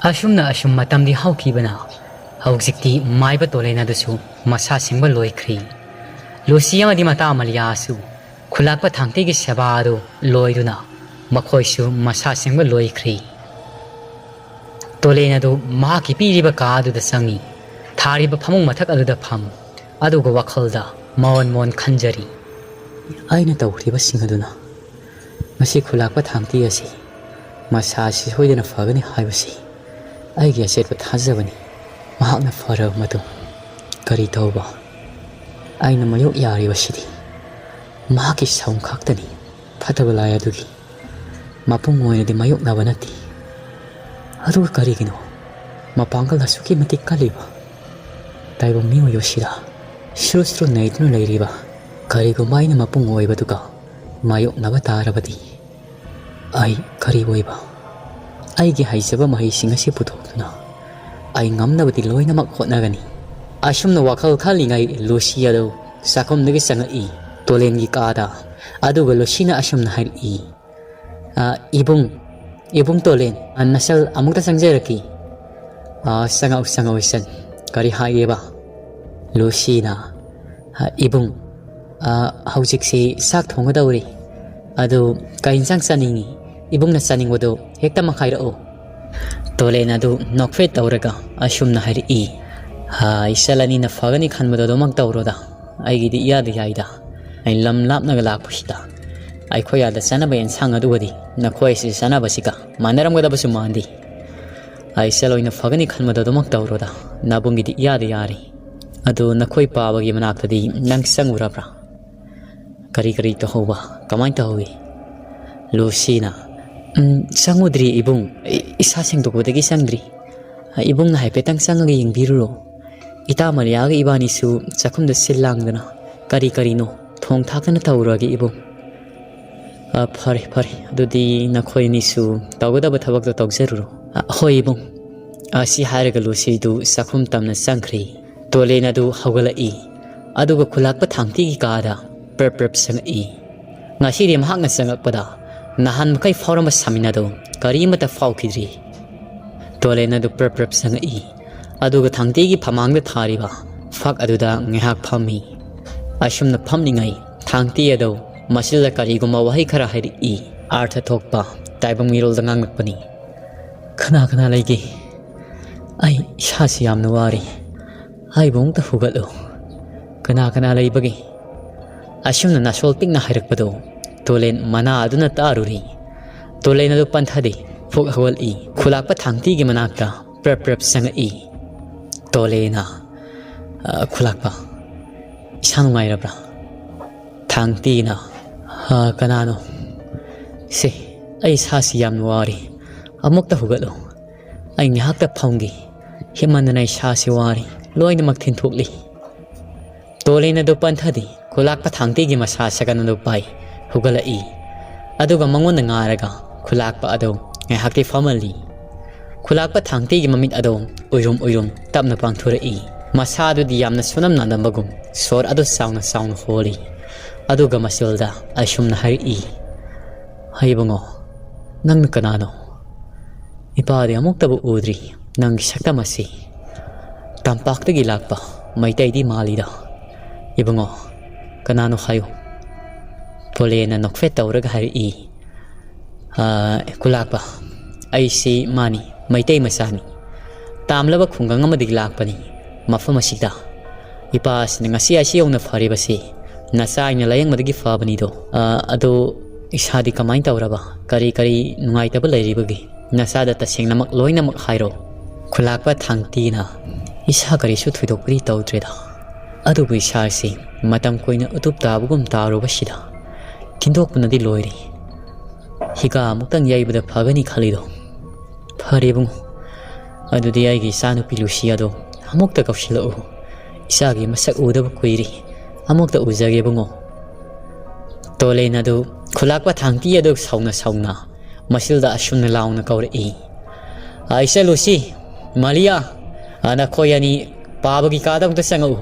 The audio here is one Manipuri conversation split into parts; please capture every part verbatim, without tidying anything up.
ꯑꯁꯨꯝꯅ ꯑꯁꯨꯝ ꯃꯇꯝꯗꯤ ꯍꯧꯈꯤꯕꯅ ꯍꯧꯖꯤꯛꯇꯤ ꯃꯥꯏꯕ ꯇꯣꯂꯦꯟ ꯑꯗꯨꯁꯨ ꯃꯁꯥ ꯁꯦꯡꯕ ꯂꯣꯏꯈ꯭ꯔꯤ꯫ ꯂꯨꯁꯤ ꯑꯃꯗꯤ ꯃꯇꯥ ꯃꯂꯤꯌꯥꯁꯨ ꯈꯨꯂꯥꯛꯄ ꯊꯥꯡꯇꯤꯒꯤ ꯁꯦꯕꯥ ꯑꯗꯨ ꯂꯣꯏꯗꯨꯅ ꯃꯈꯣꯏꯁꯨ ꯃꯁꯥ ꯁꯦꯡꯕ ꯂꯣꯏꯈ꯭ꯔꯤ꯫ ꯇꯣꯂꯦꯟ ꯑꯗꯨ ꯃꯍꯥꯛꯀꯤ ꯄꯤꯔꯤꯕ ꯀꯥ ꯑꯗꯨꯗ ꯆꯪꯏ꯫ ꯊꯥꯔꯤꯕ ꯐꯃꯨꯡ ꯃꯊꯛ ꯑꯗꯨꯗ ꯐꯝ, ꯑꯗꯨꯒ ꯋꯥꯈꯜꯗ ꯃꯣꯟ ꯃꯣꯟ ꯈꯟꯖꯔꯤ꯫ ꯑꯩꯅ ꯇꯧꯈ꯭ꯔꯤꯕꯁꯤꯡ ꯑꯗꯨꯅ ꯉꯁꯤ ꯈꯨꯂꯥꯛꯄ ꯊꯥꯡꯇꯤ ꯑꯁꯤ ꯃꯁꯥ ꯑꯁꯤ ꯁꯣꯏꯗꯅ ꯐꯒꯅꯤ ꯍꯥꯏꯕꯁꯤ ꯑꯩꯒꯤ ꯑꯆꯦꯠꯄ ꯊꯥꯖꯕꯅꯤ꯫ ꯃꯍꯥꯛꯅ ꯐꯔꯕ ꯃꯇꯨꯡ ꯀꯔꯤ ꯇꯧꯕ? ꯑꯩꯅ ꯃꯥꯌꯣꯛ ꯌꯥꯔꯤꯕꯁꯤꯗꯤ ꯃꯍꯥꯛꯀꯤ ꯁꯥꯎꯟ ꯈꯛꯇꯅꯤ, ꯐꯠꯇꯕ ꯂꯥꯏ ꯑꯗꯨꯒꯤ꯫ ꯃꯄꯨꯡ ꯑꯣꯏꯅꯗꯤ ꯃꯥꯌꯣꯛꯅꯕ ꯅꯠꯇꯦ꯫ ꯑꯗꯨꯒ ꯀꯔꯤꯒꯤꯅꯣ ꯃꯄꯥꯡꯒꯜ ꯑꯁꯨꯛꯀꯤ ꯃꯇꯤꯛ ꯀꯜꯂꯤꯕ ꯇꯥꯏꯕꯪ ꯃꯤꯑꯣꯏ ꯑꯁꯤꯗ ꯁꯨꯔꯨ ꯁꯨꯔꯨ ꯅꯩꯗꯨꯅ ꯂꯩꯔꯤꯕ? ꯀꯔꯤꯒꯨꯝꯕ ꯑꯩꯅ ꯃꯄꯨꯡ ꯑꯣꯏꯕꯗꯨꯒ ꯃꯥꯌꯣꯛꯅꯕ ꯇꯥꯔꯕꯗꯤ ꯑꯩ ꯀꯔꯤ ꯑꯣꯏꯕ? ꯑꯩꯒꯤ ꯍꯩꯖꯕ ꯃꯍꯩꯁꯤꯡ ꯑꯁꯤ ꯄꯨꯊꯣꯛꯇꯨꯅ ꯑꯩ ꯉꯝꯅꯕꯗꯤ ꯂꯣꯏꯅꯃꯛ ꯍꯣꯠꯅꯒꯅꯤ꯫ ꯑꯁꯨꯝꯅ ꯋꯥꯈꯜ ꯈꯜꯂꯤꯉꯩ ꯂꯨꯁꯤ ꯑꯗꯨ ꯆꯥꯛꯈꯨꯝꯗꯒꯤ ꯆꯪꯉꯛꯏ, ꯇꯣꯂꯦꯟꯒꯤ ꯀꯥꯗ꯫ ꯑꯗꯨꯒ ꯂꯨꯁꯤꯅ ꯑꯁꯨꯝꯅ ꯍꯥꯏꯔꯛꯏ, "ꯑ, ꯏꯕꯨꯡ, ꯏꯕꯨꯡ ꯇꯣꯂꯦꯟ, ꯑ, ꯅꯆꯜ ꯑꯃꯨꯛꯇ ꯆꯪꯖꯔꯛꯈꯤ꯫ ꯑ, ꯆꯪꯉꯛꯎ, ꯆꯪꯉꯛꯎ ꯏꯆꯟ꯫ ꯀꯔꯤ ꯍꯥꯏꯒꯦꯕ?" ꯂꯨꯁꯤꯅ, "ꯑ, ꯏꯕꯨꯡ, ꯑ, ꯍꯧꯖꯤꯛꯁꯤ ꯆꯥꯛ ꯊꯣꯡꯒꯗꯧꯔꯤ꯫ ꯑꯗꯨ ꯀꯩ ꯏꯟꯁꯥꯡ ꯆꯥꯅꯤꯡꯉꯤ? ꯏꯕꯨꯡꯅ ꯆꯥꯅꯤꯡꯕꯗꯨ ꯍꯦꯛꯇꯃꯛ ꯍꯥꯏꯔꯛꯎ꯫" ꯇꯣꯂꯦꯟ ꯑꯗꯨ ꯅꯣꯛꯐꯦꯠ ꯇꯧꯔꯒ ꯑꯁꯨꯝꯅ ꯍꯥꯏꯔꯛꯏ, "ꯍꯥ, ꯏꯆꯜ ꯑꯅꯤꯅ ꯐꯒꯅꯤ ꯈꯟꯕꯗꯣ ꯑꯗꯨꯃꯛ ꯇꯧꯔꯣꯗ꯫ ꯑꯩꯒꯤꯗꯤ ꯏꯌꯥꯗ ꯌꯥꯏꯗ꯫ ꯑꯩ ꯂꯝ ꯂꯥꯞꯅꯒ ꯂꯥꯛꯄꯁꯤꯗ ꯑꯩꯈꯣꯏ ꯑꯥꯗ ꯆꯥꯅꯕ ꯑꯦꯟꯁꯥꯡ ꯑꯗꯨꯒꯗꯤ ꯅꯈꯣꯏ ꯑꯁꯤꯗ ꯆꯥꯅꯕꯁꯤꯒ ꯃꯥꯟꯅꯔꯝꯒꯗꯕꯁꯨ ꯃꯥꯟꯗꯦ꯫ ꯑꯩ ꯏꯆꯜ ꯑꯣꯏꯅ ꯐꯒꯅꯤ ꯈꯟꯕꯗꯣ ꯑꯗꯨꯃꯛ ꯇꯧꯔꯣꯗ꯫ ꯅꯕꯨꯡꯒꯤꯗꯤ ꯏꯌꯥꯗ ꯌꯥꯔꯦ꯫ ꯑꯗꯨ ꯅꯈꯣꯏ ꯄꯥꯕꯒꯤ ꯃꯅꯥꯛꯇꯗꯤ ꯅꯪ ꯆꯪꯉꯨꯔꯕ꯭ꯔꯥ? ꯀꯔꯤ ꯀꯔꯤ ꯇꯧꯍꯧꯕ? ꯀꯃꯥꯏꯅ ꯇꯧꯍꯧꯏ?" ꯂꯨꯁꯤꯅ, "ꯎꯝ, ꯆꯪꯉꯨꯗ꯭ꯔꯤ ꯏꯕꯨꯡ꯫ ꯏ-, ꯏꯁꯥ ꯁꯦꯡꯗꯣꯛꯄꯗꯒꯤ ꯆꯪꯗ꯭ꯔꯤ꯫ ꯏꯕꯨꯡꯅ ꯍꯥꯏꯐꯦꯠꯇꯪ ꯆꯪꯉꯒ ꯌꯦꯡꯕꯤꯔꯨꯔꯣ꯫ ꯏꯇꯥ ꯃꯔꯤꯌꯥꯒ ꯏꯕꯥꯅꯤꯁꯨ ꯆꯥꯛꯈꯨꯝꯗ ꯁꯤꯜ ꯂꯥꯡꯗꯅ ꯀꯔꯤ ꯀꯔꯤꯅꯣ ꯊꯣꯡ ꯊꯥꯛꯇꯅ ꯇꯧꯔꯨꯔꯒꯦ ꯏꯕꯨꯡ꯫" "ꯑ, ꯐꯔꯦ, ꯐꯔꯦ꯫ ꯑꯗꯨꯗꯤ ꯅꯈꯣꯏ ꯑꯅꯤꯁꯨ ꯇꯧꯒꯗꯕ ꯊꯕꯛꯇꯣ ꯇꯧꯖꯔꯨꯔꯣ꯫" "ꯑ, ꯍꯣꯏ ꯏꯕꯨꯡ꯫" ꯑꯁꯤ ꯍꯥꯏꯔꯒ ꯂꯨꯁꯤꯗꯨ ꯆꯥꯛꯈꯨꯝ ꯇꯝꯅ ꯆꯪꯈ꯭ꯔꯦ꯫ ꯇꯣꯂꯦꯟ ꯑꯗꯨ ꯍꯧꯒꯠꯂꯛꯏ꯫ ꯑꯗꯨꯒ ꯈꯨꯂꯥꯛꯄ ꯊꯥꯡꯇꯤꯒꯤ ꯀꯥꯗ ꯄ꯭ꯔꯞ ꯄ꯭ꯔꯞ ꯆꯪꯉꯛꯏ꯫ ꯉꯁꯤꯗꯤ ꯃꯍꯥꯛꯅ ꯆꯪꯉꯛꯄꯗ ꯅꯍꯥꯟ ꯃꯈꯩ ꯐꯥꯎꯔꯝꯕ ꯁꯥꯃꯤꯟ ꯑꯗꯨ ꯀꯔꯤꯃꯠꯇ ꯐꯥꯎꯈꯤꯗ꯭ꯔꯤ꯫ ꯇꯣꯂꯦꯟ ꯑꯗꯨ ꯄ꯭ꯔꯞ ꯄ꯭ꯔꯞ ꯆꯪꯉꯛꯏ꯫ ꯑꯗꯨꯒ ꯊꯥꯡꯇꯤꯒꯤ ꯐꯃꯥꯡꯗ ꯊꯥꯔꯤꯕ ꯐꯛ ꯑꯗꯨꯗ ꯉꯥꯏꯍꯥꯛ ꯐꯝꯃꯤ꯫ ꯑꯁꯨꯝꯅ ꯐꯝꯂꯤꯉꯩ ꯊꯥꯡꯇꯤ ꯑꯗꯨ ꯃꯁꯤꯜꯗ ꯀꯔꯤꯒꯨꯝꯕ ꯋꯥꯍꯩ ꯈꯔ ꯍꯥꯏꯔꯛꯏ꯫ ꯑꯥꯔꯊ ꯊꯣꯛꯄ ꯇꯥꯏꯕꯪ ꯃꯤꯔꯣꯜꯗ ꯉꯥꯡꯂꯛꯄꯅꯤ꯫ "ꯀꯅꯥ ꯀꯅꯥ ꯂꯩꯒꯦ? ꯑꯩ ꯏꯁꯥꯁꯤ ꯌꯥꯝꯅ ꯋꯥꯔꯤ꯫ ꯑꯩꯕꯨ ꯑꯃꯨꯛꯇ ꯍꯧꯒꯠꯂꯨ꯫ ꯀꯅꯥ ꯀꯅꯥ ꯂꯩꯕꯒꯦ?" ꯑꯁꯨꯝꯅ ꯅꯥꯁꯣꯜ ꯄꯤꯛꯅ ꯍꯥꯏꯔꯛꯄꯗꯨ ꯇꯣꯂꯦꯟ ꯃꯅꯥ ꯑꯗꯨꯅ ꯇꯥꯔꯨꯔꯤ꯫ ꯇꯣꯂꯦꯟ ꯑꯗꯨ ꯄꯟꯊꯗꯦ, ꯐꯨꯛ ꯍꯧꯒꯠꯂꯤ꯫ ꯈꯨꯂꯥꯛꯄ ꯊꯥꯡꯇꯤꯒꯤ ꯃꯅꯥꯛꯇ ꯄ꯭ꯔꯞ ꯄ꯭ꯔꯞ ꯆꯪꯉꯛꯏ꯫ ꯇꯣꯂꯦꯅ, "ꯑ, ꯈꯨꯂꯥꯛꯄ, ꯏꯁꯥ ꯅꯨꯡꯉꯥꯏꯔꯕ꯭ꯔꯥ?" ꯊꯥꯡꯇꯤꯅ, "ꯑ, ꯀꯅꯥꯅꯣ? ꯁꯦ, ꯑꯩ ꯏꯁꯥꯁꯤ ꯌꯥꯝꯅ ꯋꯥꯔꯦ꯫ ꯑꯃꯨꯛꯇ ꯍꯧꯒꯠꯂꯨ꯫ ꯑꯩ ꯉꯥꯏꯍꯥꯛꯇ ꯐꯝꯒꯦ꯫ ꯍꯤꯞꯃꯟꯗꯅ ꯏꯁꯥꯁꯤ ꯋꯥꯔꯦ꯫ ꯂꯣꯏꯅꯃꯛ ꯊꯤꯟꯊꯣꯛꯂꯤ꯫" ꯇꯣꯂꯦꯟ ꯑꯗꯨ ꯄꯟꯊꯗꯦ꯫ ꯈꯨꯂꯥꯛꯄ ꯊꯥꯡꯇꯤꯒꯤ ꯃꯁꯥ ꯁꯥꯒꯟ ꯑꯗꯨ ꯄꯥꯏ꯫ ꯍꯧꯒꯠꯂꯛꯏ꯫ ꯑꯗꯨꯒ ꯃꯉꯣꯟꯗ ꯉꯥꯔꯒ ꯈꯨꯂꯥꯛꯄ ꯑꯗꯨ ꯉꯥꯏꯍꯥꯛꯇꯤ ꯐꯝꯍꯜꯂꯤ꯫ ꯈꯨꯂꯥꯛꯄ ꯊꯥꯡꯇꯤꯒꯤ ꯃꯃꯤꯠ ꯑꯗꯨ ꯎꯏꯔꯨꯝ ꯎꯏꯔꯨꯝ ꯇꯞꯅ ꯄꯥꯡꯊꯣꯔꯛꯏ꯫ ꯃꯁꯥ ꯑꯗꯨꯗꯤ ꯌꯥꯝꯅ ꯁꯣꯟꯅꯝ ꯅꯥꯗꯝꯕꯒꯨꯝ ꯁꯣꯔ ꯑꯗꯨ ꯆꯥꯎꯅ ꯆꯥꯎꯅ ꯍꯣꯜꯂꯤ꯫ ꯑꯗꯨꯒ ꯃꯁꯤꯜꯗ ꯑꯁꯨꯝꯅ ꯍꯥꯏꯔꯛꯏ, "ꯍꯩꯕꯨꯡꯉꯣ, ꯅꯪꯅ ꯀꯅꯥꯅꯣ? ꯏꯄꯥꯗꯤ ꯑꯃꯨꯛꯇꯕꯨ ꯎꯗ꯭ꯔꯤ꯫ ꯅꯪꯒꯤ ꯁꯛꯇꯝ ꯑꯁꯤ ꯇꯝꯄꯥꯛꯇꯒꯤ ꯂꯥꯛꯄ ꯃꯩꯇꯩꯗꯤ ꯃꯥꯜꯂꯤꯗ꯫ ꯏꯕꯨꯡꯉꯣ, ꯀꯅꯥꯅꯣ ꯍꯥꯏꯌꯨ?" ꯄꯣꯂꯦꯅ ꯅꯣꯛꯐꯦꯠ ꯇꯧꯔꯒ ꯍꯥꯏꯔꯛꯏ, "ꯑ, ꯈꯨꯂꯥꯛꯄ, ꯑꯩꯁꯤ ꯃꯥꯅꯤ, ꯃꯩꯇꯩ ꯃꯆꯥꯅꯤ꯫ ꯇꯥꯝꯂꯕ ꯈꯨꯡꯒꯪ ꯑꯃꯗꯒꯤ ꯂꯥꯛꯄꯅꯤ꯫ ꯃꯐꯝ ꯑꯁꯤꯗ ꯏꯄꯥꯁꯤꯅ ꯉꯁꯤ ꯑꯁꯤ ꯌꯧꯅ ꯐꯔꯤꯕꯁꯤ ꯅꯆꯥ ꯑꯩꯅ ꯂꯥꯌꯦꯡꯕꯗꯒꯤ ꯐꯕꯅꯤꯗꯣ꯫ ꯑ, ꯑꯗꯣ ꯏꯁꯥꯗꯤ ꯀꯃꯥꯏꯅ ꯇꯧꯔꯕ? ꯀꯔꯤ ꯀꯔꯤ ꯅꯨꯡꯉꯥꯏꯇꯕ ꯂꯩꯔꯤꯕꯒꯦ? ꯅꯆꯥꯗ ꯇꯁꯦꯡꯅꯃꯛ ꯂꯣꯏꯅꯃꯛ ꯍꯥꯏꯔꯣ꯫" ꯈꯨꯂꯥꯛꯄ ꯊꯥꯡꯇꯤꯅ, "ꯏꯁꯥ ꯀꯔꯤꯁꯨ ꯊꯣꯏꯗꯣꯛꯄꯗꯤ ꯇꯧꯗ꯭ꯔꯦꯗ꯫ ꯑꯗꯨꯕꯨ ꯏꯁꯥꯁꯤ ꯃꯇꯝ ꯀꯨꯏꯅ ꯎꯇꯨꯞ ꯇꯥꯕꯒꯨꯝ ꯇꯥꯔꯨꯕꯁꯤꯗ ꯊꯤꯟꯗꯣꯛꯄꯅꯗꯤ ꯂꯣꯏꯔꯦ꯫ ꯍꯤꯒꯥ ꯑꯃꯨꯛꯇꯪ ꯌꯩꯕꯗ ꯐꯒꯅꯤ ꯈꯜꯂꯤꯗꯣ꯫ ꯐꯔꯦ ꯏꯕꯨꯡꯉꯣ, ꯑꯗꯨꯗꯤ ꯑꯩꯒꯤ ꯏꯆꯥꯅꯨꯄꯤ ꯂꯨꯁꯤ ꯑꯗꯣ ꯑꯃꯨꯛꯇ ꯀꯧꯁꯤꯜꯂꯛꯎ꯫ ꯏꯆꯥꯒꯤ ꯃꯁꯛ ꯎꯗꯕ ꯀꯨꯏꯔꯦ꯫ ꯑꯃꯨꯛꯇ ꯎꯖꯒꯦ ꯏꯕꯨꯡꯉꯣ꯫" ꯇꯣꯂꯦꯟ ꯑꯗꯨ ꯈꯨꯂꯥꯛꯄ ꯊꯥꯡꯇꯤ ꯑꯗꯨ ꯁꯥꯎꯅ ꯁꯥꯎꯅ ꯃꯁꯤꯜꯗ ꯑꯁꯨꯝꯅ ꯂꯥꯎꯅ ꯀꯧꯔꯛꯏ, "ꯑ, ꯏꯆꯜ ꯂꯨꯁꯤ, ꯃꯥꯂꯤꯌꯥ, ꯑ, ꯅꯈꯣꯏ ꯑꯅꯤ ꯄꯥꯕꯒꯤ ꯀꯥꯗ ꯑꯃꯨꯛꯇ ꯆꯪꯉꯛꯎ꯫"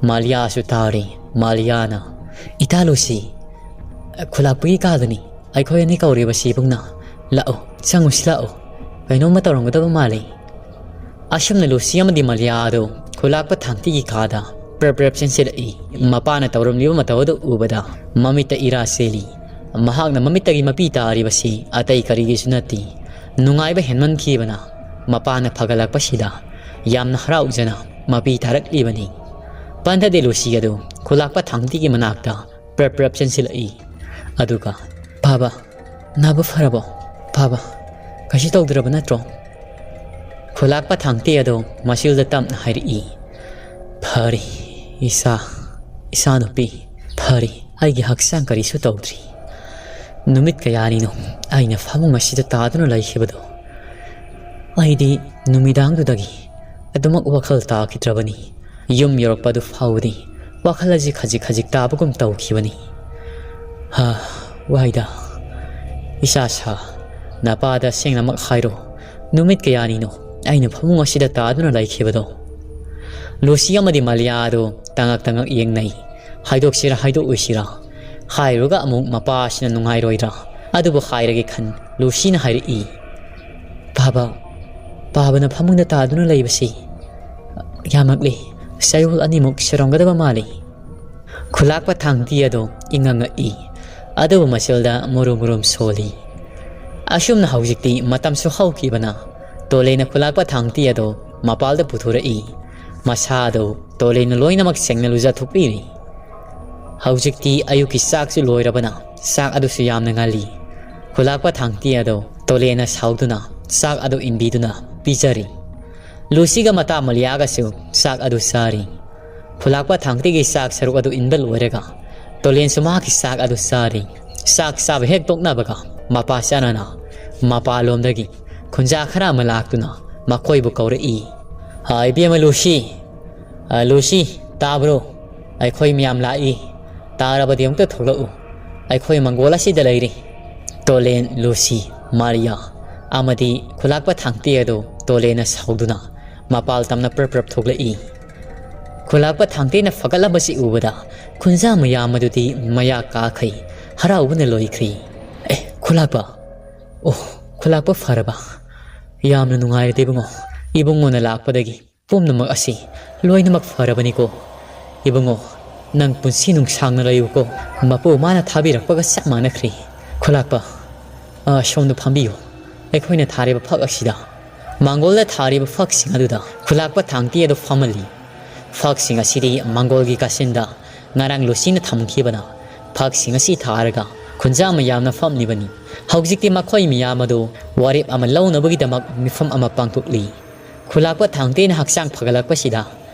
ꯃꯥꯂꯤꯌꯥꯁꯨ ꯇꯥꯔꯤ꯫ ꯃꯥꯂꯤꯌꯥꯅ, "ꯏꯇꯥ ꯂꯨꯁꯤ, ꯈꯨꯂꯥꯛꯄꯒꯤ ꯀꯥꯗꯅꯤ꯫ ꯑꯩꯈꯣꯏ ꯑꯅꯤ ꯀꯧꯔꯤꯕꯁꯤ ꯏꯕꯨꯡꯅ꯫ ꯂꯥꯛꯑꯣ, ꯆꯪꯉꯨꯁꯤ ꯂꯥꯛꯑꯣ꯫" ꯀꯩꯅꯣꯝꯃ ꯇꯧꯔꯝꯒꯗꯕ ꯃꯥꯜꯂꯤ꯫ ꯑꯁꯨꯝꯅ ꯂꯨꯁꯤ ꯑꯃꯗꯤ ꯃꯂꯤꯌꯥ ꯑꯗꯨ ꯈꯨꯂꯥꯛꯄ ꯊꯥꯡꯇꯤꯒꯤ ꯀꯥꯗ ꯄ꯭ꯔꯞ ꯄ꯭ꯔꯞ ꯆꯦꯟꯁꯤꯜꯂꯛꯏ꯫ ꯃꯄꯥꯅ ꯇꯧꯔꯝꯂꯤꯕ ꯃꯇꯧ ꯑꯗꯨ ꯎꯕꯗ ꯃꯃꯤꯠꯇ ꯏꯔꯥ ꯆꯦꯜꯂꯤ꯫ ꯃꯍꯥꯛꯅ ꯃꯃꯤꯠꯇꯒꯤ ꯃꯄꯤ ꯇꯥꯔꯤꯕꯁꯤ ꯑꯇꯩ ꯀꯔꯤꯒꯤꯁꯨ ꯅꯠꯇꯦ, ꯅꯨꯡꯉꯥꯏꯕ ꯍꯦꯟꯃꯟꯈꯤꯕꯅ ꯃꯄꯥꯅ ꯐꯒꯠꯂꯛꯄꯁꯤꯗ ꯌꯥꯝꯅ ꯍꯔꯥꯎꯖꯅ ꯃꯄꯤ ꯇꯥꯔꯛꯂꯤꯕꯅꯤ꯫ ꯄꯟꯊꯗꯦ ꯂꯨꯁꯤ ꯑꯗꯨ ꯈꯨꯂꯥꯛꯄ ꯊꯥꯡꯇꯤꯒꯤ ꯃꯅꯥꯛꯇ ꯄ꯭ꯔꯞ ꯄ꯭ꯔꯞ ꯆꯦꯟꯁꯤꯜꯂꯛꯏ꯫ ꯑꯗꯨꯒ, "ꯄꯥꯕ, ꯅꯥꯕ ꯐꯔꯕꯣ? ꯄꯥꯕ, ꯀꯩꯁꯨ ꯇꯧꯗ꯭ꯔꯕ ꯅꯠꯇ꯭ꯔꯣ?" ꯈꯨꯂꯥꯛꯄ ꯊꯥꯡꯇꯤ ꯑꯗꯣ ꯃꯁꯤꯜꯗ ꯇꯞꯅ ꯍꯥꯏꯔꯛꯏ, "ꯐꯔꯤ, ꯏꯆꯥ, ꯏꯆꯥꯅꯨꯄꯤ, ꯐꯔꯤ꯫ ꯑꯩꯒꯤ ꯍꯛꯆꯥꯡ ꯀꯔꯤꯁꯨ ꯇꯧꯗ꯭ꯔꯤ꯫ ꯅꯨꯃꯤꯠ ꯀꯌꯥꯅꯤꯅꯣ ꯑꯩꯅ ꯐꯃꯨꯡ ꯑꯁꯤꯗ ꯇꯥꯗꯨꯅ ꯂꯩꯈꯤꯕꯗꯣ꯫ ꯑꯩꯗꯤ ꯅꯨꯃꯤꯗꯥꯡꯗꯨꯗꯒꯤ ꯑꯗꯨꯃꯛ ꯋꯥꯈꯜ ꯇꯥꯈꯤꯗ꯭ꯔꯕꯅꯤ꯫ ꯌꯨꯝ ꯌꯧꯔꯛꯄ ꯑꯗꯨ ꯐꯥꯎꯕꯗꯤ ꯋꯥꯈꯜ ꯑꯁꯤ ꯈꯖꯤꯛ ꯈꯖꯤꯛ ꯇꯥꯕꯒꯨꯝ ꯇꯧꯈꯤꯕꯅꯤ꯫ ꯍꯥ, ꯋꯥꯏꯗ꯫ ꯏꯆꯥ ꯁꯥ, ꯅꯄꯥꯗ ꯑꯁꯦꯡꯅꯃꯛ ꯍꯥꯏꯔꯣ, ꯅꯨꯃꯤꯠ ꯀꯌꯥꯅꯤꯅꯣ ꯑꯩꯅ ꯐꯃꯨꯡ ꯑꯁꯤꯗ ꯇꯥꯗꯨꯅ ꯂꯩꯈꯤꯕꯗꯣ?" ꯂꯨꯁꯤ ꯑꯃꯗꯤ ꯃꯥꯂꯤꯌꯥ ꯑꯗꯨ ꯇꯉꯛ ꯇꯉꯛ ꯌꯦꯡꯅꯩ꯫ ꯍꯥꯏꯗꯣꯛꯁꯤꯔꯥ ꯍꯥꯏꯗꯣꯛꯑꯣꯏꯁꯤꯔꯥ? ꯍꯥꯏꯔꯨꯔꯒ ꯑꯃꯨꯛ ꯃꯄꯥ ꯑꯁꯤꯅ ꯅꯨꯡꯉꯥꯏꯔꯣꯏꯗ꯭ꯔꯥ? ꯑꯗꯨꯕꯨ ꯍꯥꯏꯔꯒꯦ ꯈꯟ, ꯂꯨꯁꯤꯅ ꯍꯥꯏꯔꯛꯏ, "ꯄꯥꯕ, ꯄꯥꯕꯅ ꯐꯃꯨꯡꯗ ꯇꯥꯗꯨꯅ ꯂꯩꯕꯁꯤ ꯌꯥꯝꯃꯛꯂꯤ꯫ ꯆꯌꯣꯜ ꯑꯅꯤꯃꯨꯛ ꯁꯨꯔꯝꯒꯗꯕ ꯃꯥꯜꯂꯤ꯫" ꯈꯨꯂꯥꯛꯄ ꯊꯥꯡꯇꯤ ꯑꯗꯣ ꯏꯪꯉꯪꯉꯛꯏ꯫ ꯑꯗꯨꯕꯨ ꯃꯁꯤꯜꯗ ꯃꯨꯔꯨꯝ ꯃꯨꯔꯨꯝ ꯁꯣꯜꯂꯤ꯫ ꯑꯁꯨꯝꯅ ꯍꯧꯖꯤꯛꯇꯤ ꯃꯇꯝꯁꯨ ꯍꯧꯈꯤꯕꯅ ꯇꯣꯂꯦꯅ ꯈꯨꯂꯥꯛꯄ ꯊꯥꯡꯇꯤ ꯑꯗꯣ ꯃꯄꯥꯜꯗ ꯄꯨꯊꯣꯔꯛꯏ꯫ ꯃꯁꯥ ꯑꯗꯣ ꯇꯣꯂꯦꯅ ꯂꯣꯏꯅꯃꯛ ꯁꯦꯡꯅ ꯂꯨꯖꯊꯣꯛꯄꯤꯔꯤ꯫ ꯍꯧꯖꯤꯛꯇꯤ ꯑꯌꯨꯛꯀꯤ ꯆꯥꯛꯁꯨ ꯂꯣꯏꯔꯕꯅ ꯆꯥꯛ ꯑꯗꯨꯁꯨ ꯌꯥꯝꯅ ꯉꯜꯂꯤ꯫ ꯈꯨꯂꯥꯛꯄ ꯊꯥꯡꯇꯤ ꯑꯗꯣ ꯇꯣꯂꯦꯅ ꯁꯥꯎꯗꯨꯅ ꯆꯥꯛ ꯑꯗꯨ ꯏꯟꯕꯤꯗꯨꯅ ꯄꯤꯖꯔꯤ꯫ ꯂꯨꯁꯤꯒ ꯃꯇꯥ ꯃꯂꯤꯌꯥꯒꯁꯨ ꯆꯥꯛ ꯑꯗꯨ ꯆꯥꯔꯤ꯫ ꯈꯨꯂꯥꯛꯄ ꯊꯥꯡꯇꯤꯒꯤ ꯆꯥꯛ ꯁꯔꯨꯛ ꯑꯗꯨ ꯏꯟꯕ ꯂꯣꯏꯔꯒ ꯇꯣꯂꯦꯟꯁꯨ ꯃꯍꯥꯛꯀꯤ ꯆꯥꯛ ꯑꯗꯨ ꯆꯥꯔꯤ꯫ ꯆꯥꯛ ꯆꯥꯕ ꯍꯦꯛ ꯇꯣꯛꯅꯕꯒ ꯃꯄꯥ ꯆꯥꯅꯅ ꯃꯄꯥꯂꯣꯝꯗꯒꯤ ꯈꯨꯟꯖꯥ ꯈꯔ ꯑꯃ ꯂꯥꯛꯇꯨꯅ ꯃꯈꯣꯏꯕꯨ ꯀꯧꯔꯛꯏ꯫ "ꯍꯥ, ꯏꯕꯦꯝꯃ ꯂꯨꯁꯤ, ꯑ, ꯂꯨꯁꯤ, ꯇꯥꯕ꯭ꯔꯣ? ꯑꯩꯈꯣꯏ ꯃꯌꯥꯝ ꯂꯥꯛꯏ꯫ ꯇꯥꯔꯕꯗꯤ ꯑꯃꯨꯛꯇ ꯊꯣꯛꯂꯛꯎ꯫ ꯑꯩꯈꯣꯏ ꯃꯪꯒꯣꯜ ꯑꯁꯤꯗ ꯂꯩꯔꯤ꯫" ꯇꯣꯂꯦꯟ, ꯂꯨꯁꯤ, ꯃꯥꯔꯤꯌꯥ ꯑꯃꯗꯤ ꯈꯨꯂꯥꯛꯄ ꯊꯥꯡꯇꯤ ꯑꯗꯨ ꯇꯣꯂꯦꯟꯅ ꯁꯥꯎꯗꯨꯅ ꯃꯄꯥꯜ ꯇꯝꯅ ꯄ꯭ꯔꯞ ꯄ꯭ꯔꯞ ꯊꯣꯛꯂꯛꯏ꯫ ꯈꯨꯂꯥꯛꯄ ꯊꯥꯡꯇꯤꯅ ꯐꯒꯠꯂꯕꯁꯤ ꯎꯕꯗ ꯈꯨꯟꯖꯥ ꯃꯌꯥꯝ ꯑꯗꯨꯗꯤ ꯃꯌꯥ ꯀꯥꯈꯩ ꯍꯔꯥꯎꯕꯅ ꯂꯣꯏꯈ꯭ꯔꯤ꯫ "ꯑꯦ, ꯈꯨꯂꯥꯛꯄ! ꯑꯣ, ꯈꯨꯂꯥꯛꯄ ꯐꯔꯕ? ꯌꯥꯝꯅ ꯅꯨꯡꯉꯥꯏꯔꯦ ꯏꯕꯨꯡꯉꯣ꯫ ꯏꯕꯨꯡꯉꯣꯅ ꯂꯥꯛꯄꯗꯒꯤ ꯄꯨꯝꯅꯃꯛ ꯑꯁꯤ ꯂꯣꯏꯅꯃꯛ ꯐꯔꯕꯅꯤꯀꯣ꯫ ꯏꯕꯨꯡꯉꯣ, ꯅꯪ ꯄꯨꯟꯁꯤ ꯅꯨꯡꯁꯥꯡꯅ ꯂꯩꯌꯨꯀꯣ꯫ ꯃꯄꯨ ꯃꯥꯅ ꯊꯥꯕꯤꯔꯛꯄꯒ ꯆꯞ ꯃꯥꯟꯅꯈ꯭ꯔꯦ꯫ ꯈꯨꯂꯥꯛꯄ, ꯑ, ꯁꯣꯝꯗ ꯐꯝꯕꯤꯌꯨ꯫ ꯑꯩꯈꯣꯏꯅ ꯊꯥꯔꯤꯕ ꯐꯛ ꯑꯁꯤꯗ ꯃꯥꯡꯒꯣꯜꯗ ꯊꯥꯔꯤꯕ ꯐꯛꯁꯤꯡ ꯑꯗꯨꯗ ꯈꯨꯂꯥꯛꯄ ꯊꯥꯡꯇꯤ ꯑꯗꯨ ꯐꯝꯍꯜꯂꯤ꯫ ꯐꯛꯁꯤꯡ ꯑꯁꯤꯗꯤ ꯃꯥꯡꯒꯣꯜꯒꯤ ꯀꯥꯆꯤꯟꯗ ꯉꯔꯥꯡ ꯂꯨꯁꯤꯅ ꯊꯝꯈꯤꯕꯅ ꯐꯛꯁꯤꯡ ꯑꯁꯤ ꯊꯥꯔꯒ ꯈꯨꯟꯖꯥ ꯃꯌꯥꯝꯅ ꯐꯝꯂꯤꯕꯅꯤ꯫ ꯍꯧꯖꯤꯛꯇꯤ ꯃꯈꯣꯏ ꯃꯤꯌꯥꯝ ꯑꯗꯨ ꯋꯥꯔꯦꯞ ꯑꯃ ꯂꯧꯅꯕꯒꯤꯗꯃꯛ ꯃꯤꯐꯝ ꯑꯃ ꯄꯥꯡꯊꯣꯛꯂꯤ꯫ ꯈꯨꯂꯥꯛꯄ ꯊꯥꯡꯇꯦꯅ ꯍꯛꯆꯥꯡ ꯐꯒꯠꯂꯛꯄꯁꯤꯗ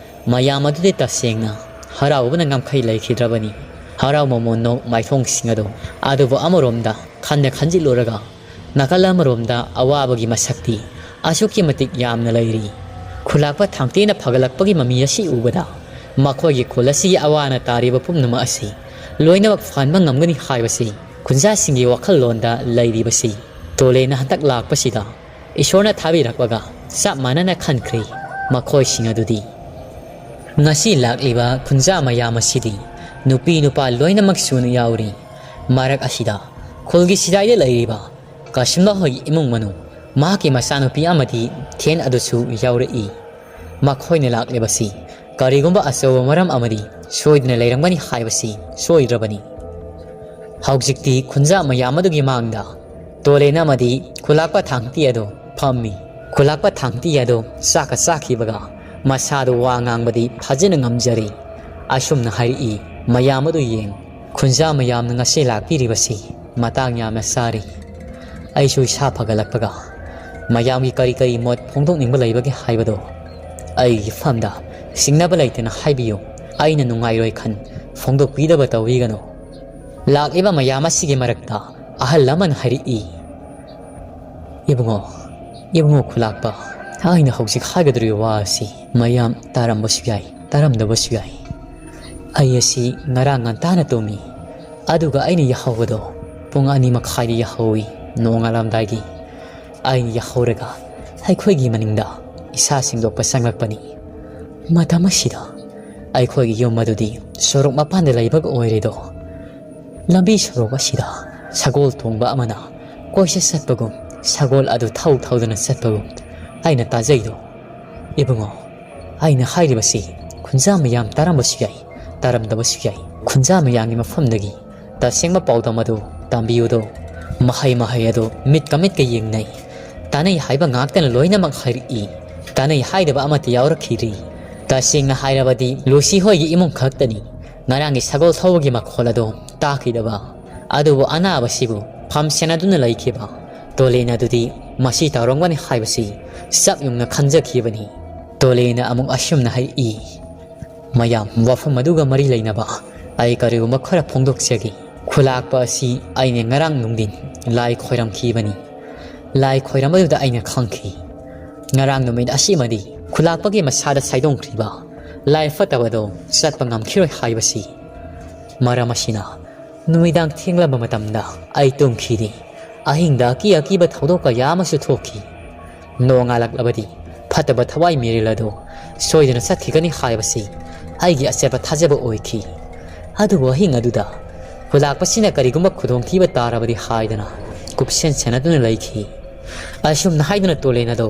ꯃꯌꯥꯝ ꯑꯗꯨꯗꯤ ꯇꯁꯦꯡꯅ ꯍꯔꯥꯎꯕꯅ ꯉꯝꯈꯩ ꯂꯩꯈꯤꯗ꯭ꯔꯕꯅꯤ꯫ ꯍꯔꯥꯎ ꯃꯃꯣꯟ ꯅꯣꯛ ꯃꯥꯏꯊꯣꯡꯁꯤꯡ ꯑꯗꯨ ꯑꯗꯨꯕꯨ ꯑꯃꯔꯣꯝꯗ ꯈꯟꯅ ꯈꯟꯖꯤꯜꯂꯨꯔꯒ ꯅꯥꯀꯜ ꯑꯃꯔꯣꯝꯗ ꯑꯋꯥꯕꯒꯤ ꯃꯁꯛꯇꯤ ꯑꯁꯨꯛꯀꯤ ꯃꯇꯤꯛ ꯌꯥꯝꯅ ꯂꯩꯔꯤ꯫ ꯈꯨꯂꯥꯛꯄ ꯊꯥꯡꯇꯦꯅ ꯐꯒꯠꯂꯛꯄꯒꯤ ꯃꯃꯤ ꯑꯁꯤ ꯎꯕꯗ ꯃꯈꯣꯏꯒꯤ ꯈꯨꯜ ꯑꯁꯤꯒꯤ ꯑꯋꯥ ꯑꯅꯥ ꯇꯥꯔꯤꯕ ꯄꯨꯝꯅꯃꯛ ꯑꯁꯤ ꯂꯣꯏꯅꯃꯛ ꯐꯍꯟꯕ ꯉꯝꯒꯅꯤ ꯍꯥꯏꯕꯁꯤ ꯈꯨꯟꯖꯥꯁꯤꯡꯒꯤ ꯋꯥꯈꯜꯂꯣꯟꯗ ꯂꯩꯔꯤꯕꯁꯤ꯫ ꯇꯣꯂꯦꯅ ꯍꯟꯗꯛ ꯂꯥꯛꯄꯁꯤꯗ ꯏꯁꯣꯔꯅ ꯊꯥꯕꯤꯔꯛꯄꯒ ꯆꯞ ꯃꯥꯟꯅꯅ ꯈꯟꯈ꯭ꯔꯦ꯫ ꯃꯈꯣꯏꯁꯤꯡ ꯑꯗꯨꯗꯤ ꯉꯁꯤ ꯂꯥꯛꯂꯤꯕ ꯈꯨꯟꯖꯥ ꯃꯌꯥꯝ ꯑꯁꯤꯗꯤ ꯅꯨꯄꯤ ꯅꯨꯄꯥ ꯂꯣꯏꯅꯃꯛ ꯁꯨꯅ ꯌꯥꯎꯔꯤ꯫ ꯃꯔꯛ ꯑꯁꯤꯗ ꯈꯨꯜꯒꯤ ꯁꯤꯗꯥꯏꯗ ꯂꯩꯔꯤꯕ ꯀꯥꯁꯤꯝꯂꯥ ꯍꯣꯏꯒꯤ ꯏꯃꯨꯡ ꯃꯅꯨꯡ, ꯃꯍꯥꯛꯀꯤ ꯃꯆꯥꯅꯨꯄꯤ ꯑꯃꯗꯤ ꯊꯦꯟ ꯑꯗꯨꯁꯨ ꯌꯥꯎꯔꯛꯏ꯫ ꯃꯈꯣꯏꯅ ꯂꯥꯛꯂꯤꯕꯁꯤ ꯀꯔꯤꯒꯨꯝꯕ ꯑꯆꯧꯕ ꯃꯔꯝ ꯑꯃꯗꯤ ꯁꯣꯏꯗꯅ ꯂꯩꯔꯝꯒꯅꯤ ꯍꯥꯏꯕꯁꯤ ꯁꯣꯏꯗ꯭ꯔꯕꯅꯤ꯫ ꯍꯧꯖꯤꯛꯇꯤ ꯈꯨꯟꯖꯥ ꯃꯌꯥꯝ ꯑꯗꯨꯒꯤ ꯃꯥꯡꯗ ꯇꯣꯂꯦꯟ ꯑꯃꯗꯤ ꯈꯨꯂꯥꯛꯄ ꯊꯥꯡꯇꯤ ꯑꯗꯨ ꯐꯝꯃꯤ꯫ ꯈꯨꯂꯥꯛꯄ ꯊꯥꯡꯇꯤ ꯑꯗꯨ ꯆꯥꯛꯀ ꯆꯥꯈꯤꯕꯒ ꯃꯁꯥꯗꯨ ꯋꯥ ꯉꯥꯡꯕꯗꯤ ꯐꯖꯅ ꯉꯝꯖꯔꯤ꯫ ꯑꯁꯨꯝꯅ ꯍꯥꯏꯔꯛꯏ, ꯃꯌꯥꯝ ꯑꯗꯨ ꯌꯦꯡ꯫ ꯈꯨꯟꯖꯥ ꯃꯌꯥꯝꯅ ꯉꯁꯤ ꯂꯥꯛꯄꯤꯔꯤꯕꯁꯤ ꯃꯇꯥꯡ ꯌꯥꯝꯅ ꯆꯥꯔꯤ꯫ ꯑꯩꯁꯨ ꯏꯁꯥ ꯐꯒꯠꯂꯛꯄꯒ ꯃꯌꯥꯝꯒꯤ ꯀꯔꯤ ꯀꯔꯤ ꯃꯣꯠ ꯐꯣꯡꯗꯣꯛꯅꯤꯡꯕ ꯂꯩꯕꯒꯦ ꯍꯥꯏꯕꯗꯨ ꯑꯩꯒꯤ ꯐꯝꯗ ꯁꯤꯡꯅꯕ ꯂꯩꯇꯅ ꯍꯥꯏꯕꯤꯌꯨ꯫ ꯑꯩꯅ ꯅꯨꯡꯉꯥꯏꯔꯣꯏ ꯈꯟ ꯐꯣꯡꯗꯣꯛꯄꯤꯗꯕ ꯇꯧꯕꯤꯒꯅꯨ꯫ ꯂꯥꯛꯂꯤꯕ ꯃꯌꯥꯝ ꯑꯁꯤꯒꯤ ꯃꯔꯛꯇ ꯑꯍꯜ ꯑꯃꯅ ꯍꯥꯏꯔꯛꯏ, "ꯏꯕꯨꯡꯉꯣ, ꯏꯕꯨꯡꯉꯣ ꯈꯨꯂꯥꯛꯄ, ꯑꯩꯅ ꯍꯧꯖꯤꯛ ꯍꯥꯏꯒꯗꯧꯔꯤꯕ ꯋꯥ ꯑꯁꯤ ꯃꯌꯥꯝ ꯇꯥꯔꯝꯕꯁꯨ ꯌꯥꯏ, ꯇꯥꯔꯝꯗꯕꯁꯨ ꯌꯥꯏ꯫ ꯑꯩ ꯑꯁꯤ ꯉꯔꯥꯡ ꯉꯟꯇꯥꯅ ꯇꯨꯝꯃꯤ, ꯑꯗꯨꯒ ꯑꯩꯅ ꯌꯥꯍꯧꯕꯗꯣ ꯄꯨꯡ ꯑꯅꯤ ꯃꯈꯥꯏꯗ ꯌꯥꯍꯧꯏ, ꯅꯣꯡꯉꯥꯜꯂꯝꯗꯥꯏꯒꯤ꯫ ꯑꯩꯅ ꯌꯥꯍꯧꯔꯒ ꯑꯩꯈꯣꯏꯒꯤ ꯃꯅꯤꯡꯗ ꯏꯁꯥ ꯁꯦꯡꯗꯣꯛꯄ ꯆꯪꯂꯛꯄꯅꯤ꯫ ꯃꯇꯝ ꯑꯁꯤꯗ ꯑꯩꯈꯣꯏꯒꯤ ꯌꯨꯝ ꯑꯗꯨꯗꯤ ꯁꯣꯔꯣꯛ ꯃꯄꯥꯟꯗ ꯂꯩꯕꯒ ꯑꯣꯏꯔꯦꯗꯣ꯫ ꯂꯝꯕꯤ ꯁꯣꯔꯣꯛ ꯑꯁꯤꯗ ꯁꯒꯣꯜ ꯇꯣꯡꯕ ꯑꯃꯅ ꯀꯣꯏꯆꯠ ꯆꯠꯄꯒꯨꯝ, ꯁꯒꯣꯜ ꯑꯗꯨ ꯊꯧ ꯊꯧꯗꯨꯅ ꯆꯠꯄꯕꯨ ꯑꯩꯅ ꯇꯥꯖꯩꯗꯣ꯫ ꯏꯕꯨꯡꯉꯣ, ꯑꯩꯅ ꯍꯥꯏꯔꯤꯕꯁꯤ ꯈꯨꯟꯖꯥ ꯃꯌꯥꯝ ꯇꯥꯔꯝꯕꯁꯨ ꯌꯥꯏ, ꯇꯥꯔꯝꯗꯕꯁꯨ ꯌꯥꯏ꯫ ꯈꯨꯟꯖꯥ ꯃꯌꯥꯝꯒꯤ ꯃꯐꯝꯗꯒꯤ ꯇꯁꯦꯡꯕ ꯄꯥꯎꯗꯝ ꯑꯗꯨ ꯇꯝꯕꯤꯌꯨꯗꯣ꯫ ꯃꯍꯩ ꯃꯍꯩ ꯑꯗꯨ ꯃꯤꯠꯀ ꯃꯤꯠꯀ ꯌꯦꯡꯅꯩ꯫ ꯇꯥꯅꯩ ꯍꯥꯏꯕ ꯉꯥꯛꯇꯅ ꯂꯣꯏꯅꯃꯛ ꯍꯥꯏꯔꯛꯏ꯫ ꯇꯥꯅꯩ ꯍꯥꯏꯗꯕ ꯑꯃꯠꯇ ꯌꯥꯎꯔꯛꯈꯤꯗ꯭ꯔꯤ꯫ ꯇꯁꯦꯡꯅ ꯍꯥꯏꯔꯕꯗꯤ ꯂꯨꯁꯤ ꯍꯣꯏꯒꯤ ꯏꯃꯨꯡ ꯈꯛꯇꯅꯤ ꯉꯔꯥꯡꯒꯤ ꯁꯒꯣꯜ ꯊꯧꯕꯒꯤ ꯃꯈꯣꯜ ꯑꯗꯨ ꯇꯥꯈꯤꯗꯕ꯫ ꯑꯗꯨꯕꯨ ꯑꯅꯥꯕꯁꯤꯕꯨ ꯐꯝ ꯁꯦꯟꯅꯗꯨꯅ ꯂꯩꯈꯤꯕ ꯇꯣꯂꯦꯟ ꯑꯗꯨꯗꯤ ꯃꯁꯤ ꯇꯧꯔꯝꯒꯅꯤ ꯍꯥꯏꯕꯁꯤ ꯆꯞ ꯌꯨꯡꯅ ꯈꯟꯖꯈꯤꯕꯅꯤ꯫ ꯇꯣꯂꯦꯟꯅ ꯑꯃꯨꯛ ꯑꯁꯨꯝꯅ ꯍꯥꯏꯔꯛꯏ, ꯃꯌꯥꯝ, ꯋꯥꯐꯝ ꯑꯗꯨꯒ ꯃꯔꯤ ꯂꯩꯅꯕ ꯑꯩ ꯀꯔꯤꯒꯨꯝꯕ ꯈꯔ ꯐꯣꯡꯗꯣꯛꯆꯒꯦ꯫ ꯈꯨꯂꯥꯛꯄ ꯑꯁꯤ ꯑꯩꯅ ꯉꯔꯥꯡ ꯅꯨꯡꯊꯤꯟ ꯂꯥꯏ ꯈꯣꯏꯔꯝꯈꯤꯕꯅꯤ꯫ ꯂꯥꯏ ꯈꯣꯏꯔꯝꯕꯗꯨꯗ ꯑꯩꯅ ꯈꯪꯈꯤ, ꯉꯔꯥꯡ ꯅꯨꯃꯤꯠ ꯑꯁꯤꯃꯗꯤ ꯈꯨꯂꯥꯛꯄꯒꯤ ꯃꯁꯥꯗ ꯁꯥꯏꯗꯣꯡꯈ꯭ꯔꯤꯕ ꯂꯥꯏ ꯐꯠꯇꯕꯗꯣ ꯆꯠꯄ ꯉꯝꯈꯤꯔꯣꯏ ꯍꯥꯏꯕꯁꯤ꯫ ꯃꯔꯝ ꯑꯁꯤꯅ ꯅꯨꯃꯤꯗꯥꯡ ꯊꯦꯡꯂꯕ ꯃꯇꯝꯗ ꯑꯩ ꯇꯨꯝꯈꯤꯗꯦ꯫ ꯑꯍꯤꯡꯗ ꯑꯀꯤ ꯑꯀꯤꯕ ꯊꯧꯗꯣꯛ ꯀꯌꯥ ꯑꯃꯁꯨ ꯊꯣꯛꯈꯤ꯫ ꯅꯣꯡꯉꯥꯜꯂꯛꯂꯕꯗꯤ ꯐꯠꯇꯕ ꯊꯋꯥꯏ ꯃꯤꯔꯦꯜ ꯑꯗꯨ ꯁꯣꯏꯗꯅ ꯆꯠꯈꯤꯒꯅꯤ ꯍꯥꯏꯕꯁꯤ ꯑꯩꯒꯤ ꯑꯆꯦꯠꯄ ꯊꯥꯖꯕ ꯑꯣꯏꯈꯤ꯫ ꯑꯗꯨꯕꯨ ꯑꯍꯤꯡ ꯑꯗꯨꯗ ꯈꯨꯂꯥꯛꯄꯁꯤꯅ ꯀꯔꯤꯒꯨꯝꯕ ꯈꯨꯗꯣꯡꯊꯤꯕ ꯇꯥꯔꯕꯗꯤ ꯍꯥꯏꯗꯅ ꯀꯨꯞꯁꯦꯟ ꯁꯦꯟꯅꯗꯨꯅ ꯂꯩꯈꯤ꯫ ꯑꯁꯨꯝꯅ ꯍꯥꯏꯗꯨꯅ ꯇꯣꯂꯦꯟ ꯑꯗꯣ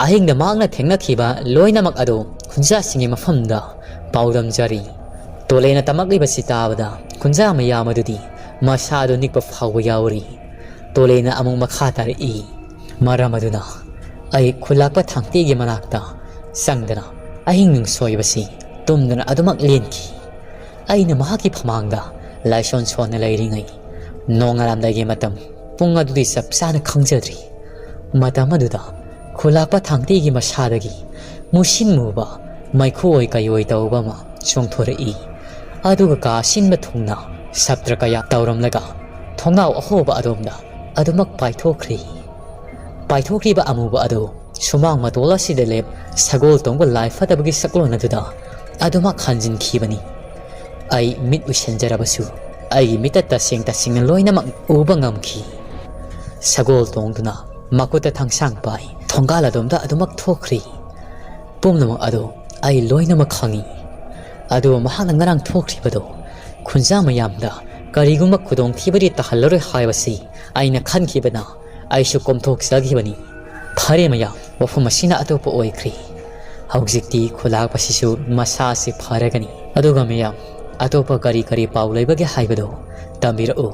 ꯑꯍꯤꯡꯗ ꯃꯍꯥꯛꯅ ꯊꯦꯡꯅꯈꯤꯕ ꯂꯣꯏꯅꯃꯛ ꯑꯗꯨ ꯈꯨꯟꯖꯥꯁꯤꯡꯒꯤ ꯃꯐꯝꯗ ꯄꯥꯎꯗꯝꯖꯔꯤ꯫ ꯇꯣꯂꯦꯟꯅ ꯇꯝꯃꯛꯂꯤꯕꯁꯤ ꯇꯥꯕꯗ ꯈꯨꯟꯖꯥ ꯃꯌꯥꯝ ꯑꯗꯨꯗꯤ ꯃꯁꯥꯗꯨ ꯅꯤꯛꯄ ꯐꯥꯎꯕ ꯌꯥꯎꯔꯤ꯫ ꯇꯣꯂꯦꯟꯅ ꯑꯃꯨꯛ ꯃꯈꯥ ꯇꯥꯔꯛꯏ꯫ ꯃꯔꯝ ꯑꯗꯨꯅ ꯑꯩ ꯈꯨꯂꯥꯛꯄ ꯊꯥꯡꯇꯦꯒꯤ ꯃꯅꯥꯛꯇ ꯆꯪꯗꯅ ꯑꯍꯤꯡ ꯅꯨꯡꯁꯣꯏꯕꯁꯤ ꯇꯨꯝꯗꯅ ꯑꯗꯨꯃꯛ ꯂꯦꯟꯈꯤ꯫ ꯑꯩꯅ ꯃꯍꯥꯛꯀꯤ ꯐꯃꯥꯡꯗ ꯂꯥꯏꯁꯣꯟ ꯁꯣꯟꯅ ꯂꯩꯔꯤꯉꯩ ꯅꯣꯡꯉꯥꯜꯂꯝꯗꯥꯏꯒꯤ ꯃꯇꯝ ꯄꯨꯡ ꯑꯗꯨꯗꯤ ꯆꯞ ꯆꯥꯅ ꯈꯪꯖꯗ꯭ꯔꯤ꯫ ꯃꯇꯝ ꯑꯗꯨꯗ ꯈꯨꯂꯥꯛꯄ ꯊꯥꯡꯇꯦꯒꯤ ꯃꯁꯥꯗꯒꯤ ꯃꯨꯁꯤꯟ ꯃꯨꯕ ꯃꯩꯈꯨ ꯑꯣꯏ ꯀꯩ ꯑꯣꯏ ꯇꯧꯕ ꯑꯃ ꯆꯣꯡꯊꯣꯔꯛꯏ꯫ ꯑꯗꯨꯒ ꯀꯥ ꯑꯁꯤꯟꯕ ꯊꯨꯡꯅ ꯁꯞꯇ꯭ꯔ ꯀꯌꯥ ꯇꯧꯔꯝꯂꯒ ꯊꯣꯡꯅꯥꯎ ꯑꯍꯣꯕ ꯑꯗꯣꯝꯗ ꯑꯗꯨꯃꯛ ꯄꯥꯏꯊꯣꯛꯈ꯭ꯔꯤ꯫ ꯄꯥꯏꯊꯣꯛꯈ꯭ꯔꯤꯕ ꯑꯃꯨꯕ ꯑꯗꯨ ꯁꯨꯃꯥꯡ ꯃꯇꯣꯜ ꯑꯁꯤꯗ ꯂꯦꯞ ꯁꯒꯣꯜ ꯇꯣꯡꯕ ꯂꯥꯏ ꯐꯠꯇꯕꯒꯤ ꯁꯛꯂꯣꯟ ꯑꯗꯨꯗ ꯑꯗꯨꯃꯛ ꯍꯟꯖꯤꯟꯈꯤꯕꯅꯤ꯫ ꯑꯩ ꯃꯤꯠ ꯎꯏꯁꯤꯟꯖꯔꯕꯁꯨ ꯑꯩꯒꯤ ꯃꯤꯠꯇ ꯇꯁꯦꯡ ꯇꯁꯦꯡꯅ ꯂꯣꯏꯅꯃꯛ ꯎꯕ ꯉꯝꯈꯤ꯫ ꯁꯒꯣꯜ ꯇꯣꯡꯗꯨꯅ ꯃꯈꯨꯠꯇ ꯊꯥꯡꯁꯥꯡ ꯄꯥꯏ ꯊꯣꯡꯒꯥꯜ ꯑꯗꯣꯝꯗ ꯑꯗꯨꯃꯛ ꯊꯣꯛꯈ꯭ꯔꯤ꯫ ꯄꯨꯝꯅꯃꯛ ꯑꯗꯨ ꯑꯩ ꯂꯣꯏꯅꯃꯛ ꯈꯪꯏ꯫ ꯑꯗꯨꯕꯨ ꯃꯍꯥꯛꯅ ꯉꯔꯥꯡ ꯊꯣꯛꯈ꯭ꯔꯤꯕꯗꯨ ꯈꯨꯟꯖꯥ ꯃꯌꯥꯝꯗ ꯀꯔꯤꯒꯨꯝꯕ ꯈꯨꯗꯣꯡꯊꯤꯕꯗꯤ ꯇꯥꯍꯜꯂꯔꯣꯏ ꯍꯥꯏꯕꯁꯤ ꯑꯩꯅ ꯈꯟꯈꯤꯕꯅ ꯑꯩꯁꯨ ꯀꯣꯝꯊꯣꯛꯆꯈꯤꯕꯅꯤ꯫ ꯐꯔꯦ ꯃꯌꯥꯝ, ꯋꯥꯐꯝ ꯑꯁꯤꯅ ꯑꯇꯣꯞꯄ ꯑꯣꯏꯈ꯭ꯔꯦ꯫ ꯍꯧꯖꯤꯛꯇꯤ ꯈꯨꯂꯥꯛꯄꯁꯤꯁꯨ ꯃꯁꯥꯁꯤ ꯐꯔꯒꯅꯤ꯫ ꯑꯗꯨꯒ ꯃꯌꯥꯝ, ꯑꯇꯣꯞꯄ ꯀꯔꯤ ꯀꯔꯤ ꯄꯥꯎ ꯂꯩꯕꯒꯦ ꯍꯥꯏꯕꯗꯨ ꯇꯝꯕꯤꯔꯛꯎ꯫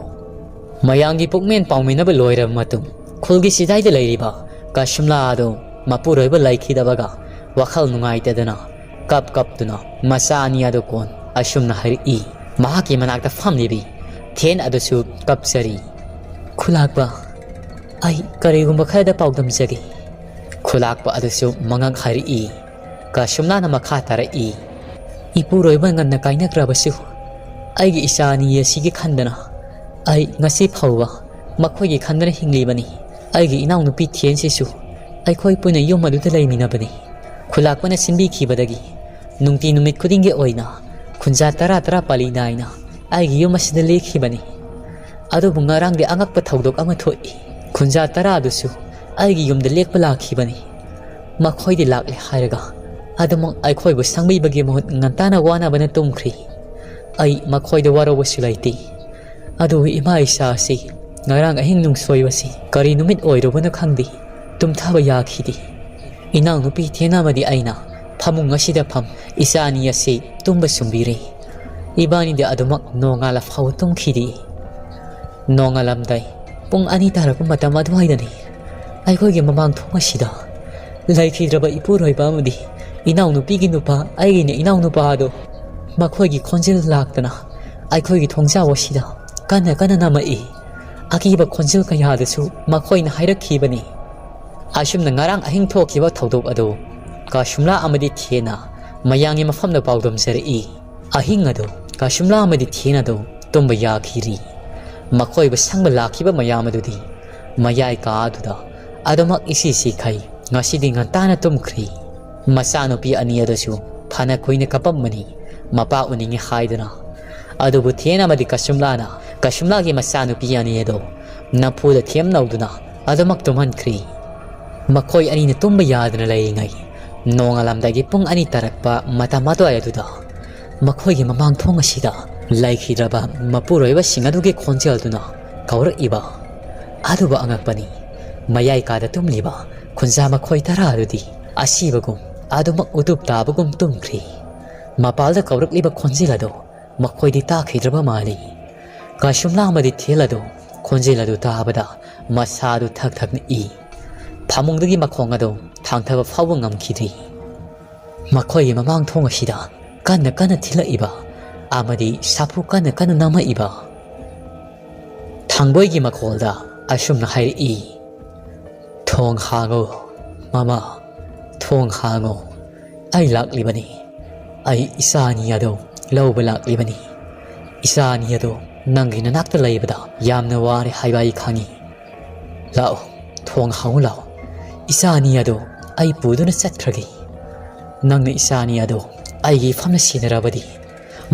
ꯃꯌꯥꯝꯒꯤ ꯄꯨꯛꯃꯦꯟ ꯄꯥꯎꯃꯤꯟꯅꯕ ꯂꯣꯏꯔꯕ ꯃꯇꯨꯡ, ꯈꯨꯜꯒꯤ ꯆꯤꯗꯥꯏꯗ ꯂꯩꯔꯤꯕ ꯀꯁꯨꯝꯂꯥ ꯑꯗꯨ ꯃꯄꯨꯔꯣꯏꯕ ꯂꯩꯈꯤꯗꯕꯒ ꯋꯥꯈꯜ ꯅꯨꯡꯉꯥꯏꯇꯗꯅ ꯀꯞ ꯀꯞꯇꯨꯅ ꯃꯆꯥ ꯑꯅꯤ ꯑꯗꯨ ꯀꯣꯟ ꯑꯁꯨꯝꯅ ꯍꯥꯏꯔꯛꯏ꯫ ꯃꯍꯥꯛꯀꯤ ꯃꯅꯥꯛꯇ ꯐꯝꯂꯤꯕꯤ ꯊꯦꯟ ꯑꯗꯨꯁꯨ ꯀꯞꯆꯔꯤ꯫ "ꯈꯨꯂꯥꯛꯄ, ꯑꯩ ꯀꯔꯤꯒꯨꯝꯕ ꯈꯔꯗ ꯄꯥꯎꯗꯝꯖꯒꯦ꯫" ꯈꯨꯂꯥꯛꯄ ꯑꯗꯨꯁꯨ ꯃꯉꯛ ꯍꯥꯏꯔꯛꯏ꯫ ꯀꯁꯨꯝꯂꯥꯅ ꯃꯈꯥ ꯇꯥꯔꯛꯏ꯫ "ꯏꯄꯨꯔꯣꯏꯕ ꯉꯟꯅ ꯀꯥꯏꯅꯈ꯭ꯔꯕꯁꯨ ꯑꯩꯒꯤ ꯏꯆꯥ ꯑꯅꯤ ꯑꯁꯤꯒꯤ ꯈꯟꯗꯅ ꯑꯩ ꯉꯁꯤ ꯐꯥꯎꯕ ꯃꯈꯣꯏꯒꯤ ꯈꯟꯗꯅ ꯍꯤꯡꯂꯤꯕꯅꯤ꯫ ꯑꯩꯒꯤ ꯏꯅꯥꯎꯅꯨꯄꯤ ꯊꯦꯟꯁꯤꯁꯨ ꯑꯩꯈꯣꯏ ꯄꯨꯟꯅ ꯌꯨꯝ ꯑꯗꯨꯗ ꯂꯩꯃꯤꯟꯅꯕꯅꯤ꯫" ꯈꯨꯂꯥꯛꯄꯅ ꯁꯤꯟꯕꯤꯈꯤꯕꯗꯒꯤ ꯅꯨꯡꯇꯤ ꯅꯨꯃꯤꯠ ꯈꯨꯗꯤꯡꯒꯤ ꯑꯣꯏꯅ ꯈꯨꯟꯖꯥ ꯇꯔꯥ ꯇꯔꯥ ꯄꯥꯂꯤ ꯅꯥꯏꯅ ꯑꯩꯒꯤ ꯌꯨꯝ ꯑꯁꯤꯗ ꯂꯦꯛꯈꯤꯕꯅꯤ꯫ ꯑꯗꯨꯕꯨ ꯉꯔꯥꯡꯗꯤ ꯑꯉꯛꯄ ꯊꯧꯗꯣꯛ ꯑꯃ ꯊꯣꯛꯏ꯫ ꯈꯨꯟꯖꯥ ꯇꯔꯥ ꯑꯗꯨꯁꯨ ꯑꯩꯒꯤ ꯌꯨꯝꯗ ꯂꯦꯛꯄ ꯂꯥꯛꯈꯤꯕꯅꯤ꯫ ꯃꯈꯣꯏꯗꯤ ꯂꯥꯛꯂꯦ ꯍꯥꯏꯔꯒ ꯑꯗꯨꯃꯛ ꯑꯩꯈꯣꯏꯕꯨ ꯁꯪꯕꯤꯕꯒꯤ ꯃꯍꯨꯠ ꯉꯟꯇꯥꯅ ꯋꯥꯅꯕꯅ ꯇꯨꯝꯈ꯭ꯔꯤ꯫ ꯑꯩ ꯃꯈꯣꯏꯗ ꯋꯥꯔꯧꯕꯁꯨ ꯂꯩꯇꯦ꯫ ꯑꯗꯨꯕꯨ ꯏꯃꯥ ꯏꯆꯥ ꯑꯁꯤ ꯉꯔꯥꯡ ꯑꯍꯤꯡ ꯅꯨꯡꯁꯣꯏꯕꯁꯤ ꯀꯔꯤ ꯅꯨꯃꯤꯠ ꯑꯣꯏꯔꯨꯕꯅꯣ ꯈꯪꯗꯦ, ꯇꯨꯝꯊꯕ ꯌꯥꯈꯤꯗꯦ꯫ ꯏꯅꯥꯎꯅꯨꯄꯤ ꯊꯦꯅꯥ ꯑꯃꯗꯤ ꯑꯩꯅ ꯐꯃꯨꯡ ꯑꯁꯤꯗ ꯐꯝ ꯏꯆꯥ ꯑꯅꯤ ꯑꯁꯤ ꯇꯨꯝꯕ ꯁꯨꯝꯕꯤꯔꯦ꯫ ꯏꯕꯥꯅꯤꯗꯤ ꯑꯗꯨꯃꯛ ꯅꯣꯡꯉꯥꯜꯂ ꯐꯥꯎꯕ ꯇꯨꯝꯈꯤꯗꯦ꯫ ꯅꯣꯡꯉꯥꯜꯂꯝꯗꯥꯏ ꯄꯨꯡ ꯑꯅꯤ ꯇꯥꯔꯛꯄ ꯃꯇꯝ ꯑꯗꯨꯋꯥꯏꯗꯅꯤ, ꯑꯩꯈꯣꯏꯒꯤ ꯃꯃꯥꯡ ꯊꯣꯡ ꯑꯁꯤꯗ ꯂꯩꯈꯤꯗ꯭ꯔꯕ ꯏꯄꯨꯔꯣꯏꯕ ꯑꯃꯗꯤ ꯏꯅꯥꯎꯅꯨꯄꯤꯒꯤ ꯅꯨꯄꯥ, ꯑꯩꯒꯤꯅ ꯏꯅꯥꯎꯅꯨꯄꯥ ꯑꯗꯣ, ꯃꯈꯣꯏꯒꯤ ꯈꯣꯟꯖꯦꯜ ꯂꯥꯛꯇꯅ ꯑꯩꯈꯣꯏꯒꯤ ꯊꯣꯡꯖꯥꯎ ꯑꯁꯤꯗ ꯀꯟꯅ ꯀꯟꯅ ꯅꯝꯃꯛꯏ꯫ ꯑꯀꯤꯕ ꯈꯣꯟꯖꯦꯜ ꯀꯌꯥꯗꯁꯨ ꯃꯈꯣꯏꯅ ꯍꯥꯏꯔꯛꯈꯤꯕꯅꯤ꯫ ꯑꯁꯨꯝꯅ ꯉꯔꯥꯡ ꯑꯍꯤꯡ ꯊꯣꯛꯈꯤꯕ ꯊꯧꯗꯣꯛ ꯑꯗꯨ ꯀꯁꯨꯝꯂꯥ ꯑꯃꯗꯤ ꯊꯦꯅ ꯃꯌꯥꯝꯒꯤ ꯃꯐꯝꯗ ꯄꯥꯎꯗꯝꯖꯔꯛꯏ꯫ ꯑꯍꯤꯡ ꯑꯗꯨ ꯀꯁꯨꯝꯂꯥ ꯑꯃꯗꯤ ꯊꯦꯅ ꯑꯗꯨ ꯇꯨꯝꯕ ꯌꯥꯈꯤꯗ꯭ꯔꯤ꯫ ꯃꯈꯣꯏꯕꯨ ꯁꯪꯕ ꯂꯥꯛꯈꯤꯕ ꯃꯌꯥꯝ ꯑꯗꯨꯗꯤ ꯃꯌꯥꯏ ꯀꯥ ꯑꯗꯨꯗ ꯑꯗꯨꯃꯛ ꯏꯁꯤ ꯁꯤꯈꯩ ꯉꯁꯤꯗꯤ ꯉꯟꯇꯥꯅ ꯇꯨꯝꯈ꯭ꯔꯤ꯫ ꯃꯆꯥꯅꯨꯄꯤ ꯑꯅꯤ ꯑꯗꯨꯁꯨ ꯐꯅ ꯀꯨꯏꯅ ꯀꯞꯄꯝꯕꯅꯤ, ꯃꯄꯥ ꯎꯅꯤꯡꯉꯤ ꯍꯥꯏꯗꯨꯅ꯫ ꯑꯗꯨꯕꯨ ꯊꯦꯟ ꯑꯃꯗꯤ ꯀꯁꯨꯝꯂꯥꯅ ꯀꯁꯨꯝꯂꯥꯒꯤ ꯃꯆꯥꯅꯨꯄꯤ ꯑꯅꯤ ꯑꯗꯨ ꯅꯝꯐꯨꯗ ꯊꯦꯝꯅꯧꯗꯨꯅ ꯑꯗꯨꯃꯛ ꯇꯨꯝꯍꯟꯈ꯭ꯔꯤ꯫ ꯃꯈꯣꯏ ꯑꯅꯤꯅ ꯇꯨꯝꯕ ꯌꯥꯗꯅ ꯂꯩꯔꯤꯉꯩ, ꯅꯣꯡꯉꯥꯜꯂꯝꯗꯥꯏꯒꯤ ꯄꯨꯡ ꯑꯅꯤ ꯇꯥꯔꯛꯄ ꯃꯇꯝ ꯑꯗꯨꯋꯥꯏ ꯑꯗꯨꯗ ꯃꯈꯣꯏꯒꯤ ꯃꯃꯥꯡ ꯊꯣꯡ ꯑꯁꯤꯗ ꯂꯩꯈꯤꯗ꯭ꯔꯕ ꯃꯄꯨꯔꯣꯏꯕꯁꯤꯡ ꯑꯗꯨꯒꯤ ꯈꯣꯟꯖꯦꯜꯗꯨꯅ ꯀꯧꯔꯛꯏꯕ꯫ ꯑꯗꯨꯕꯨ ꯑꯉꯛꯄꯅꯤ, ꯃꯌꯥꯏ ꯀꯥꯗ ꯇꯨꯝꯂꯤꯕ ꯈꯨꯟꯖꯥ ꯃꯈꯣꯏ ꯇꯔꯥ ꯑꯗꯨꯗꯤ ꯑꯁꯤꯕꯒꯨꯝ, ꯑꯗꯨꯃꯛ ꯎꯇꯨꯞ ꯇꯥꯕꯒꯨꯝ ꯇꯨꯝꯈ꯭ꯔꯤ꯫ ꯃꯄꯥꯜꯗ ꯀꯧꯔꯛꯂꯤꯕ ꯈꯣꯟꯖꯦꯜ ꯑꯗꯨ ꯃꯈꯣꯏꯗꯤ ꯇꯥꯈꯤꯗ꯭ꯔꯕ ꯃꯥꯜꯂꯤ꯫ ꯀꯁꯨꯝꯂꯥ ꯑꯃꯗꯤ ꯊꯦꯜ ꯑꯗꯨ ꯈꯣꯟꯖꯦꯜ ꯑꯗꯨ ꯇꯥꯕꯗ ꯃꯁꯥꯗꯨ ꯊꯛ ꯊꯛ ꯅꯤꯛꯏ꯫ ꯐꯃꯨꯡꯗꯒꯤ ꯃꯈꯣꯡ ꯑꯗꯨ ꯊꯥꯡꯊꯕ ꯐꯥꯎꯕ ꯉꯝꯈꯤꯗ꯭ꯔꯤ꯫ ꯃꯈꯣꯏꯒꯤ ꯃꯃꯥꯡ ꯊꯣꯡ ꯑꯁꯤꯗ ꯀꯟꯅ ꯀꯟꯅ ꯊꯤꯜꯂꯛꯏꯕ ꯑꯃꯗꯤ ꯁꯥꯐꯨ ꯀꯟꯅ ꯀꯟꯅ ꯅꯝꯃꯛꯏꯕ ꯊꯥꯡꯕꯣꯏꯒꯤ ꯃꯈꯣꯜꯗ ꯑꯁꯨꯝꯅ ꯍꯥꯏꯔꯛꯏ, "ꯊꯣꯡ ꯍꯥꯡꯉꯨ, ꯃꯃꯥ, ꯊꯣꯡ ꯍꯥꯡꯉꯨ꯫ ꯑꯩ ꯂꯥꯛꯂꯤꯕꯅꯤ꯫ ꯑꯩ ꯏꯆꯥ ꯑꯅꯤ ꯑꯗꯨ ꯂꯧꯕ ꯂꯥꯛꯂꯤꯕꯅꯤ꯫ ꯏꯆꯥ ꯑꯅꯤ ꯑꯗꯨ ꯅꯪꯒꯤ ꯅꯅꯥꯛꯇ ꯂꯩꯕꯗ ꯌꯥꯝꯅ ꯋꯥꯔꯦ ꯍꯥꯏꯕ ꯑꯩ ꯈꯪꯏ꯫ ꯂꯥꯛꯑꯣ, ꯊꯣꯡ ꯍꯥꯡꯉꯨ ꯂꯥꯛꯑꯣ꯫ ꯏꯆꯥ ꯑꯅꯤ ꯑꯗꯨ ꯑꯩ ꯄꯨꯗꯨꯅ ꯆꯠꯈ꯭ꯔꯒꯦ꯫ ꯅꯪꯅ ꯏꯆꯥ ꯑꯅꯤ ꯑꯗꯨ ꯑꯩꯒꯤ ꯏꯐꯝꯅ ꯁꯤꯟꯅꯔꯕꯗꯤ,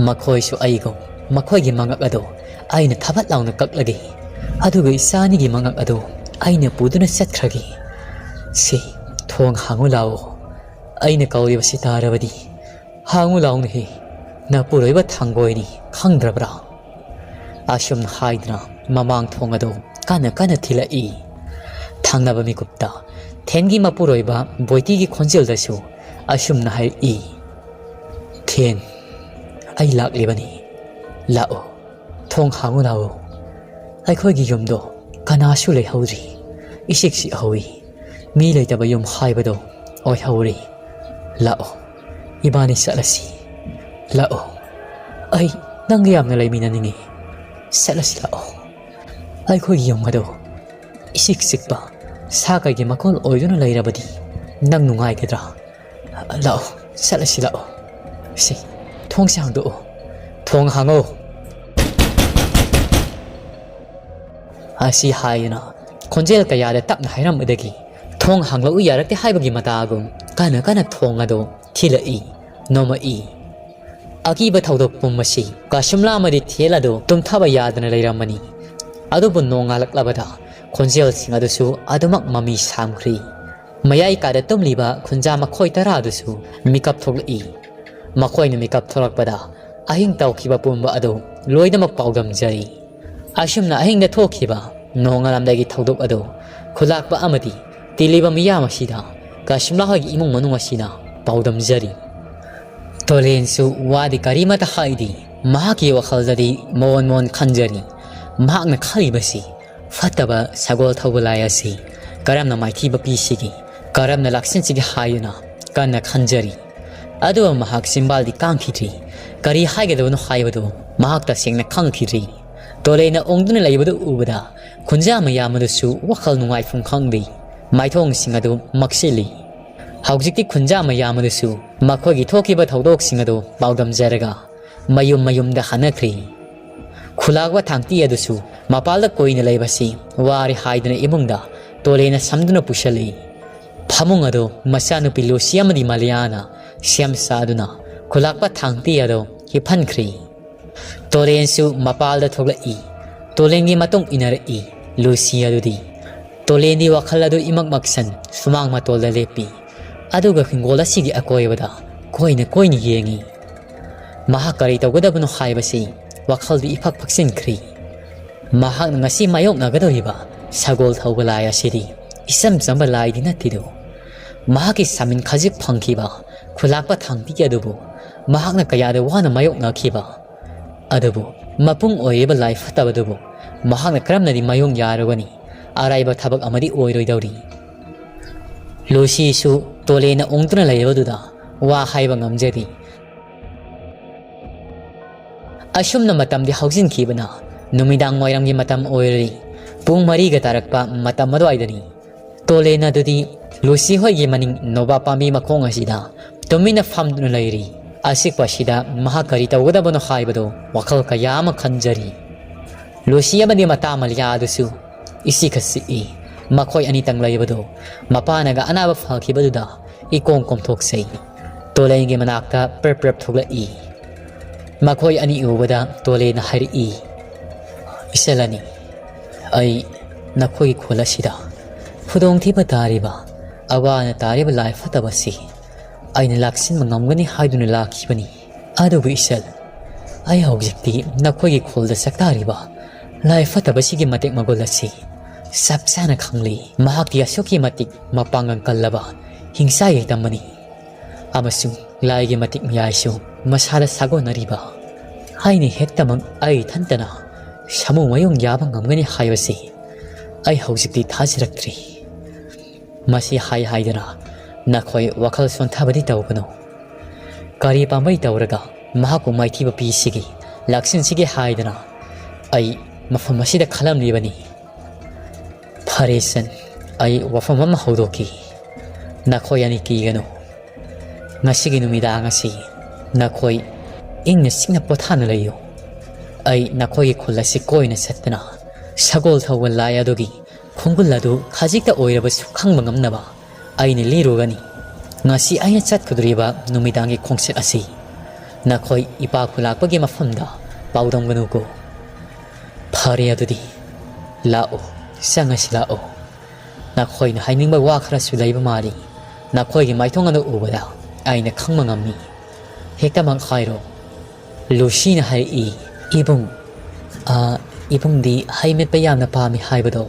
ꯃꯈꯣꯏꯁꯨ ꯑꯩꯒꯨꯝ ꯃꯈꯣꯏꯒꯤ ꯃꯉꯛ ꯑꯗꯨ ꯑꯩꯅ ꯊꯕꯠ ꯂꯥꯎꯅ ꯀꯛꯂꯒꯦ꯫ ꯑꯗꯨꯒ ꯏꯆꯥ ꯑꯅꯤꯒꯤ ꯃꯉꯛ ꯑꯗꯨ ꯑꯩꯅ ꯄꯨꯗꯨꯅ ꯆꯠꯈ꯭ꯔꯒꯦ꯫ ꯁꯤ, ꯊꯣꯡ ꯍꯥꯡꯉꯨ ꯂꯥꯛꯑꯣ꯫ ꯑꯩꯅ ꯀꯧꯔꯤꯕꯁꯤ ꯇꯥꯔꯕꯗꯤ, ꯍꯥꯡꯉꯨ ꯂꯥꯎꯅꯦꯍꯦ, ꯅꯄꯨꯔꯣꯏꯕ ꯊꯥꯡꯕꯣꯏꯅꯤ, ꯈꯪꯗ꯭ꯔꯕ꯭ꯔꯥ?" ꯑꯁꯨꯝꯅ ꯍꯥꯏꯗꯨꯅ ꯃꯃꯥꯡ ꯊꯣꯡ ꯑꯗꯨ ꯀꯟꯅ ꯀꯟꯅ ꯊꯤꯜꯂꯛꯏ꯫ ꯊꯪꯅꯕ ꯃꯤꯀꯨꯞꯇ ꯊꯦꯟꯒꯤ ꯃꯄꯨꯔꯣꯏꯕ ꯕꯣꯏꯇꯤꯒꯤ ꯈꯣꯟꯖꯦꯜꯗꯁꯨ ꯑꯁꯨꯝꯅ ꯍꯥꯏꯔꯛꯏ, "ꯊꯦꯟ, ꯑꯩ ꯂꯥꯛꯂꯤꯕꯅꯤ꯫ ꯂꯥꯛꯑꯣ, ꯊꯣꯡ ꯍꯥꯡꯉꯨ ꯂꯥꯛꯑꯣ꯫ ꯑꯩꯈꯣꯏꯒꯤ ꯌꯨꯝꯗꯣ ꯀꯅꯥꯁꯨ ꯂꯩꯍꯧꯗ꯭ꯔꯤ꯫ ꯏꯆꯤꯛ ꯆꯤꯛꯍꯧꯏ꯫ ꯃꯤ ꯂꯩꯇꯕ ꯌꯨꯝ ꯍꯥꯏꯕꯗꯣ ꯑꯣꯏꯍꯧꯔꯦ꯫ ꯂꯥꯛꯑꯣ, ꯏꯕꯥꯅꯤ ꯆꯠꯂꯁꯤ꯫ ꯂꯥꯛꯑꯣ, ꯑꯩ ꯅꯪꯒ ꯌꯥꯝꯅ ꯂꯩꯃꯤꯟꯅꯅꯤꯡꯉꯤ꯫ ꯆꯠꯂꯁꯤ ꯂꯥꯛꯑꯣ꯫ ꯑꯩꯈꯣꯏꯒꯤ ꯌꯨꯝ ꯑꯗꯨ ꯏꯆꯤꯛ ꯆꯤꯛꯄ ꯁꯥ ꯀꯩꯒꯤ ꯃꯀꯣꯜ ꯑꯣꯏꯗꯨꯅ ꯂꯩꯔꯕꯗꯤ ꯅꯪ ꯅꯨꯡꯉꯥꯏꯒꯗ꯭ꯔꯥ? ꯂꯥꯛꯑꯣ, ꯆꯠꯂꯁꯤ ꯂꯥꯛꯑꯣ꯫ ꯁꯤ, ꯊꯣꯡꯁꯦ ꯍꯥꯡꯗꯣꯛꯑꯣ꯫ ꯊꯣꯡ ꯍꯥꯡꯉꯣ!" ꯑꯁꯤ ꯍꯥꯏꯗꯨꯅ ꯈꯣꯟꯖꯦꯜ ꯀꯌꯥꯗ ꯇꯞꯅ ꯍꯥꯏꯔꯝꯕꯗꯒꯤ ꯊꯣꯡ ꯍꯥꯡꯂꯛꯎ ꯌꯥꯔꯛꯇꯦ ꯍꯥꯏꯕꯒꯤ ꯃꯇꯥꯒꯨꯝ ꯀꯟꯅ ꯀꯟꯅ ꯊꯣꯡ ꯑꯗꯨ ꯊꯤꯜꯂꯛꯏ, ꯅꯣꯝꯃꯛꯏ꯫ ꯑꯀꯤꯕ ꯊꯧꯗꯣꯛ ꯄꯨꯝꯕꯁꯤ ꯀꯁꯨꯝꯂꯥ ꯑꯃꯗꯤ ꯊꯦꯜ ꯑꯗꯨ ꯇꯨꯝꯊꯕ ꯌꯥꯗꯅ ꯂꯩꯔꯝꯕꯅꯤ꯫ ꯑꯗꯨꯕꯨ ꯅꯣꯡꯉꯥꯜꯂꯛꯂꯕꯗ ꯈꯣꯟꯖꯦꯜꯁꯤꯡ ꯑꯗꯨꯁꯨ ꯑꯗꯨꯃꯛ ꯃꯃꯤ ꯁꯥꯝꯈ꯭ꯔꯤ꯫ ꯃꯌꯥꯏ ꯀꯥꯗ ꯇꯨꯝꯂꯤꯕ ꯈꯨꯟꯖꯥ ꯃꯈꯣꯏ ꯇꯔꯥ ꯑꯗꯨꯁꯨ ꯃꯤꯀꯞ ꯊꯣꯛꯂꯛꯏ꯫ ꯃꯈꯣꯏꯅ ꯃꯤꯀꯞ ꯊꯣꯛꯂꯛꯄꯗ ꯑꯍꯤꯡ ꯇꯧꯈꯤꯕ ꯄꯨꯝꯕ ꯑꯗꯨ ꯂꯣꯏꯅꯃꯛ ꯄꯥꯎꯗꯝꯖꯔꯤ꯫ ꯑꯁꯨꯝꯅ ꯑꯍꯤꯡꯗ ꯊꯣꯛꯈꯤꯕ ꯅꯣꯡꯉꯥꯜꯂꯝꯗꯥꯏꯒꯤ ꯊꯧꯗꯣꯛ ꯑꯗꯨ ꯈꯨꯂꯥꯛꯄ ꯑꯃꯗꯤ ꯇꯤꯜꯂꯤꯕ ꯃꯤꯌꯥꯝ ꯑꯁꯤꯗ ꯀꯁꯤꯝꯂꯥ ꯍꯣꯏꯒꯤ ꯏꯃꯨꯡ ꯃꯅꯨꯡ ꯑꯁꯤꯅ ꯄꯥꯎꯗꯝꯖꯔꯤ꯫ ꯇꯣꯂꯦꯟꯁꯨ ꯋꯥꯗꯤ ꯀꯔꯤꯃꯠꯇ ꯍꯥꯏꯗꯦ꯫ ꯃꯍꯥꯛꯀꯤ ꯋꯥꯈꯜꯗꯗꯤ ꯃꯣꯟ ꯃꯣꯟ ꯈꯟꯖꯔꯤ꯫ ꯃꯍꯥꯛꯅ ꯈꯜꯂꯤꯕꯁꯤ ꯐꯠꯇꯕ ꯁꯒꯣꯜ ꯊꯧꯕ ꯂꯥꯏ ꯑꯁꯤ ꯀꯔꯝꯅ ꯃꯥꯏꯊꯤꯕ ꯄꯤꯁꯤꯒꯦ, ꯀꯔꯝꯅ ꯂꯥꯛꯁꯤꯟꯁꯤꯒꯦ ꯍꯥꯏꯗꯨꯅ ꯀꯟꯅ ꯈꯟꯖꯔꯤ꯫ ꯑꯗꯨꯕꯨ ꯃꯍꯥꯛ ꯆꯤꯝꯕꯥꯜꯗꯤ ꯀꯥꯡꯈꯤꯗ꯭ꯔꯤ꯫ ꯀꯔꯤ ꯍꯥꯏꯒꯗꯕꯅꯣ ꯍꯥꯏꯕꯗꯨ ꯃꯍꯥꯛ ꯇꯁꯦꯡꯅ ꯈꯪꯈꯤꯗ꯭ꯔꯤ꯫ ꯇꯣꯂꯦꯟꯅ ꯎꯪꯗꯨꯅ ꯂꯩꯕꯗꯨ ꯎꯕꯗ ꯈꯨꯟꯖꯥ ꯃꯌꯥꯝ ꯑꯗꯨꯁꯨ ꯋꯥꯈꯜ ꯅꯨꯡꯉꯥꯏꯐꯝ ꯈꯪꯗꯦ꯫ ꯃꯥꯏꯊꯣꯡꯁꯤꯡ ꯑꯗꯨ ꯃꯛꯁꯤꯜꯂꯤ꯫ ꯍꯧꯖꯤꯛꯇꯤ ꯈꯨꯟꯖꯥ ꯃꯌꯥꯝ ꯑꯗꯨꯁꯨ ꯃꯈꯣꯏꯒꯤ ꯊꯣꯛꯈꯤꯕ ꯊꯧꯗꯣꯛꯁꯤꯡ ꯑꯗꯨ ꯄꯥꯎꯗꯝꯖꯔꯒ ꯃꯌꯨꯝ ꯃꯌꯨꯝꯗ ꯍꯟꯅꯈ꯭ꯔꯤ꯫ ꯈꯨꯂꯥꯛꯄ ꯊꯥꯡꯇꯤ ꯑꯗꯨꯁꯨ ꯃꯄꯥꯜꯗ ꯀꯨꯏꯅ ꯂꯩꯕꯁꯤ ꯋꯥꯔꯦ ꯍꯥꯏꯗꯨꯅ ꯏꯃꯨꯡꯗ ꯇꯣꯂꯦꯟꯅ ꯁꯝꯗꯨꯅ ꯄꯨꯁꯜꯂꯤ꯫ ꯐꯃꯨꯡ ꯑꯗꯨ ꯃꯆꯥꯅꯨꯄꯤ ꯂꯨꯁꯤ ꯑꯃꯗꯤ ꯃꯂꯤꯌꯥꯅ ꯁꯦꯝ ꯁꯥꯗꯨꯅ ꯈꯨꯂꯥꯛꯄ ꯊꯥꯡꯇꯤ ꯑꯗꯨ ꯍꯤꯞꯍꯟꯈ꯭ꯔꯤ꯫ ꯇꯣꯂꯦꯟꯁꯨ ꯃꯄꯥꯜꯗ ꯊꯣꯛꯂꯛꯏ꯫ ꯇꯣꯂꯦꯟꯒꯤ ꯃꯇꯨꯡ ꯏꯟꯅꯔꯛꯏ ꯂꯨꯁꯤ ꯑꯗꯨꯗꯤ꯫ ꯇꯣꯂꯦꯟꯗꯤ ꯋꯥꯈꯜ ꯑꯗꯨ ꯏꯃꯛ ꯃꯛꯁꯟ ꯁꯨꯃꯥꯡ ꯃꯇꯣꯜꯗ ꯂꯦꯞꯄꯤ꯫ ꯑꯗꯨꯒ ꯍꯤꯡꯒꯣꯜ ꯑꯁꯤꯒꯤ ꯑꯀꯣꯏꯕꯗ ꯀꯣꯏꯅ ꯀꯣꯏꯅ ꯌꯦꯡꯏ꯫ ꯃꯍꯥꯛ ꯀꯔꯤ ꯇꯧꯒꯗꯕꯅꯣ ꯍꯥꯏꯕꯁꯤ ꯋꯥꯈꯜꯗꯨ ꯏꯐꯛ ꯐꯛꯆꯤꯟꯈ꯭ꯔꯤ꯫ ꯃꯍꯥꯛꯅ ꯉꯁꯤ ꯃꯥꯌꯣꯛꯅꯒꯗꯧꯔꯤꯕ ꯁꯒꯣꯜ ꯊꯧꯕ ꯂꯥꯏ ꯑꯁꯤꯗꯤ ꯏꯆꯝ ꯆꯝꯕ ꯂꯥꯏꯗꯤ ꯅꯠꯇꯦꯗꯣ꯫ ꯃꯍꯥꯛꯀꯤ ꯁꯥꯃꯤꯟ ꯈꯖꯤꯛ ꯐꯪꯈꯤꯕ ꯈꯨꯂꯥꯛꯄ ꯊꯥꯡꯇꯤ ꯑꯗꯨꯕꯨ ꯃꯍꯥꯛꯅ ꯀꯌꯥꯗ ꯋꯥꯅ ꯃꯥꯌꯣꯛꯅꯈꯤꯕ꯫ ꯑꯗꯨꯕꯨ ꯃꯄꯨꯡ ꯑꯣꯏꯔꯤꯕ ꯂꯥꯏ ꯐꯠꯇꯕꯗꯨꯕꯨ ꯃꯍꯥꯛꯅ ꯀꯔꯝꯅꯗꯤ ꯃꯥꯌꯣꯛ ꯌꯥꯔꯨꯒꯅꯤ? ꯑꯔꯥꯏꯕ ꯊꯕꯛ ꯑꯃꯗꯤ ꯑꯣꯏꯔꯣꯏꯗꯧꯔꯤ꯫ ꯂꯨꯁꯤꯁꯨ ꯇꯣꯂꯦꯟꯅ ꯎꯪꯗꯨꯅ ꯂꯩꯔꯕꯗꯨꯗ ꯋꯥ ꯍꯥꯏꯕ ꯉꯝꯖꯗꯦ꯫ ꯑꯁꯨꯝꯅ ꯃꯇꯝꯗꯤ ꯍꯧꯖꯤꯟꯈꯤꯕꯅ ꯅꯨꯃꯤꯗꯥꯡ ꯋꯥꯏꯔꯝꯒꯤ ꯃꯇꯝ ꯑꯣꯏꯔꯤ꯫ ꯄꯨꯡ ꯃꯔꯤꯒ ꯇꯥꯔꯛꯄ ꯃꯇꯝ ꯑꯗꯨꯋꯥꯏꯗꯅꯤ꯫ ꯇꯣꯂꯦꯟ ꯑꯗꯨꯗꯤ ꯂꯨꯁꯤ ꯍꯣꯏꯒꯤ ꯃꯅꯤꯡ ꯅꯣꯕꯥꯞ ꯄꯥꯝꯕꯤ ꯃꯈꯣꯡ ꯑꯁꯤꯗ ꯇꯨꯃꯤꯟꯅ ꯐꯝꯗꯨꯅ ꯂꯩꯔꯤ꯫ ꯑꯆꯤꯛꯄ ꯑꯁꯤꯗ ꯃꯍꯥꯛ ꯀꯔꯤ ꯇꯧꯒꯗꯕꯅꯣ ꯍꯥꯏꯕꯗꯨ ꯋꯥꯈꯜ ꯀꯌꯥ ꯑꯃ ꯈꯟꯖꯔꯤ꯫ ꯂꯨꯁꯤ ꯑꯃꯗꯤ ꯃꯇꯥ ꯃꯂꯤꯌꯥ ꯑꯗꯨꯁꯨ ꯏꯆꯤꯛꯀ ꯆꯤꯛꯏ꯫ ꯃꯈꯣꯏ ꯑꯅꯤꯇꯪ ꯂꯩꯕꯗꯨ ꯃꯄꯥꯅꯒ ꯑꯅꯥꯕ ꯐꯈꯤꯕꯗꯨꯗ ꯏꯀꯣꯝ ꯀꯣꯝꯊꯣꯛꯆꯩ꯫ ꯇꯣꯂꯦꯟꯒꯤ ꯃꯅꯥꯛꯇ ꯄ꯭ꯔꯞ ꯄ꯭ꯔꯞ ꯊꯣꯛꯂꯛꯏ꯫ ꯃꯈꯣꯏ ꯑꯅꯤ ꯎꯕꯗ ꯇꯣꯂꯦꯟꯅ ꯍꯥꯏꯔꯛꯏ, "ꯏꯆꯜ ꯑꯅꯤ, ꯑꯩ ꯅꯈꯣꯏꯒꯤ ꯈꯨꯜ ꯑꯁꯤꯗ ꯈꯨꯗꯣꯡꯊꯤꯕ ꯇꯥꯔꯤꯕ, ꯑꯋꯥ ꯑꯅꯥ ꯇꯥꯔꯤꯕ ꯂꯥꯏ ꯐꯠꯇꯕ ꯑꯁꯤ ꯑꯩꯅ ꯂꯥꯛꯁꯤꯟꯕ ꯉꯝꯒꯅꯤ ꯍꯥꯏꯗꯨꯅ ꯂꯥꯛꯈꯤꯕꯅꯤ꯫ ꯑꯗꯨꯕꯨ ꯏꯆꯜ, ꯑꯩ ꯍꯧꯖꯤꯛꯇꯤ ꯅꯈꯣꯏꯒꯤ ꯈꯨꯜꯗ ꯁꯛꯇꯥꯔꯤꯕ ꯂꯥꯏ ꯐꯠꯇꯕꯁꯤꯒꯤ ꯃꯇꯤꯛ ꯃꯒꯨꯜ ꯑꯁꯤ ꯆꯞ ꯆꯥꯅ ꯈꯪꯂꯤ꯫ ꯃꯍꯥꯛꯇꯤ ꯑꯁꯨꯛꯀꯤ ꯃꯇꯤꯛ ꯃꯄꯥꯡꯒꯜ ꯀꯜꯂꯕ ꯍꯤꯡꯆꯥꯏ ꯂꯩꯇꯝꯕꯅꯤ꯫ ꯑꯃꯁꯨꯡ ꯂꯥꯏꯒꯤ ꯃꯇꯤꯛ ꯃꯌꯥꯏꯁꯨ ꯃꯁꯥꯗ ꯁꯥꯒꯣꯟꯅꯔꯤꯕ꯫ ꯑꯩꯅ ꯍꯦꯛꯇꯃꯛ ꯑꯩ ꯏꯊꯟꯇꯅ ꯁꯥꯃꯨ ꯃꯌꯨꯡ ꯌꯥꯕ ꯉꯝꯒꯅꯤ ꯍꯥꯏꯕꯁꯤ ꯑꯩ ꯍꯧꯖꯤꯛꯇꯤ ꯊꯥꯖꯔꯛꯇ꯭ꯔꯤ꯫ ꯃꯁꯤ ꯍꯥꯏ ꯍꯥꯏꯗꯅ ꯅꯈꯣꯏ ꯋꯥꯈꯜ ꯁꯣꯟꯊꯕꯗꯤ ꯇꯧꯒꯅꯨ꯫ ꯀꯔꯤ ꯄꯥꯝꯕꯩ ꯇꯧꯔꯒ ꯃꯍꯥꯛꯄꯨ ꯃꯥꯏꯊꯤꯕ ꯄꯤꯁꯤꯒꯦ, ꯂꯥꯛꯁꯤꯟꯁꯤꯒꯦ ꯍꯥꯏꯗꯅ ꯑꯩ ꯃꯐꯝ ꯑꯁꯤꯗ ꯈꯜꯂꯝꯂꯤꯕꯅꯤ꯫ ꯐꯔꯦ ꯁꯟ, ꯑꯩ ꯋꯥꯐꯝ ꯑꯃ ꯍꯧꯗꯣꯛꯈꯤ꯫ ꯅꯈꯣꯏ ꯑꯅꯤ ꯀꯤꯒꯅꯨ꯫ ꯉꯁꯤꯒꯤ ꯅꯨꯃꯤꯗꯥꯡ ꯑꯁꯤ ꯅꯈꯣꯏ ꯏꯪꯅ ꯆꯤꯛꯅ ꯄꯣꯊꯥꯅ ꯂꯩꯌꯨ꯫ ꯑꯩ ꯅꯈꯣꯏꯒꯤ ꯈꯨꯜ ꯑꯁꯤ ꯀꯣꯏꯅ ꯆꯠꯇꯅ ꯁꯒꯣꯜ ꯊꯧꯕ ꯂꯥꯏ ꯑꯗꯨꯒꯤ ꯈꯣꯡꯒꯨꯜ ꯑꯗꯨ ꯈꯖꯤꯛꯇ ꯑꯣꯏꯔꯕꯁꯨ ꯈꯪꯕ ꯉꯝꯅꯕ ꯑꯩꯅ ꯂꯤꯔꯨꯒꯅꯤ꯫ ꯉꯁꯤ ꯑꯩꯅ ꯆꯠꯀꯗꯧꯔꯤꯕ ꯅꯨꯃꯤꯗꯥꯡꯒꯤ ꯈꯣꯡꯆꯠ ꯑꯁꯤ ꯅꯈꯣꯏ ꯏꯄꯥ ꯈꯨꯂꯥꯛꯄꯒꯤ ꯃꯐꯝꯗ ꯄꯥꯎꯗꯝꯒꯅꯨꯀꯣ꯫ ꯐꯔꯦ ꯑꯗꯨꯗꯤ, ꯂꯥꯛꯑꯣ, ꯆꯪꯉꯁꯤ ꯂꯥꯛꯑꯣ꯫ ꯅꯈꯣꯏꯅ ꯍꯥꯏꯅꯤꯡꯕ ꯋꯥ ꯈꯔꯁꯨ ꯂꯩꯕ ꯃꯥꯜꯂꯤ꯫ ꯅꯈꯣꯏꯒꯤ ꯃꯥꯏꯊꯣꯡ ꯑꯗꯨ ꯎꯕꯗ ꯑꯩꯅ ꯈꯪꯕ ꯉꯝꯃꯤ꯫ ꯍꯦꯛꯇꯃꯛ ꯍꯥꯏꯔꯣ꯫ ꯂꯨꯁꯤꯅ ꯍꯥꯏꯔꯛꯏ, "ꯏꯕꯨꯡ, ꯑ, ꯏꯕꯨꯡꯗꯤ ꯍꯩ ꯃꯦꯠꯄ ꯌꯥꯝꯅ ꯄꯥꯝꯃꯤ ꯍꯥꯏꯕꯗꯣ,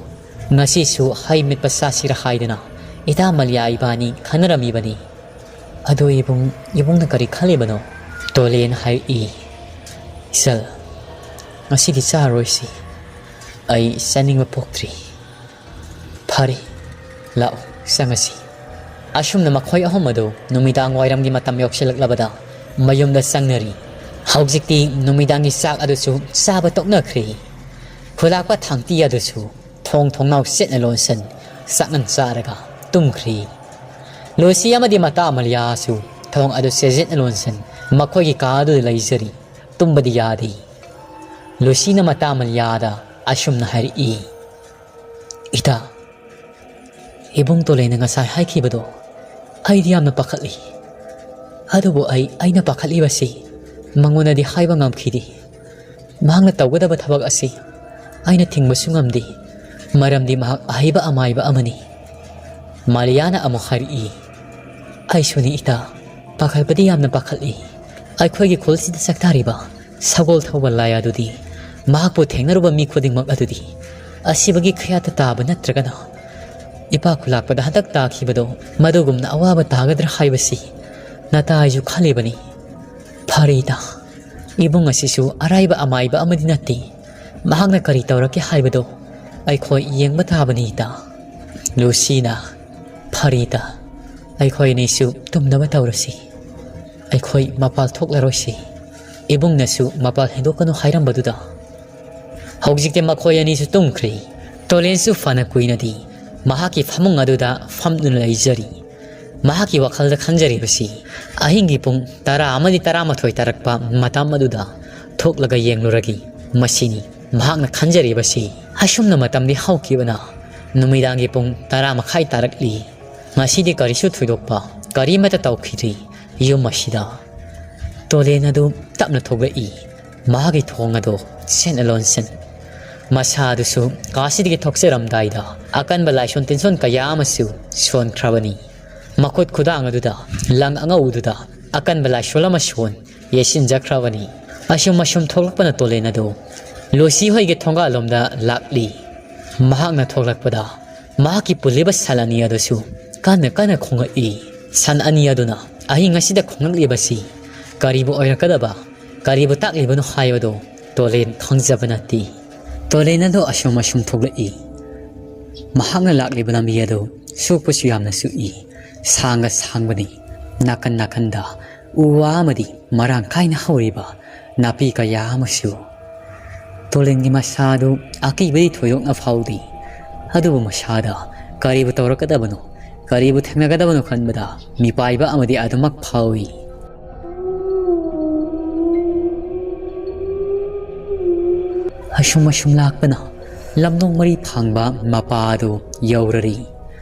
ꯉꯁꯤꯁꯨ ꯍꯩ ꯃꯦꯠꯄ ꯆꯥꯁꯤꯔ ꯍꯥꯏꯗꯅ ꯏꯇꯥ ꯃꯂꯤꯌꯥ ꯏꯕꯥꯅꯤ ꯈꯟꯅꯔꯝꯃꯤꯕꯅꯤ꯫ ꯑꯗꯣ ꯏꯕꯨꯡ, ꯏꯕꯨꯡꯅ ꯀꯔꯤ ꯈꯜꯂꯤꯕꯅꯣ?" ꯇꯣꯂꯦꯟ ꯍꯥꯏꯔꯛꯏ, "ꯏꯆꯜ, ꯉꯁꯤꯗꯤ ꯆꯥꯔꯣꯏꯁꯤ꯫ ꯑꯩ ꯆꯥꯅꯤꯡꯕ ꯄꯣꯛꯇ꯭ꯔꯤ꯫ ꯐꯔꯦ, ꯂꯥꯛꯑꯣ, ꯆꯪꯉꯁꯤ꯫" ꯑꯁꯨꯝꯅ ꯃꯈꯣꯏ ꯑꯍꯨꯝ ꯑꯗꯨ ꯅꯨꯃꯤꯗꯥꯡ ꯋꯥꯏꯔꯝꯒꯤ ꯃꯇꯝ ꯌꯧꯁꯤꯜꯂꯛꯂꯕꯗ ꯃꯌꯨꯝꯗ ꯆꯪꯅꯔꯤ꯫ ꯍꯧꯖꯤꯛꯇꯤ ꯅꯨꯃꯤꯗꯥꯡꯒꯤ ꯆꯥꯛ ꯑꯗꯨꯁꯨ ꯆꯥꯕ ꯇꯣꯛꯅꯈ꯭ꯔꯦ꯫ ꯈꯨꯂꯥꯛꯄ ꯊꯥꯡꯇꯤ ꯑꯗꯨꯁꯨ ꯊꯣꯡ ꯊꯣꯡꯅꯥꯎ ꯆꯦꯠꯅ ꯂꯣꯟꯁꯤꯟ ꯆꯥꯛꯅꯟ ꯆꯥꯔꯒ ꯇꯨꯝꯈ꯭ꯔꯤ꯫ ꯂꯨꯁꯤ ꯑꯃꯗꯤ ꯃꯇꯥ ꯃꯂꯤꯌꯥꯁꯨ ꯊꯣꯡ ꯑꯗꯨ ꯆꯦꯖꯦꯠꯅ ꯂꯣꯟꯁꯤꯟ ꯃꯈꯣꯏꯒꯤ ꯀꯥ ꯑꯗꯨꯗ ꯂꯩꯖꯔꯤ꯫ ꯇꯨꯝꯕꯗꯤ ꯌꯥꯗꯦ꯫ ꯂꯨꯁꯤꯅ ꯃꯇꯥ ꯃꯂꯤꯌꯥꯗ ꯑꯁꯨꯝꯅ ꯍꯥꯏꯔꯛꯏ, "ꯏꯇꯥ, ꯏꯕꯨꯡ ꯇꯣꯂꯦꯅ ꯉꯁꯥꯏ ꯍꯥꯏꯈꯤꯕꯗꯣ ꯑꯩꯗꯤ ꯌꯥꯝꯅ ꯄꯥꯈꯠꯂꯤ꯫ ꯑꯗꯨꯕꯨ ꯑꯩ, ꯑꯩꯅ ꯄꯥꯈꯠꯂꯤꯕꯁꯤ ꯃꯉꯣꯟꯗꯗꯤ ꯍꯥꯏꯕ ꯉꯝꯈꯤꯗꯦ꯫ ꯃꯍꯥꯛꯅ ꯇꯧꯒꯗꯕ ꯊꯕꯛ ꯑꯁꯤ ꯑꯩꯅ ꯊꯤꯡꯕꯁꯨ ꯉꯝꯗꯦ, ꯃꯔꯝꯗꯤ ꯃꯍꯥꯛ ꯑꯍꯩꯕ ꯑꯃꯥꯏꯕ ꯑꯃꯅꯤ꯫" ꯃꯥꯂꯤꯌꯥꯅ ꯑꯃꯨꯛ ꯍꯥꯏꯔꯛꯏ, "ꯑꯩꯁꯨꯅꯤ ꯏꯇꯥ, ꯄꯥꯈꯠꯄꯗꯤ ꯌꯥꯝꯅ ꯄꯥꯈꯠꯂꯤ꯫ ꯑꯩꯈꯣꯏꯒꯤ ꯈꯨꯜꯁꯤꯗ ꯁꯛꯇꯥꯔꯤꯕ ꯁꯒꯣꯜ ꯊꯧꯕ ꯂꯥꯏ ꯑꯗꯨꯗꯤ ꯃꯍꯥꯛꯄꯨ ꯊꯦꯡꯅꯔꯨꯕ ꯃꯤ ꯈꯨꯗꯤꯡꯃꯛ ꯑꯗꯨꯗꯤ ꯑꯁꯤꯕꯒꯤ ꯈꯌꯥꯠꯇ ꯇꯥꯕ ꯅꯠꯇ꯭ꯔꯒꯅ ꯏꯄꯥ ꯈꯨꯂꯥꯛꯄꯗ ꯍꯟꯗꯛ ꯇꯥꯈꯤꯕꯗꯣ ꯃꯗꯨꯒꯨꯝꯅ ꯑꯋꯥꯕ ꯇꯥꯒꯗ꯭ꯔꯥ ꯍꯥꯏꯕꯁꯤ ꯅꯇꯥ ꯑꯩꯁꯨ ꯈꯜꯂꯤꯕꯅꯤ꯫ ꯐꯔꯦ ꯏꯇꯥ, ꯏꯕꯨꯡ ꯑꯁꯤꯁꯨ ꯑꯔꯥꯏꯕ ꯑꯃꯥꯏꯕ ꯑꯃꯗꯤ ꯅꯠꯇꯦ꯫ ꯃꯍꯥꯛꯅ ꯀꯔꯤ ꯇꯧꯔꯛꯀꯦ ꯍꯥꯏꯕꯗꯣ ꯑꯩꯈꯣꯏ ꯌꯦꯡꯕ ꯇꯥꯕꯅꯤ ꯏꯇꯥ꯫ ꯂꯨꯁꯤꯅ, ꯐꯔꯦ ꯏꯇꯥ, ꯑꯩꯈꯣꯏ ꯑꯅꯤꯁꯨ ꯇꯨꯝꯅꯕ ꯇꯧꯔꯁꯤ꯫ ꯑꯩꯈꯣꯏ ꯃꯄꯥꯜ ꯊꯣꯛꯂꯔꯣꯏꯁꯤ꯫ ꯏꯕꯨꯡꯅꯁꯨ ꯃꯄꯥꯜ ꯍꯦꯟꯗꯣꯛꯀꯅꯨ ꯍꯥꯏꯔꯝꯕꯗꯨꯗ ꯍꯧꯖꯤꯛꯇꯤ ꯃꯈꯣꯏ ꯑꯅꯤꯁꯨ ꯇꯨꯝꯈ꯭ꯔꯦ꯫ ꯇꯣꯂꯦꯟꯁꯨ ꯐꯅ ꯀꯨꯏꯅꯗꯤ ꯃꯍꯥꯛꯀꯤ ꯐꯃꯨꯡ ꯑꯗꯨꯗ ꯐꯝꯗꯨꯅ ꯂꯩꯖꯔꯤ꯫ ꯃꯍꯥꯛꯀꯤ ꯋꯥꯈꯜꯗ ꯈꯟꯖꯔꯤꯕꯁꯤ ꯑꯍꯤꯡꯒꯤ ꯄꯨꯡ ꯇꯔꯥ ꯑꯃꯗꯤ ꯇꯔꯥꯃꯥꯊꯣꯏ ꯇꯥꯔꯛꯄ ꯃꯇꯝ ꯑꯗꯨꯗ ꯊꯣꯛꯂꯒ ꯌꯦꯡꯂꯨꯔꯒꯦ꯫ ꯃꯁꯤꯅꯤ ꯃꯍꯥꯛꯅ ꯈꯟꯖꯔꯤꯕꯁꯤ꯫ ꯑꯁꯨꯝꯅ ꯃꯇꯝꯗꯤ ꯍꯧꯈꯤꯕꯅ ꯅꯨꯃꯤꯗꯥꯡꯒꯤ ꯄꯨꯡ ꯇꯔꯥ ꯃꯈꯥꯏ ꯇꯥꯔꯛꯂꯤ꯫ ꯉꯁꯤꯗꯤ ꯀꯔꯤꯁꯨ ꯊꯣꯏꯗꯣꯛꯄ ꯀꯔꯤꯃꯠꯇ ꯇꯧꯈꯤꯗ꯭ꯔꯤ꯫ ꯌꯨꯝ ꯑꯁꯤꯗ ꯇꯣꯂꯦꯟ ꯑꯗꯨ ꯇꯞꯅ ꯊꯣꯛꯂꯛꯏ꯫ ꯃꯍꯥꯛꯀꯤ ꯊꯣꯡ ꯑꯗꯨ ꯁꯦꯟꯅ ꯂꯣꯟꯁꯤꯟ꯫ ꯃꯁꯥ ꯑꯗꯨꯁꯨ ꯀꯥꯁꯤꯗꯒꯤ ꯊꯣꯛꯆꯔꯝꯗꯥꯏꯗ ꯑꯀꯟꯕ ꯂꯥꯏꯁꯣꯟ ꯇꯤꯟꯁꯣꯟ ꯀꯌꯥ ꯑꯃꯁꯨ ꯁꯣꯟꯈ꯭ꯔꯕꯅꯤ꯫ ꯃꯈꯨꯠ ꯈꯨꯗꯥꯡ ꯑꯗꯨꯗ ꯂꯪ ꯑꯉꯧꯕꯗꯨꯗ ꯑꯀꯟꯕ ꯂꯥꯏꯁꯣꯟ ꯑꯃ ꯁꯣꯟ ꯌꯦꯠꯁꯤꯟꯖꯈ꯭ꯔꯕꯅꯤ꯫ ꯑꯁꯨꯝ ꯑꯁꯨꯝ ꯊꯣꯛꯂꯛꯄꯅ ꯇꯣꯂꯦꯟ ꯑꯗꯨ ꯂꯨꯁꯤ ꯍꯣꯏꯒꯤ ꯊꯣꯡꯒꯥꯜꯂꯣꯝꯗ ꯂꯥꯛꯂꯤ꯫ ꯃꯍꯥꯛꯅ ꯊꯣꯛꯂꯛꯄꯗ ꯃꯍꯥꯛꯀꯤ ꯄꯨꯜꯂꯤꯕ ꯁꯟ ꯑꯅꯤ ꯑꯗꯨꯁꯨ ꯀꯟꯅ ꯀꯟꯅ ꯈꯣꯡꯂꯛꯏ꯫ ꯁꯟ ꯑꯅꯤ ꯑꯗꯨꯅ ꯑꯍꯤꯡ ꯑꯁꯤꯗ ꯈꯣꯡꯂꯛꯂꯤꯕꯁꯤ ꯀꯔꯤꯕꯨ ꯑꯣꯏꯔꯛꯀꯗꯕ, ꯀꯔꯤꯕꯨ ꯇꯥꯛꯂꯤꯕꯅꯣ ꯍꯥꯏꯕꯗꯨ ꯇꯣꯂꯦꯟ ꯈꯪꯖꯕ ꯅꯠꯇꯦ꯫ ꯇꯣꯂꯦꯟ ꯑꯗꯨ ꯑꯁꯨꯝ ꯑꯁꯨꯝ ꯊꯣꯛꯂꯛꯏ꯫ ꯃꯍꯥꯛꯅ ꯂꯥꯛꯂꯤꯕ ꯂꯝꯕꯤ ꯑꯗꯨ ꯁꯣꯛꯄꯁꯨ ꯌꯥꯝꯅ ꯁꯣꯛꯏ꯫ ꯁꯥꯡꯒ ꯁꯥꯡꯕꯅꯤ꯫ ꯅꯥꯀꯟ ꯅꯥꯀꯟꯗ ꯎ ꯋꯥ ꯑꯃꯗꯤ ꯃꯔꯥꯡ ꯀꯥꯏꯅ ꯍꯧꯔꯤꯕ ꯅꯥꯄꯤ ꯀꯌꯥ ꯑꯃꯁꯨ꯫ ꯇꯣꯂꯦꯟꯒꯤ ꯃꯁꯥꯗꯨ ꯑꯀꯤꯕꯗꯤ ꯊꯣꯏꯗꯣꯛꯅ ꯐꯥꯎꯗꯦ꯫ ꯑꯗꯨꯕꯨ ꯃꯁꯥꯗ ꯀꯔꯤꯕꯨ ꯇꯧꯔꯛꯀꯗꯕꯅꯣ, ꯀꯔꯤꯕꯨ ꯊꯦꯡꯅꯒꯗꯕꯅꯣ ꯈꯟꯕꯗ ꯃꯤꯄꯥꯏꯕ ꯑꯃꯗꯤ ꯑꯗꯨꯃꯛ ꯐꯥꯎꯏ꯫ ꯑꯁꯨꯝ ꯑꯁꯨꯝ ꯂꯥꯛꯄꯅ ꯂꯝꯂꯣꯡ ꯃꯔꯤ ꯐꯥꯡꯕ ꯃꯄꯥ ꯑꯗꯨ ꯌꯧꯔꯔꯤ꯫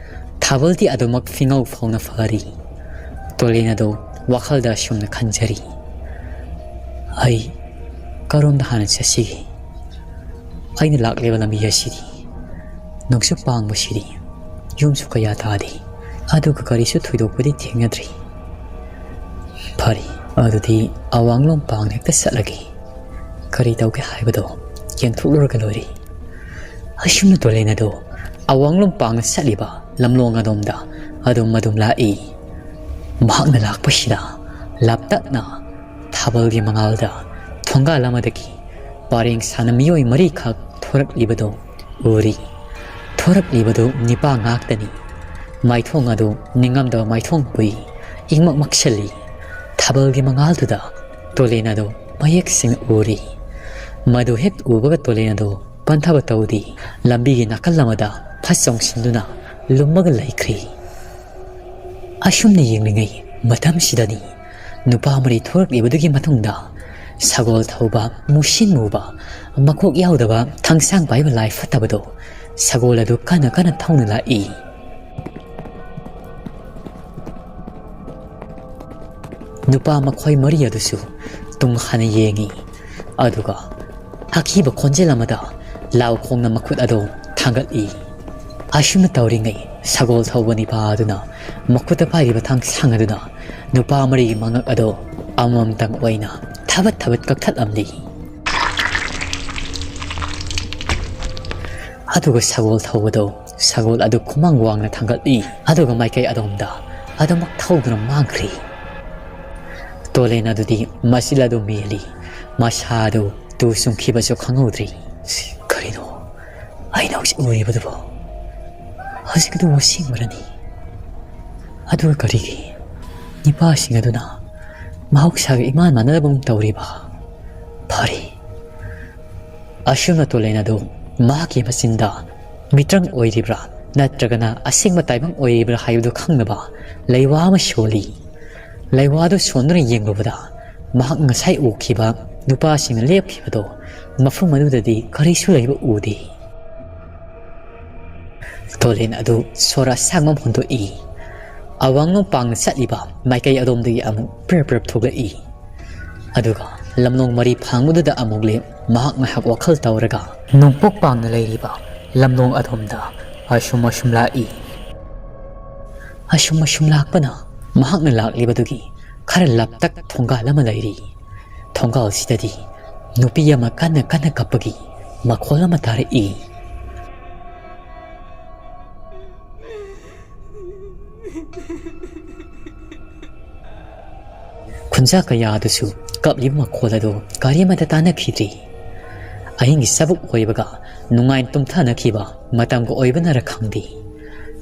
ꯊꯥꯕꯜꯗꯤ ꯑꯗꯨꯃꯛ ꯐꯤꯉꯧ ꯐꯥꯎꯅ ꯐꯔꯤ꯫ ꯇꯣꯂꯦꯟ ꯑꯗꯨ ꯋꯥꯈꯜꯗ ꯑꯁꯨꯝꯅ ꯈꯟꯖꯔꯤ, "ꯑꯩ ꯀꯔꯣꯝꯗ ꯍꯥꯟꯅ ꯆꯠꯁꯤꯒꯦ? ꯑꯩꯅ ꯂꯥꯛꯂꯤꯕ ꯂꯝꯕꯤ ꯑꯁꯤꯗꯤ ꯅꯣꯡꯆꯨꯞ ꯄꯥꯡꯕꯁꯤꯗꯤ ꯌꯨꯝꯁꯨ ꯀꯌꯥ ꯇꯥꯗꯦ, ꯑꯗꯨꯒ ꯀꯔꯤꯁꯨ ꯊꯣꯏꯗꯣꯛꯄꯗꯤ ꯊꯦꯡꯅꯗ꯭ꯔꯤ꯫ ꯐꯔꯦ, ꯑꯗꯨꯗꯤ ꯑꯋꯥꯡꯂꯣꯝ ꯄꯥꯡꯅ ꯍꯦꯛꯇ ꯆꯠꯂꯒꯦ꯫ ꯀꯔꯤ ꯇꯧꯒꯦ ꯍꯥꯏꯕꯗꯣ ꯌꯦꯡꯊꯣꯛꯂꯨꯔꯒ ꯂꯣꯏꯔꯦ꯫ ꯑꯁꯨꯝꯅ ꯇꯣꯂꯦꯟ ꯑꯗꯨ ꯑꯋꯥꯡꯂꯣꯝ ꯄꯥꯡꯅ ꯆꯠꯂꯤꯕ ꯂꯝꯂꯣꯡ ꯑꯗꯣꯝꯗ ꯑꯗꯨꯝ ꯑꯗꯨꯝ ꯂꯥꯛꯏ꯫ ꯃꯍꯥꯛꯅ ꯂꯥꯛꯄꯁꯤꯗ ꯂꯥꯞꯇꯛꯅ ꯊꯥꯕꯜꯒꯤ ꯃꯉꯥꯜꯗ ꯊꯣꯡꯒꯥꯜ ꯑꯃꯗꯒꯤ ꯄꯔꯦꯡ ꯁꯥꯟꯅ ꯃꯤꯑꯣꯏ ꯃꯔꯤꯈꯛ ꯊꯣꯔꯛꯂꯤꯕꯗꯨ ꯎꯔꯤ꯫ ꯊꯣꯔꯛꯂꯤꯕꯗꯨ ꯅꯤꯄꯥ ꯉꯥꯛꯇꯅꯤ꯫ ꯃꯥꯏꯊꯣꯡ ꯑꯗꯨ ꯅꯤꯡꯉꯝꯗꯕ ꯃꯥꯏꯊꯣꯡ ꯄꯨꯏ꯫ ꯏꯪꯃꯛ ꯃꯛꯁꯜꯂꯤ꯫ ꯊꯥꯕꯜꯒꯤ ꯃꯉꯥꯜꯗꯨꯗ ꯇꯣꯂꯦꯟ ꯑꯗꯨ ꯃꯌꯦꯛ ꯁꯦꯡꯅ ꯎꯔꯤ꯫ ꯃꯗꯨ ꯍꯦꯛ ꯎꯕꯒ ꯇꯣꯂꯦꯟ ꯑꯗꯨ ꯄꯟꯊꯕ ꯇꯧꯗꯦ꯫ ꯂꯝꯕꯤꯒꯤ ꯅꯥꯀꯜ ꯑꯃꯗ ꯐꯠ ꯆꯣꯡꯁꯤꯟꯗꯨꯅ ꯂꯨꯝꯃꯒ ꯂꯩꯈ꯭ꯔꯤ꯫ ꯑꯁꯨꯝꯅ ꯌꯦꯡꯂꯤꯉꯩ ꯃꯇꯝꯁꯤꯗꯅꯤ ꯅꯨꯄꯥ ꯃꯔꯤ ꯊꯣꯔꯛꯂꯤꯕꯗꯨꯒꯤ ꯃꯇꯨꯡꯗ ꯁꯒꯣꯜ ꯊꯧꯕ, ꯃꯨꯁꯤꯟ ꯃꯨꯕ, ꯃꯀꯣꯛ ꯌꯥꯎꯗꯕ, ꯊꯥꯡꯁꯥꯡ ꯄꯥꯏꯕ ꯂꯥꯏ ꯐꯠꯇꯕꯗꯣ ꯁꯒꯣꯜ ꯑꯗꯨ ꯀꯟꯅ ꯀꯟꯅ ꯊꯧꯅ ꯂꯥꯛꯏ꯫ ꯅꯨꯄꯥ ꯃꯈꯣꯏ ꯃꯔꯤ ꯑꯗꯨꯁꯨ ꯇꯨꯡ ꯍꯟꯅ ꯌꯦꯡꯏ, ꯑꯗꯨꯒ ꯑꯀꯤꯕ ꯈꯣꯟꯖꯦꯜ ꯑꯃꯗ ꯂꯥꯎ ꯈꯣꯡꯅ ꯃꯈꯨꯠ ꯑꯗꯨ ꯊꯥꯡꯒꯠꯂꯤ꯫ ꯑꯁꯨꯝꯅ ꯇꯧꯔꯤꯉꯩ ꯁꯒꯣꯜ ꯊꯧꯕ ꯅꯤꯄꯥ ꯑꯗꯨꯅ ꯃꯈꯨꯠꯇ ꯄꯥꯏꯔꯤꯕ ꯊꯥꯡꯁꯥꯡ ꯑꯗꯨꯅ ꯅꯨꯄꯥ ꯃꯔꯤꯒꯤ ꯃꯉꯛ ꯑꯗꯨ ꯑꯃꯃꯝꯇꯪ ꯑꯣꯏꯅ ꯊꯕꯠ ꯊꯕꯠ ꯀꯛꯊꯠꯂꯝꯂꯤ꯫ ꯑꯗꯨꯒ ꯁꯒꯣꯜ ꯊꯧꯕꯗꯨ ꯁꯒꯣꯜ ꯑꯗꯨ ꯈꯨꯃꯥꯡ ꯋꯥꯡꯅ ꯊꯥꯡꯒꯠꯂꯤ, ꯑꯗꯨꯒ ꯃꯥꯏꯀꯩ ꯑꯗꯣꯝꯗ ꯑꯗꯨꯃꯛ ꯊꯧꯗꯨꯅ ꯃꯥꯡꯈ꯭ꯔꯤ꯫ ꯇꯣꯂꯦꯟ ꯑꯗꯨꯗꯤ ꯃꯆꯤꯜ ꯑꯗꯨ ꯃꯦꯜꯂꯤ, ꯃꯁꯥ ꯑꯗꯨ ꯇꯨ ꯆꯨꯡꯈꯤꯕꯁꯨ ꯈꯪꯍꯧꯗ꯭ꯔꯤ꯫ ꯀꯔꯤꯅꯣ? ꯑꯩꯅ ꯍꯧꯖꯤꯛ ꯎꯔꯤꯕꯗꯨꯕꯨ ꯍꯧꯖꯤꯛ ꯑꯗꯨꯕꯨ ꯑꯁꯦꯡꯕꯔꯅꯤ? ꯑꯗꯨꯒ ꯀꯔꯤꯒꯤ ꯅꯤꯄꯥꯁꯤꯡ ꯑꯗꯨꯅ ꯃꯍꯧꯁꯥꯒ ꯏꯃꯥꯟ ꯃꯥꯟꯅꯗꯕꯒꯨꯝ ꯇꯧꯔꯤꯕ? ꯐꯔꯦ, ꯑꯁꯨꯝꯅ ꯇꯣꯂꯦꯟ ꯑꯗꯨ ꯃꯍꯥꯛꯀꯤ ꯃꯆꯤꯟꯗ ꯃꯤꯇ꯭ꯔꯪ ꯑꯣꯏꯔꯤꯕ꯭ꯔꯥ ꯅꯠꯇ꯭ꯔꯒꯅ ꯑꯁꯦꯡꯕ ꯇꯥꯏꯕꯪ ꯑꯣꯏꯔꯤꯕ꯭ꯔꯥ ꯍꯥꯏꯕꯗꯨ ꯈꯪꯅꯕ ꯂꯩꯋꯥ ꯑꯃ ꯁꯣꯜꯂꯤ꯫ ꯂꯩꯋꯥꯗꯨ ꯁꯣꯟꯗꯨꯅ ꯌꯦꯡꯂꯨꯕꯗ ꯃꯍꯥꯛ ꯉꯁꯥꯏ ꯎꯈꯤꯕ ꯅꯨꯄꯥꯁꯤꯡꯅ ꯂꯦꯞꯈꯤꯕꯗꯣ ꯃꯐꯝ ꯑꯗꯨꯗꯗꯤ ꯀꯔꯤꯁꯨ ꯂꯩꯕ ꯎꯗꯦ꯫ ꯇꯣꯂꯦꯟ ꯑꯗꯨ ꯁꯣꯔ ꯑꯁꯥꯡꯕ ꯑꯃ ꯍꯣꯟꯗꯣꯛꯏ꯫ ꯑꯋꯥꯡꯂꯣꯝ ꯄꯥꯡꯅ ꯆꯠꯂꯤꯕ ꯃꯥꯏꯀꯩ ꯑꯗꯣꯝꯗꯒꯤ ꯑꯃꯨꯛ ꯄ꯭ꯔꯞ ꯄ꯭ꯔꯞ ꯊꯣꯛꯂꯛꯏ꯫ ꯑꯗꯨꯒ ꯂꯝꯂꯣꯡ ꯃꯔꯤ ꯐꯥꯡꯕꯗꯨꯗ ꯑꯃꯨꯛ ꯂꯦꯞ, ꯃꯍꯥꯛ ꯉꯥꯏꯍꯥꯛ ꯋꯥꯈꯜ ꯇꯧꯔꯒ ꯅꯣꯡꯄꯣꯛ ꯄꯥꯡꯅ ꯂꯩꯔꯤꯕ ꯂꯝꯂꯣꯡ ꯑꯗꯣꯝꯗ ꯑꯁꯨꯝ ꯑꯁꯨꯝ ꯂꯥꯛꯏ꯫ ꯑꯁꯨꯝ ꯑꯁꯨꯝ ꯂꯥꯛꯄꯅ ꯃꯍꯥꯛꯅ ꯂꯥꯛꯂꯤꯕꯗꯨꯒꯤ ꯈꯔ ꯂꯥꯞꯇꯛ ꯊꯣꯡꯒꯥꯜ ꯑꯃ ꯂꯩꯔꯤ꯫ ꯊꯣꯡꯒꯥꯜꯁꯤꯗꯗꯤ ꯅꯨꯄꯤ ꯑꯃ ꯀꯟꯅ ꯀꯟꯅ ꯀꯞꯄꯒꯤ ꯃꯈꯣꯜ ꯑꯃ ꯇꯥꯔꯛꯏ꯫ ꯈꯨꯟꯖꯥ ꯀꯌꯥꯗꯨꯁꯨ ꯀꯞꯂꯤꯕ ꯃꯈꯣꯜ ꯑꯗꯨ ꯀꯔꯤꯃꯠꯇ ꯇꯥꯅꯈꯤꯗ꯭ꯔꯤ꯫ ꯑꯍꯤꯡꯒꯤ ꯆꯥꯕꯨꯛ ꯑꯣꯏꯕꯒ ꯅꯨꯡꯉꯥꯏꯅ ꯇꯨꯝꯊꯅꯈꯤꯕ ꯃꯇꯝꯒ ꯑꯣꯏꯕꯅꯔ ꯈꯪꯗꯦ,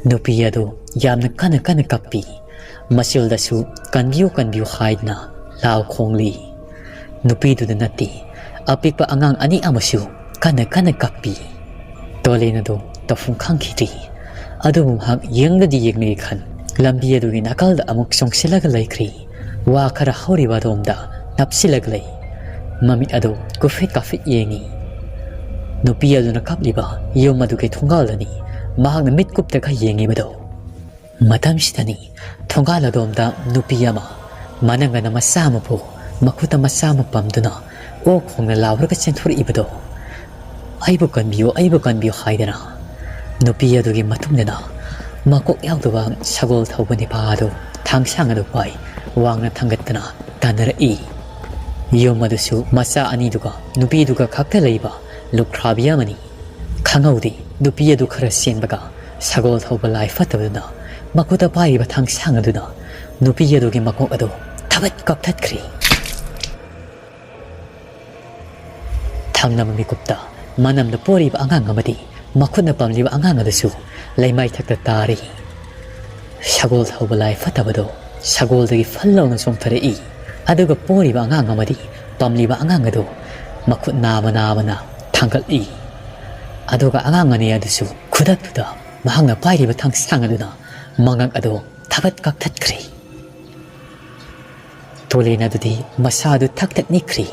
ꯅꯨꯄꯤ ꯑꯗꯨ ꯌꯥꯝꯅ ꯀꯟꯅ ꯀꯟꯅ ꯀꯞꯄꯤ꯫ ꯃꯆꯤꯜꯗꯁꯨ "ꯀꯟꯕꯤꯌꯨ, ꯀꯟꯕꯤꯌꯨ" ꯍꯥꯏꯗꯨꯅ ꯂꯥꯎ ꯈꯣꯡꯂꯤ꯫ ꯅꯨꯄꯤꯗꯨꯗ ꯅꯠꯇꯦ, ꯑꯄꯤꯛꯄ ꯑꯉꯥꯡ ꯑꯅꯤ ꯑꯃꯁꯨ ꯀꯟꯅ ꯀꯟꯅ ꯀꯞꯄꯤ꯫ ꯇꯣꯂꯦꯟ ꯑꯗꯨ ꯇꯧꯐꯝ ꯈꯪꯈꯤꯗ꯭ꯔꯤ꯫ ꯑꯗꯨꯕꯨ ꯃꯍꯥꯛ ꯌꯦꯡꯗꯗꯤ ꯌꯦꯡꯂꯤ ꯈꯟ, ꯂꯝꯕꯤ ꯑꯗꯨꯒꯤ ꯅꯥꯀꯜꯗ ꯑꯃꯨꯛ ꯆꯣꯡꯁꯤꯜꯂꯒ ꯂꯩꯈ꯭ꯔꯤ꯫ ꯋꯥ ꯈꯔ ꯍꯧꯔꯤꯕ ꯑꯗꯣꯝꯗ ꯅꯞꯁꯤꯜꯂꯒ ꯂꯩ꯫ ꯃꯃꯤꯠ ꯑꯗꯨ ꯀꯨꯐꯤꯠ ꯀꯥꯐꯤꯠ ꯌꯦꯡꯉꯤ꯫ ꯅꯨꯄꯤ ꯑꯗꯨꯅ ꯀꯞꯂꯤꯕ ꯌꯨꯝ ꯑꯗꯨꯒꯤ ꯊꯣꯡꯒꯥꯜꯗꯅꯤ ꯃꯍꯥꯛꯅ ꯃꯤꯠ ꯀꯨꯞꯇꯒ ꯌꯦꯡꯉꯤꯕꯗꯣ꯫ ꯃꯇꯝꯁꯤꯗꯅꯤ ꯊꯣꯡꯒꯥꯜ ꯑꯗꯣꯝꯗ ꯅꯨꯄꯤ ꯑꯃ ꯃꯅꯪꯒꯟꯗ ꯃꯆꯥ ꯑꯃꯕꯨ ꯃꯈꯨꯠꯇ ꯃꯆꯥ ꯑꯃ ꯄꯝꯗꯨꯅ ꯑꯣꯛ ꯈꯣꯡꯅ ꯂꯥꯎꯔꯒ ꯆꯦꯟꯊꯣꯔꯛꯏꯕꯗꯣ꯫ "ꯑꯩꯕꯨ ꯀꯟꯕꯤꯌꯨ, ꯑꯩꯕꯨ ꯀꯟꯕꯤꯌꯨ" ꯍꯥꯏꯗꯅ ꯅꯨꯄꯤ ꯑꯗꯨꯒꯤ ꯃꯇꯨꯡꯗꯅ ꯃꯀꯣꯛ ꯌꯥꯎꯗꯕ ꯁꯒꯣꯜ ꯊꯧꯕ ꯅꯤꯄꯥ ꯑꯗꯨ ꯊꯥꯡꯁꯥꯡ ꯑꯗꯨ ꯄꯥꯏ ꯋꯥꯡꯅ ꯊꯥꯡꯒꯠꯇꯅ ꯇꯥꯟꯅꯔꯛꯏ꯫ ꯌꯨꯝ ꯑꯗꯨꯁꯨ ꯃꯆꯥ ꯑꯅꯤꯗꯨꯒ ꯅꯨꯄꯤꯗꯨꯒ ꯈꯛꯇ ꯂꯩꯕ ꯂꯨꯈ꯭ꯔꯥꯕꯤ ꯑꯃꯅꯤ꯫ ꯈꯪꯍꯧꯗꯦ, ꯅꯨꯄꯤ ꯑꯗꯨ ꯈꯔ ꯆꯦꯟꯕꯒ ꯁꯒꯣꯜ ꯊꯧꯕ ꯂꯥꯏ ꯐꯠꯇꯕꯗꯨꯅ ꯃꯈꯨꯠꯇ ꯄꯥꯏꯔꯤꯕ ꯊꯥꯡꯁꯥꯡ ꯑꯗꯨꯅ ꯅꯨꯄꯤ ꯑꯗꯨꯒꯤ ꯃꯀꯣꯛ ꯑꯗꯨ ꯊꯕꯠ ꯀꯛꯊꯠꯈ꯭ꯔꯤ꯫ ꯊꯪꯅꯕ ꯃꯤꯀꯨꯞꯇ ꯃꯅꯝꯗ ꯄꯣꯔꯤꯕ ꯑꯉꯥꯡ ꯑꯃꯗꯤ ꯃꯈꯨꯠꯅ ꯄꯝꯂꯤꯕ ꯑꯉꯥꯡ ꯑꯗꯨꯁꯨ ꯂꯩꯃꯥꯏ ꯊꯛꯇ ꯇꯥꯔꯤ꯫ ꯁꯒꯣꯜ ꯊꯧꯕ ꯂꯥꯏ ꯐꯠꯇꯕꯗꯣ ꯁꯒꯣꯜꯗꯒꯤ ꯐꯜ ꯂꯥꯎꯅ ꯆꯣꯡꯊꯔꯛꯏ꯫ ꯑꯗꯨꯒ ꯄꯣꯔꯤꯕ ꯑꯉꯥꯡ ꯑꯃꯗꯤ ꯄꯝꯂꯤꯕ ꯑꯉꯥꯡ ꯑꯗꯨ ꯃꯈꯨꯠ ꯅꯥꯃ ꯅꯥꯃꯅ ꯊꯥꯡꯒꯠꯂꯤ꯫ ꯑꯗꯨꯒ ꯑꯉꯥꯡ ꯑꯅꯤ ꯑꯗꯨꯁꯨ ꯈꯨꯗꯛꯇꯨꯗ ꯃꯍꯥꯛꯅ ꯄꯥꯏꯔꯤꯕ ꯊꯥꯡꯁꯥꯡ ꯑꯗꯨꯅ ꯃꯉꯛ ꯑꯗꯨ ꯊꯕꯠ ꯀꯛꯊꯠꯈ꯭ꯔꯦ꯫ ꯇꯣꯂꯦꯟ ꯑꯗꯨꯗꯤ ꯃꯁꯥ ꯑꯗꯨ ꯊꯛ ꯊꯛ ꯅꯤꯛꯈ꯭ꯔꯦ꯫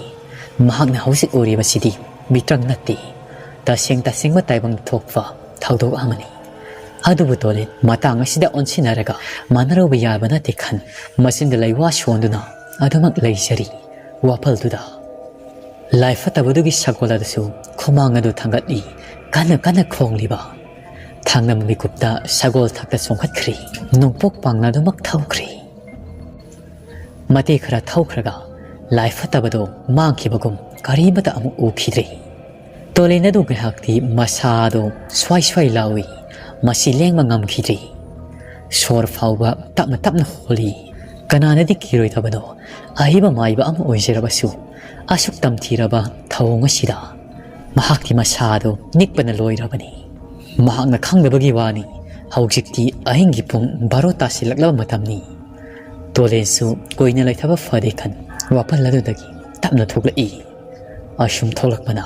ꯃꯍꯥꯛꯅ ꯍꯧꯖꯤꯛ ꯎꯔꯤꯕꯁꯤꯗꯤ ꯃꯤꯇ꯭ꯔꯪ ꯅꯠꯇꯦ, ꯇꯁꯦꯡ ꯇꯁꯦꯡꯕ ꯇꯥꯏꯕꯪ ꯊꯣꯛꯄ ꯊꯧꯗꯣꯛ ꯑꯃꯅꯤ꯫ ꯑꯗꯨꯕꯨ ꯇꯣꯂꯦꯟ ꯃꯇꯥꯡ ꯑꯁꯤꯗ ꯑꯣꯟꯁꯤꯟꯅꯔꯒ ꯃꯥꯟꯅꯔꯨꯕ ꯌꯥꯕ ꯅꯠꯇꯦ ꯈꯟ, ꯃꯆꯤꯟꯗ ꯂꯩꯋꯥ ꯁꯣꯟꯗꯨꯅ ꯑꯗꯨꯃꯛ ꯂꯩꯖꯔꯤ ꯋꯥꯄꯜꯗꯨꯗ꯫ ꯂꯥꯏ ꯐꯠꯇꯕꯗꯨꯒꯤ ꯁꯒꯣꯜ ꯑꯗꯨꯁꯨ ꯈꯨꯃꯥꯡ ꯑꯗꯨ ꯊꯥꯡꯒꯠꯂꯤ, ꯀꯟꯅ ꯀꯟꯅ ꯈꯣꯡꯂꯤꯕ꯫ ꯊꯥꯡꯅꯕ ꯃꯤꯀꯨꯞꯇ ꯁꯒꯣꯜ ꯊꯛꯇ ꯆꯣꯡꯈꯠꯈ꯭ꯔꯤ, ꯅꯣꯡꯄꯣꯛ ꯄꯥꯡꯅ ꯑꯗꯨꯃꯛ ꯊꯧꯈ꯭ꯔꯤ꯫ ꯃꯇꯦꯛ ꯈꯔ ꯊꯧꯈ꯭ꯔꯒ ꯂꯥꯏ ꯐꯠꯇꯕꯗꯨ ꯃꯥꯡꯈꯤꯕꯒꯨꯝ ꯀꯔꯤꯃꯠꯇ ꯑꯃꯨꯛ ꯎꯈꯤꯗ꯭ꯔꯦ꯫ ꯇꯣꯂꯦꯟ ꯑꯗꯨ ꯉꯥꯏꯍꯥꯛꯇꯤ ꯃꯁꯥꯗꯨ ꯁ꯭ꯋꯥꯏ ꯁ꯭ꯋꯥꯏ ꯂꯥꯎꯏ꯫ ꯃꯁꯤ ꯂꯦꯡꯕ ꯉꯝꯈꯤꯗ꯭ꯔꯦ꯫ ꯁꯣꯔ ꯐꯥꯎꯕ ꯇꯞꯅ ꯇꯞꯅ ꯍꯣꯜꯂꯤ꯫ ꯀꯅꯥꯅꯗꯤ ꯀꯤꯔꯣꯏꯗꯕꯅꯣ? ꯑꯍꯩꯕ ꯃꯥꯏꯕ ꯑꯃ ꯑꯣꯏꯖꯔꯕꯁꯨ, ꯑꯁꯨꯛ ꯇꯝꯊꯤꯔꯕ ꯊꯧꯑꯣꯡ ꯑꯁꯤꯗ ꯃꯍꯥꯛꯇꯤ ꯃꯁꯥꯗꯣ ꯅꯤꯛꯄꯅ ꯂꯣꯏꯔꯕꯅꯤ꯫ ꯃꯍꯥꯛꯅ ꯈꯪꯗꯕꯒꯤ ꯋꯥꯅꯤ, ꯍꯧꯖꯤꯛꯇꯤ ꯑꯍꯤꯡꯒꯤ ꯄꯨꯡ ꯕꯥꯔꯣ ꯇꯥꯁꯤꯜꯂꯛꯂꯕ ꯃꯇꯝꯅꯤ꯫ ꯇꯣꯂꯦꯟꯁꯨ ꯀꯨꯏꯅ ꯂꯩꯊꯕ ꯐꯗꯦ ꯈꯟ ꯋꯥꯄꯜ ꯑꯗꯨꯗꯒꯤ ꯇꯞꯅ ꯊꯣꯛꯂꯛꯏ꯫ ꯑꯁꯨꯝ ꯊꯣꯛꯂꯛꯄꯅ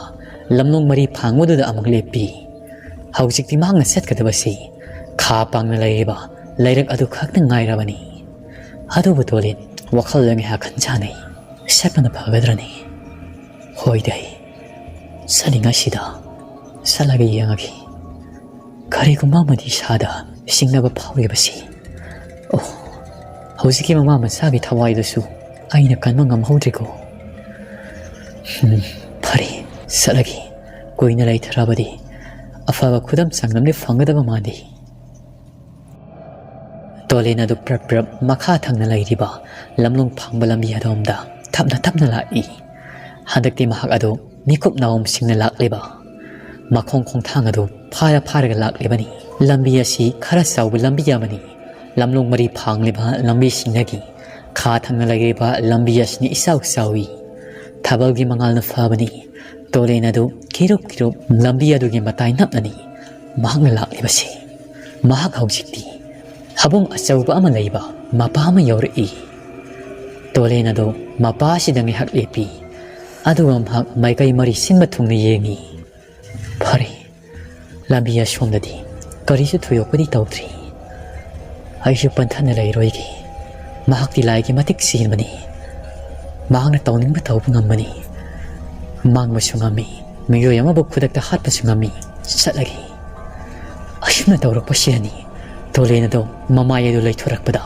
ꯂꯝꯂꯣꯡ ꯃꯔꯤ ꯐꯥꯡꯕꯗꯨꯗ ꯑꯃꯨꯛ ꯂꯦꯞꯄꯤ꯫ ꯍꯧꯖꯤꯛꯇꯤ ꯃꯍꯥꯛꯅ ꯆꯠꯀꯗꯕꯁꯤ ꯈꯥ ꯄꯥꯡꯅ ꯂꯩꯔꯤꯕ ꯂꯩꯔꯛ ꯑꯗꯨ ꯈꯛꯇ ꯉꯥꯏꯔꯕꯅꯤ꯫ ꯑꯗꯨꯕꯨ ꯇꯣꯂꯦꯟ ꯋꯥꯈꯜꯗ ꯉꯥꯏꯍꯥꯛ ꯈꯟꯖꯥꯟꯅꯩ꯫ ꯆꯠꯄꯅ ꯐꯒꯗ꯭ꯔꯅꯤ? ꯍꯣꯏꯗ, ꯆꯠꯂꯤꯉꯩꯁꯤꯗ ꯆꯠꯂꯒ ꯌꯦꯡꯉꯒꯦ꯫ ꯀꯔꯤꯒꯨꯝꯕ ꯑꯃꯗꯤ ꯏꯁꯥꯗ ꯆꯤꯡꯅꯕ ꯐꯥꯎꯔꯤꯕꯁꯤ꯫ ꯑꯣ, ꯍꯧꯖꯤꯛꯀꯤ ꯃꯃꯥ ꯃꯆꯥꯒꯤ ꯊꯋꯥꯏꯗꯨꯁꯨ ꯑꯩꯅ ꯀꯟꯕ ꯉꯝꯍꯧꯗ꯭ꯔꯤꯀꯣ꯫ ꯎꯝ, ꯐꯔꯦ, ꯆꯠꯂꯒꯦ꯫ ꯀꯨꯏꯅ ꯂꯩꯊꯔꯕꯗꯤ ꯑꯐꯕ ꯈꯨꯗꯝ ꯆꯥꯡꯗꯝꯗꯤ ꯐꯪꯒꯗꯕ ꯃꯥꯟꯗꯦ꯫ ꯇꯣꯂꯦꯟ ꯑꯗꯨ ꯄ꯭ꯔꯞ ꯄ꯭ꯔꯞ ꯃꯈꯥ ꯊꯪꯅ ꯂꯩꯔꯤꯕ ꯂꯝꯂꯣꯡ ꯐꯥꯡꯕ ꯂꯝꯕꯤ ꯑꯗꯣꯝꯗ ꯇꯞꯅ ꯇꯞꯅ ꯂꯥꯛꯏ꯫ ꯍꯟꯗꯛꯇꯤ ꯃꯍꯥꯛ ꯑꯗꯨ ꯃꯤꯀꯨꯞ ꯅꯥꯎꯝꯁꯤꯡꯅ ꯂꯥꯛꯂꯤꯕ ꯃꯈꯣꯡ ꯈꯣꯡꯊꯥꯡ ꯑꯗꯨ ꯐꯥꯔ ꯐꯥꯔꯒ ꯂꯥꯛꯂꯤꯕꯅꯤ꯫ ꯂꯝꯕꯤ ꯑꯁꯤ ꯈꯔ ꯆꯥꯎꯕ ꯂꯝꯕꯤ ꯑꯃꯅꯤ꯫ ꯂꯝꯂꯣꯡ ꯃꯔꯤ ꯐꯥꯡꯂꯤꯕ ꯂꯝꯕꯤꯁꯤꯡꯗꯒꯤ ꯈꯥ ꯊꯪꯅ ꯂꯩꯔꯤꯕ ꯂꯝꯕꯤ ꯑꯁꯤꯅ ꯏꯆꯥꯎ ꯆꯥꯎꯏ꯫ ꯊꯥꯕꯜꯒꯤ ꯃꯉꯥꯜꯅ ꯐꯕꯅꯤ꯫ ꯇꯣꯂꯦꯟ ꯑꯗꯨ ꯀꯤꯔꯨꯞ ꯀꯤꯔꯨꯞ ꯂꯝꯕꯤ ꯑꯗꯨꯒꯤ ꯃꯇꯥꯏ ꯅꯞꯅꯅꯤ ꯃꯍꯥꯛꯅ ꯂꯥꯛꯂꯤꯕꯁꯤ꯫ ꯃꯍꯥꯛ ꯍꯧꯖꯤꯛꯇꯤ ꯍꯕꯨꯡ ꯑꯆꯧꯕ ꯑꯃ ꯂꯩꯕ ꯃꯄꯥ ꯑꯃ ꯌꯧꯔꯛꯏ꯫ ꯇꯣꯂꯦꯟ ꯑꯗꯨ ꯃꯄꯥ ꯑꯁꯤꯗ ꯉꯥꯏꯍꯥꯛ ꯂꯦꯞꯄꯤ꯫ ꯑꯗꯨꯒ ꯃꯍꯥꯛ ꯃꯥꯏꯀꯩ ꯃꯔꯤ ꯁꯤꯟꯕ ꯊꯨꯡꯅ ꯌꯦꯡꯉꯤ꯫ ꯐꯔꯦ, ꯂꯝꯕꯤ ꯑꯁꯣꯝꯗꯗꯤ ꯀꯔꯤꯁꯨ ꯊꯣꯏꯗꯣꯛꯄꯗꯤ ꯇꯧꯗ꯭ꯔꯤ꯫ ꯑꯩꯁꯨ ꯄꯟꯊꯅ ꯂꯩꯔꯣꯏꯒꯦ꯫ ꯃꯍꯥꯛꯇꯤ ꯂꯥꯏꯒꯤ ꯃꯇꯤꯛ ꯆꯦꯟꯕꯅꯤ꯫ ꯃꯍꯥꯛꯅ ꯇꯧꯅꯤꯡꯕ ꯇꯧꯕ ꯉꯝꯕꯅꯤ꯫ ꯃꯥꯡꯕꯁꯨ ꯉꯝꯃꯤ, ꯃꯤꯑꯣꯏ ꯑꯃꯕꯨ ꯈꯨꯗꯛꯇ ꯍꯥꯠꯄꯁꯨ ꯉꯝꯃꯤ꯫ ꯆꯠꯂꯒꯦ꯫ ꯑꯁꯨꯝꯅ ꯇꯧꯔꯛꯄꯁꯤꯗꯅꯤ ꯇꯣꯂꯦꯟ ꯑꯗꯣ ꯃꯃꯥꯏ ꯑꯗꯨ ꯂꯩꯊꯣꯔꯛꯄꯗ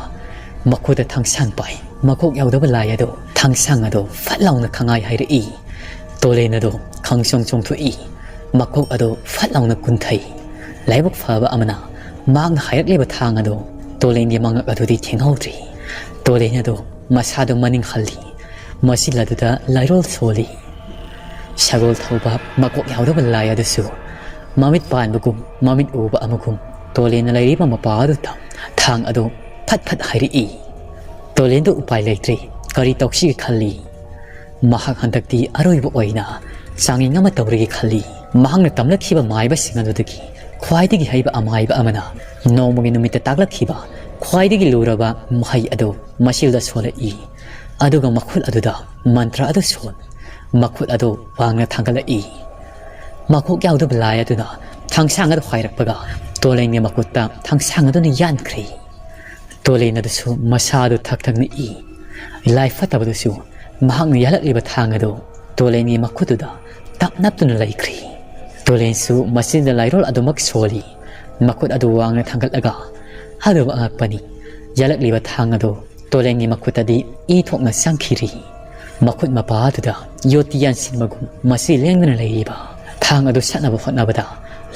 ꯃꯈꯨꯠꯇ ꯊꯥꯡꯁꯥꯡ ꯄꯥꯏ꯫ ꯃꯀꯣꯛ ꯌꯥꯎꯗꯕ ꯂꯥꯏ ꯑꯗꯣ ꯊꯥꯡꯁꯥꯡ ꯑꯗꯣ ꯐꯠ ꯂꯥꯎꯅ ꯈꯪꯉꯥꯏ ꯍꯥꯏꯔꯛꯏ꯫ ꯇꯣꯂꯦꯟ ꯑꯗꯣ ꯈꯪꯆꯣꯡ ꯆꯣꯡꯊꯣꯛꯏ꯫ ꯃꯀꯣꯛ ꯑꯗꯣ ꯐꯠ ꯂꯥꯎꯅ ꯀꯨꯟꯊꯩ꯫ ꯂꯥꯏꯕꯛ ꯐꯕ ꯑꯃꯅ ꯃꯍꯥꯛꯅ ꯍꯥꯏꯔꯛꯂꯤꯕ ꯊꯥꯡ ꯑꯗꯣ ꯇꯣꯂꯦꯟꯒꯤ ꯃꯉꯛ ꯑꯗꯨꯗꯤ ꯊꯦꯡꯍꯧꯗ꯭ꯔꯤ꯫ ꯇꯣꯂꯦꯟ ꯑꯗꯣ ꯃꯁꯥꯗꯣ ꯃꯅꯤꯡ ꯍꯜꯂꯤ꯫ ꯃꯆꯤꯜ ꯑꯗꯨꯗ ꯂꯥꯏꯔꯣꯜ ꯁꯣꯜꯂꯤ꯫ ꯁꯒꯣꯜ ꯊꯧꯕ ꯃꯀꯣꯛ ꯌꯥꯎꯗꯕ ꯂꯥꯏ ꯑꯗꯨꯁꯨ ꯃꯃꯤꯠ ꯄꯥꯟꯕꯒꯨꯝ ꯃꯃꯤꯠ ꯎꯕ ꯑꯃꯒꯨꯝ ꯇꯣꯂꯦꯟꯅ ꯂꯩꯔꯤꯕ ꯃꯄꯥ ꯑꯗꯨꯗ ꯊꯥꯡ ꯑꯗꯨ ꯐꯠ ꯐꯠ ꯍꯥꯏꯔꯛꯏ꯫ ꯇꯣꯂꯦꯟꯗꯨ ꯎꯄꯥꯏ ꯂꯩꯇ꯭ꯔꯦ꯫ ꯀꯔꯤ ꯇꯧꯁꯤꯒꯦ ꯈꯜꯂꯤ꯫ ꯃꯍꯥꯛ ꯍꯟꯗꯛꯇꯤ ꯑꯔꯣꯏꯕ ꯑꯣꯏꯅ ꯆꯥꯡꯌꯦꯡ ꯑꯃ ꯇꯧꯔꯒꯦ ꯈꯜꯂꯤ꯫ ꯃꯍꯥꯛꯅ ꯇꯝꯂꯛꯈꯤꯕ ꯃꯥꯏꯕꯁꯤꯡ ꯑꯗꯨꯗꯒꯤ ꯈ꯭ꯋꯥꯏꯗꯒꯤ ꯍꯩꯕ ꯑꯃꯥꯏꯕ ꯑꯃꯅ ꯅꯣꯡꯃꯒꯤ ꯅꯨꯃꯤꯠꯇ ꯇꯥꯛꯂꯛꯈꯤꯕ ꯈ꯭ꯋꯥꯏꯗꯒꯤ ꯂꯨꯔꯕ ꯃꯍꯩ ꯑꯗꯨ ꯃꯁꯤꯗ ꯁꯣꯜꯂꯛꯏ꯫ ꯑꯗꯨꯒ ꯃꯈꯨꯠ ꯑꯗꯨꯗ ꯃꯟꯇ꯭ꯔ ꯑꯗꯨ ꯁꯣꯟ꯫ ꯃꯈꯨꯠ ꯑꯗꯨ ꯋꯥꯡꯅ ꯊꯥꯡꯒꯠꯂꯛꯏ꯫ ꯃꯀꯣꯛ ꯌꯥꯎꯗꯕ ꯂꯥꯏ ꯑꯗꯨꯅ ꯊꯥꯡꯁꯥꯡ ꯑꯗꯨ ꯍꯥꯏꯔꯛꯄꯒ ꯇꯣꯂꯦꯟꯒꯤ ꯃꯈꯨꯠꯇ ꯊꯥꯡꯁꯥꯡ ꯑꯗꯨꯅ ꯌꯥꯟꯈ꯭ꯔꯦ꯫ ꯇꯣꯂꯦꯟ ꯑꯗꯨꯁꯨ ꯃꯁꯥꯗꯨ ꯊꯛ ꯊꯛ ꯅꯤꯛꯏ꯫ ꯂꯥꯏ ꯐꯠꯇꯕꯗꯨꯁꯨ ꯃꯍꯥꯛꯅ ꯌꯥꯜꯂꯛꯂꯤꯕ ꯊꯥꯡ ꯑꯗꯨ ꯇꯣꯂꯦꯟꯒꯤ ꯃꯈꯨꯠꯇꯨꯗ ꯇꯞ ꯅꯞꯇꯨꯅ ꯂꯩꯈ꯭ꯔꯤ꯫ ꯇꯣꯂꯦꯟꯁꯨ ꯃꯁꯤꯗ ꯂꯥꯏꯔꯣꯜ ꯑꯗꯨꯃꯛ ꯁꯣꯜꯂꯤ꯫ ꯃꯈꯨꯠ ꯑꯗꯨ ꯋꯥꯡꯅ ꯊꯥꯡꯒꯠꯂꯒ ꯑꯗꯨꯕꯨ ꯑꯉꯛꯄꯅꯤ꯫ ꯌꯥꯜꯂꯛꯂꯤꯕ ꯊꯥꯡ ꯑꯗꯨ ꯇꯣꯂꯦꯟꯒꯤ ꯃꯈꯨꯠꯇꯗꯤ ꯏ ꯊꯣꯛꯅ ꯆꯪꯈꯤꯔꯤ꯫ ꯃꯈꯨꯠ ꯃꯄꯥ ꯑꯗꯨꯗ ꯌꯣꯠꯇꯤ ꯌꯥꯟꯁꯤꯟꯕꯒꯨꯝ ꯃꯁꯤ ꯂꯦꯡꯗꯅ ꯂꯩꯔꯤꯕ ꯊꯥꯡ ꯑꯗꯨ ꯁꯠꯅꯕ ꯍꯣꯠꯅꯕꯗ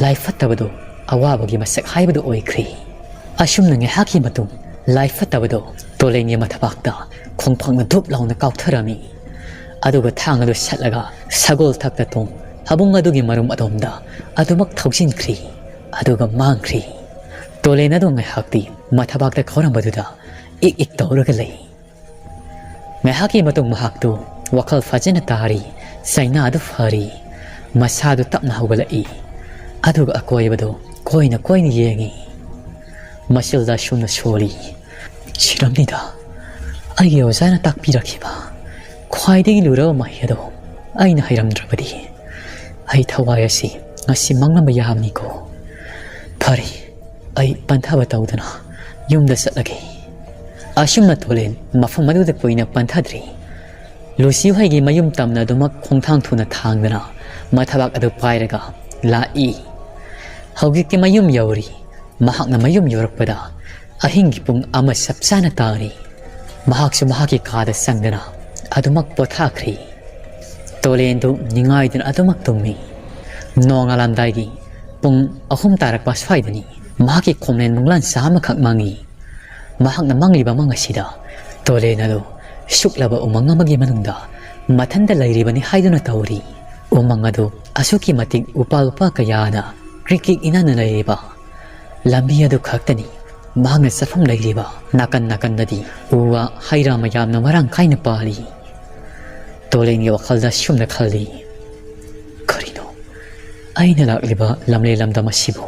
ꯂꯥꯏ ꯐꯠꯇꯕꯗꯨ ꯑꯋꯥꯕꯒꯤ ꯃꯁꯛ ꯍꯥꯏꯕꯗꯨ ꯑꯣꯏꯈ꯭ꯔꯤ꯫ ꯑꯁꯨꯝꯅ ꯉꯥꯏꯍꯥꯛꯀꯤ ꯃꯇꯨꯡ ꯂꯥꯏ ꯐꯠꯇꯕꯗꯨ ꯇꯣꯂꯦꯟꯒꯤ ꯃꯊꯕꯥꯛꯇ ꯈꯣꯡꯐꯥꯡꯅ ꯙꯨꯞ ꯂꯥꯎꯅ ꯀꯥꯎꯊꯔꯝꯃꯤ꯫ ꯑꯗꯨꯒ ꯊꯥꯡ ꯑꯗꯨ ꯁꯠꯂꯒ ꯁꯒꯣꯜ ꯊꯛꯇ ꯇꯣꯡ ꯍꯥꯕꯨꯡ ꯑꯗꯨꯒꯤ ꯃꯔꯨꯝ ꯑꯗꯣꯝꯗ ꯑꯗꯨꯃꯛ ꯊꯧꯖꯤꯟꯈ꯭ꯔꯤ꯫ ꯑꯗꯨꯒ ꯃꯥꯡꯈ꯭ꯔꯤ꯫ ꯇꯣꯂꯦꯟ ꯑꯗꯨ ꯉꯥꯏꯍꯥꯛꯇꯤ ꯃꯊꯕꯥꯛꯇ ꯀꯥꯎꯔꯝꯕꯗꯨꯗ ꯏꯛ ꯏꯛ ꯇꯧꯔꯒ ꯂꯩ꯫ ꯉꯥꯏꯍꯥꯛꯀꯤ ꯃꯇꯨꯡ ꯃꯍꯥꯛꯇꯨ ꯋꯥꯈꯜ ꯐꯖꯅ ꯇꯥꯔꯤ꯫ ꯆꯩꯅꯥꯗꯨ ꯐꯔꯤ꯫ ꯃꯁꯥꯗꯨ ꯇꯞꯅ ꯍꯧꯒꯠꯂꯛꯏ꯫ ꯑꯗꯨꯒ ꯑꯀꯣꯏꯕꯗꯨ ꯀꯣꯏꯅ ꯀꯣꯏꯅ ꯌꯦꯡꯏ꯫ ꯃꯁꯤꯜꯗ ꯑꯁꯨꯝꯅ ꯁꯣꯜꯂꯤ꯫ ꯁꯤꯔꯝꯅꯤꯗ꯫ ꯑꯩꯒꯤ ꯑꯣꯖꯥꯅ ꯇꯥꯛꯄꯤꯔꯛꯈꯤꯕ ꯈ꯭ꯋꯥꯏꯗꯒꯤ ꯂꯨꯔꯕ ꯃꯍꯩ ꯑꯗꯣ ꯑꯩꯅ ꯍꯩꯔꯝꯗ꯭ꯔꯕꯗꯤ ꯑꯩ ꯊꯋꯥꯏ ꯑꯁꯤ ꯉꯁꯤ ꯃꯥꯡꯂꯝꯕ ꯌꯥꯕꯅꯤꯀꯣ꯫ ꯐꯔꯦ, ꯑꯩ ꯄꯟꯊꯕ ꯇꯧꯗꯅ ꯌꯨꯝꯗ ꯆꯠꯂꯒꯦ꯫ ꯑꯁꯨꯝꯅ ꯇꯣꯂꯦꯟ ꯃꯐꯝ ꯑꯗꯨꯗ ꯀꯨꯏꯅ ꯄꯟꯊꯗ꯭ꯔꯤ꯫ ꯂꯨꯁꯤ ꯍꯣꯏꯒꯤ ꯃꯌꯨꯝ ꯇꯝꯅ ꯑꯗꯨꯃꯛ ꯈꯣꯡꯊꯥꯡ ꯊꯨꯅ ꯊꯥꯡꯗꯅ ꯃꯊꯕꯥꯛ ꯑꯗꯨ ꯄꯥꯏꯔꯒ ꯂꯥꯛꯏ꯫ ꯍꯧꯖꯤꯛꯇꯤ ꯃꯌꯨꯝ ꯌꯧꯔꯤ꯫ ꯃꯍꯥꯛꯅ ꯃꯌꯨꯝ ꯌꯧꯔꯛꯄꯗ ꯑꯍꯤꯡꯒꯤ ꯄꯨꯡ ꯑꯃ ꯆꯞ ꯆꯥꯅ ꯇꯥꯔꯤ꯫ ꯃꯍꯥꯛꯁꯨ ꯃꯍꯥꯛꯀꯤ ꯀꯥꯗ ꯆꯪꯗꯅ ꯑꯗꯨꯃꯛ ꯄꯣꯊꯥꯈ꯭ꯔꯤ꯫ ꯇꯣꯂꯦꯟꯗꯨ ꯅꯤꯡꯉꯥꯏꯗꯨꯅ ꯑꯗꯨꯃꯛ ꯇꯨꯝꯃꯤ꯫ ꯅꯣꯡꯉꯥꯜꯂꯝꯗꯥꯏꯒꯤ ꯄꯨꯡ ꯑꯍꯨꯝ ꯇꯥꯔꯛꯄ ꯑꯁ꯭ꯋꯥꯏꯗꯅꯤ꯫ ꯃꯍꯥꯛꯀꯤ ꯈꯣꯝꯂꯦꯟ ꯃꯪꯂꯥꯟ ꯆꯥ ꯑꯃꯈꯛ ꯃꯪꯉꯤ꯫ ꯃꯍꯥꯛꯅ ꯃꯪꯂꯤꯕ ꯃꯪ ꯑꯁꯤꯗ ꯇꯣꯂꯦꯟ ꯑꯗꯨ ꯁꯨꯛꯂꯕ ꯎꯃꯪ ꯑꯃꯒꯤ ꯃꯅꯨꯡꯗ ꯃꯊꯟꯇ ꯂꯩꯔꯤꯕꯅꯤ ꯍꯥꯏꯗꯨꯅ ꯇꯧꯔꯤ꯫ ꯎꯃꯪ ꯑꯗꯨ ꯑꯁꯨꯛꯀꯤ ꯃꯇꯤꯛ ꯎꯄꯥꯜ ꯎꯄꯥ ꯀꯌꯥꯅ ꯀ꯭ꯔꯤꯛ ꯀ꯭ꯔꯤꯛ ꯏꯅꯥꯅ ꯂꯩꯔꯤꯕ ꯂꯝꯕꯤ ꯑꯗꯨ ꯈꯛꯇꯅꯤ꯫ ꯃꯍꯥꯛꯅ ꯆꯠꯐꯝ ꯂꯩꯔꯤꯕ ꯅꯥꯀꯟ ꯅꯥꯀꯟꯗꯗꯤ ꯎ ꯋꯥ ꯍꯩ ꯔꯥ ꯃꯌꯥꯝꯅ ꯃꯔꯥꯡ ꯀꯥꯏꯅ ꯄꯥꯜꯂꯤ꯫ ꯇꯣꯂꯦꯟꯒꯤ ꯋꯥꯈꯜꯗ ꯁꯨꯝꯅ ꯈꯜꯂꯤ, "ꯀꯔꯤꯅꯣ? ꯑꯩꯅ ꯂꯥꯛꯂꯤꯕ ꯂꯝꯂꯦꯟ ꯂꯝꯗꯝ ꯑꯁꯤꯕꯨ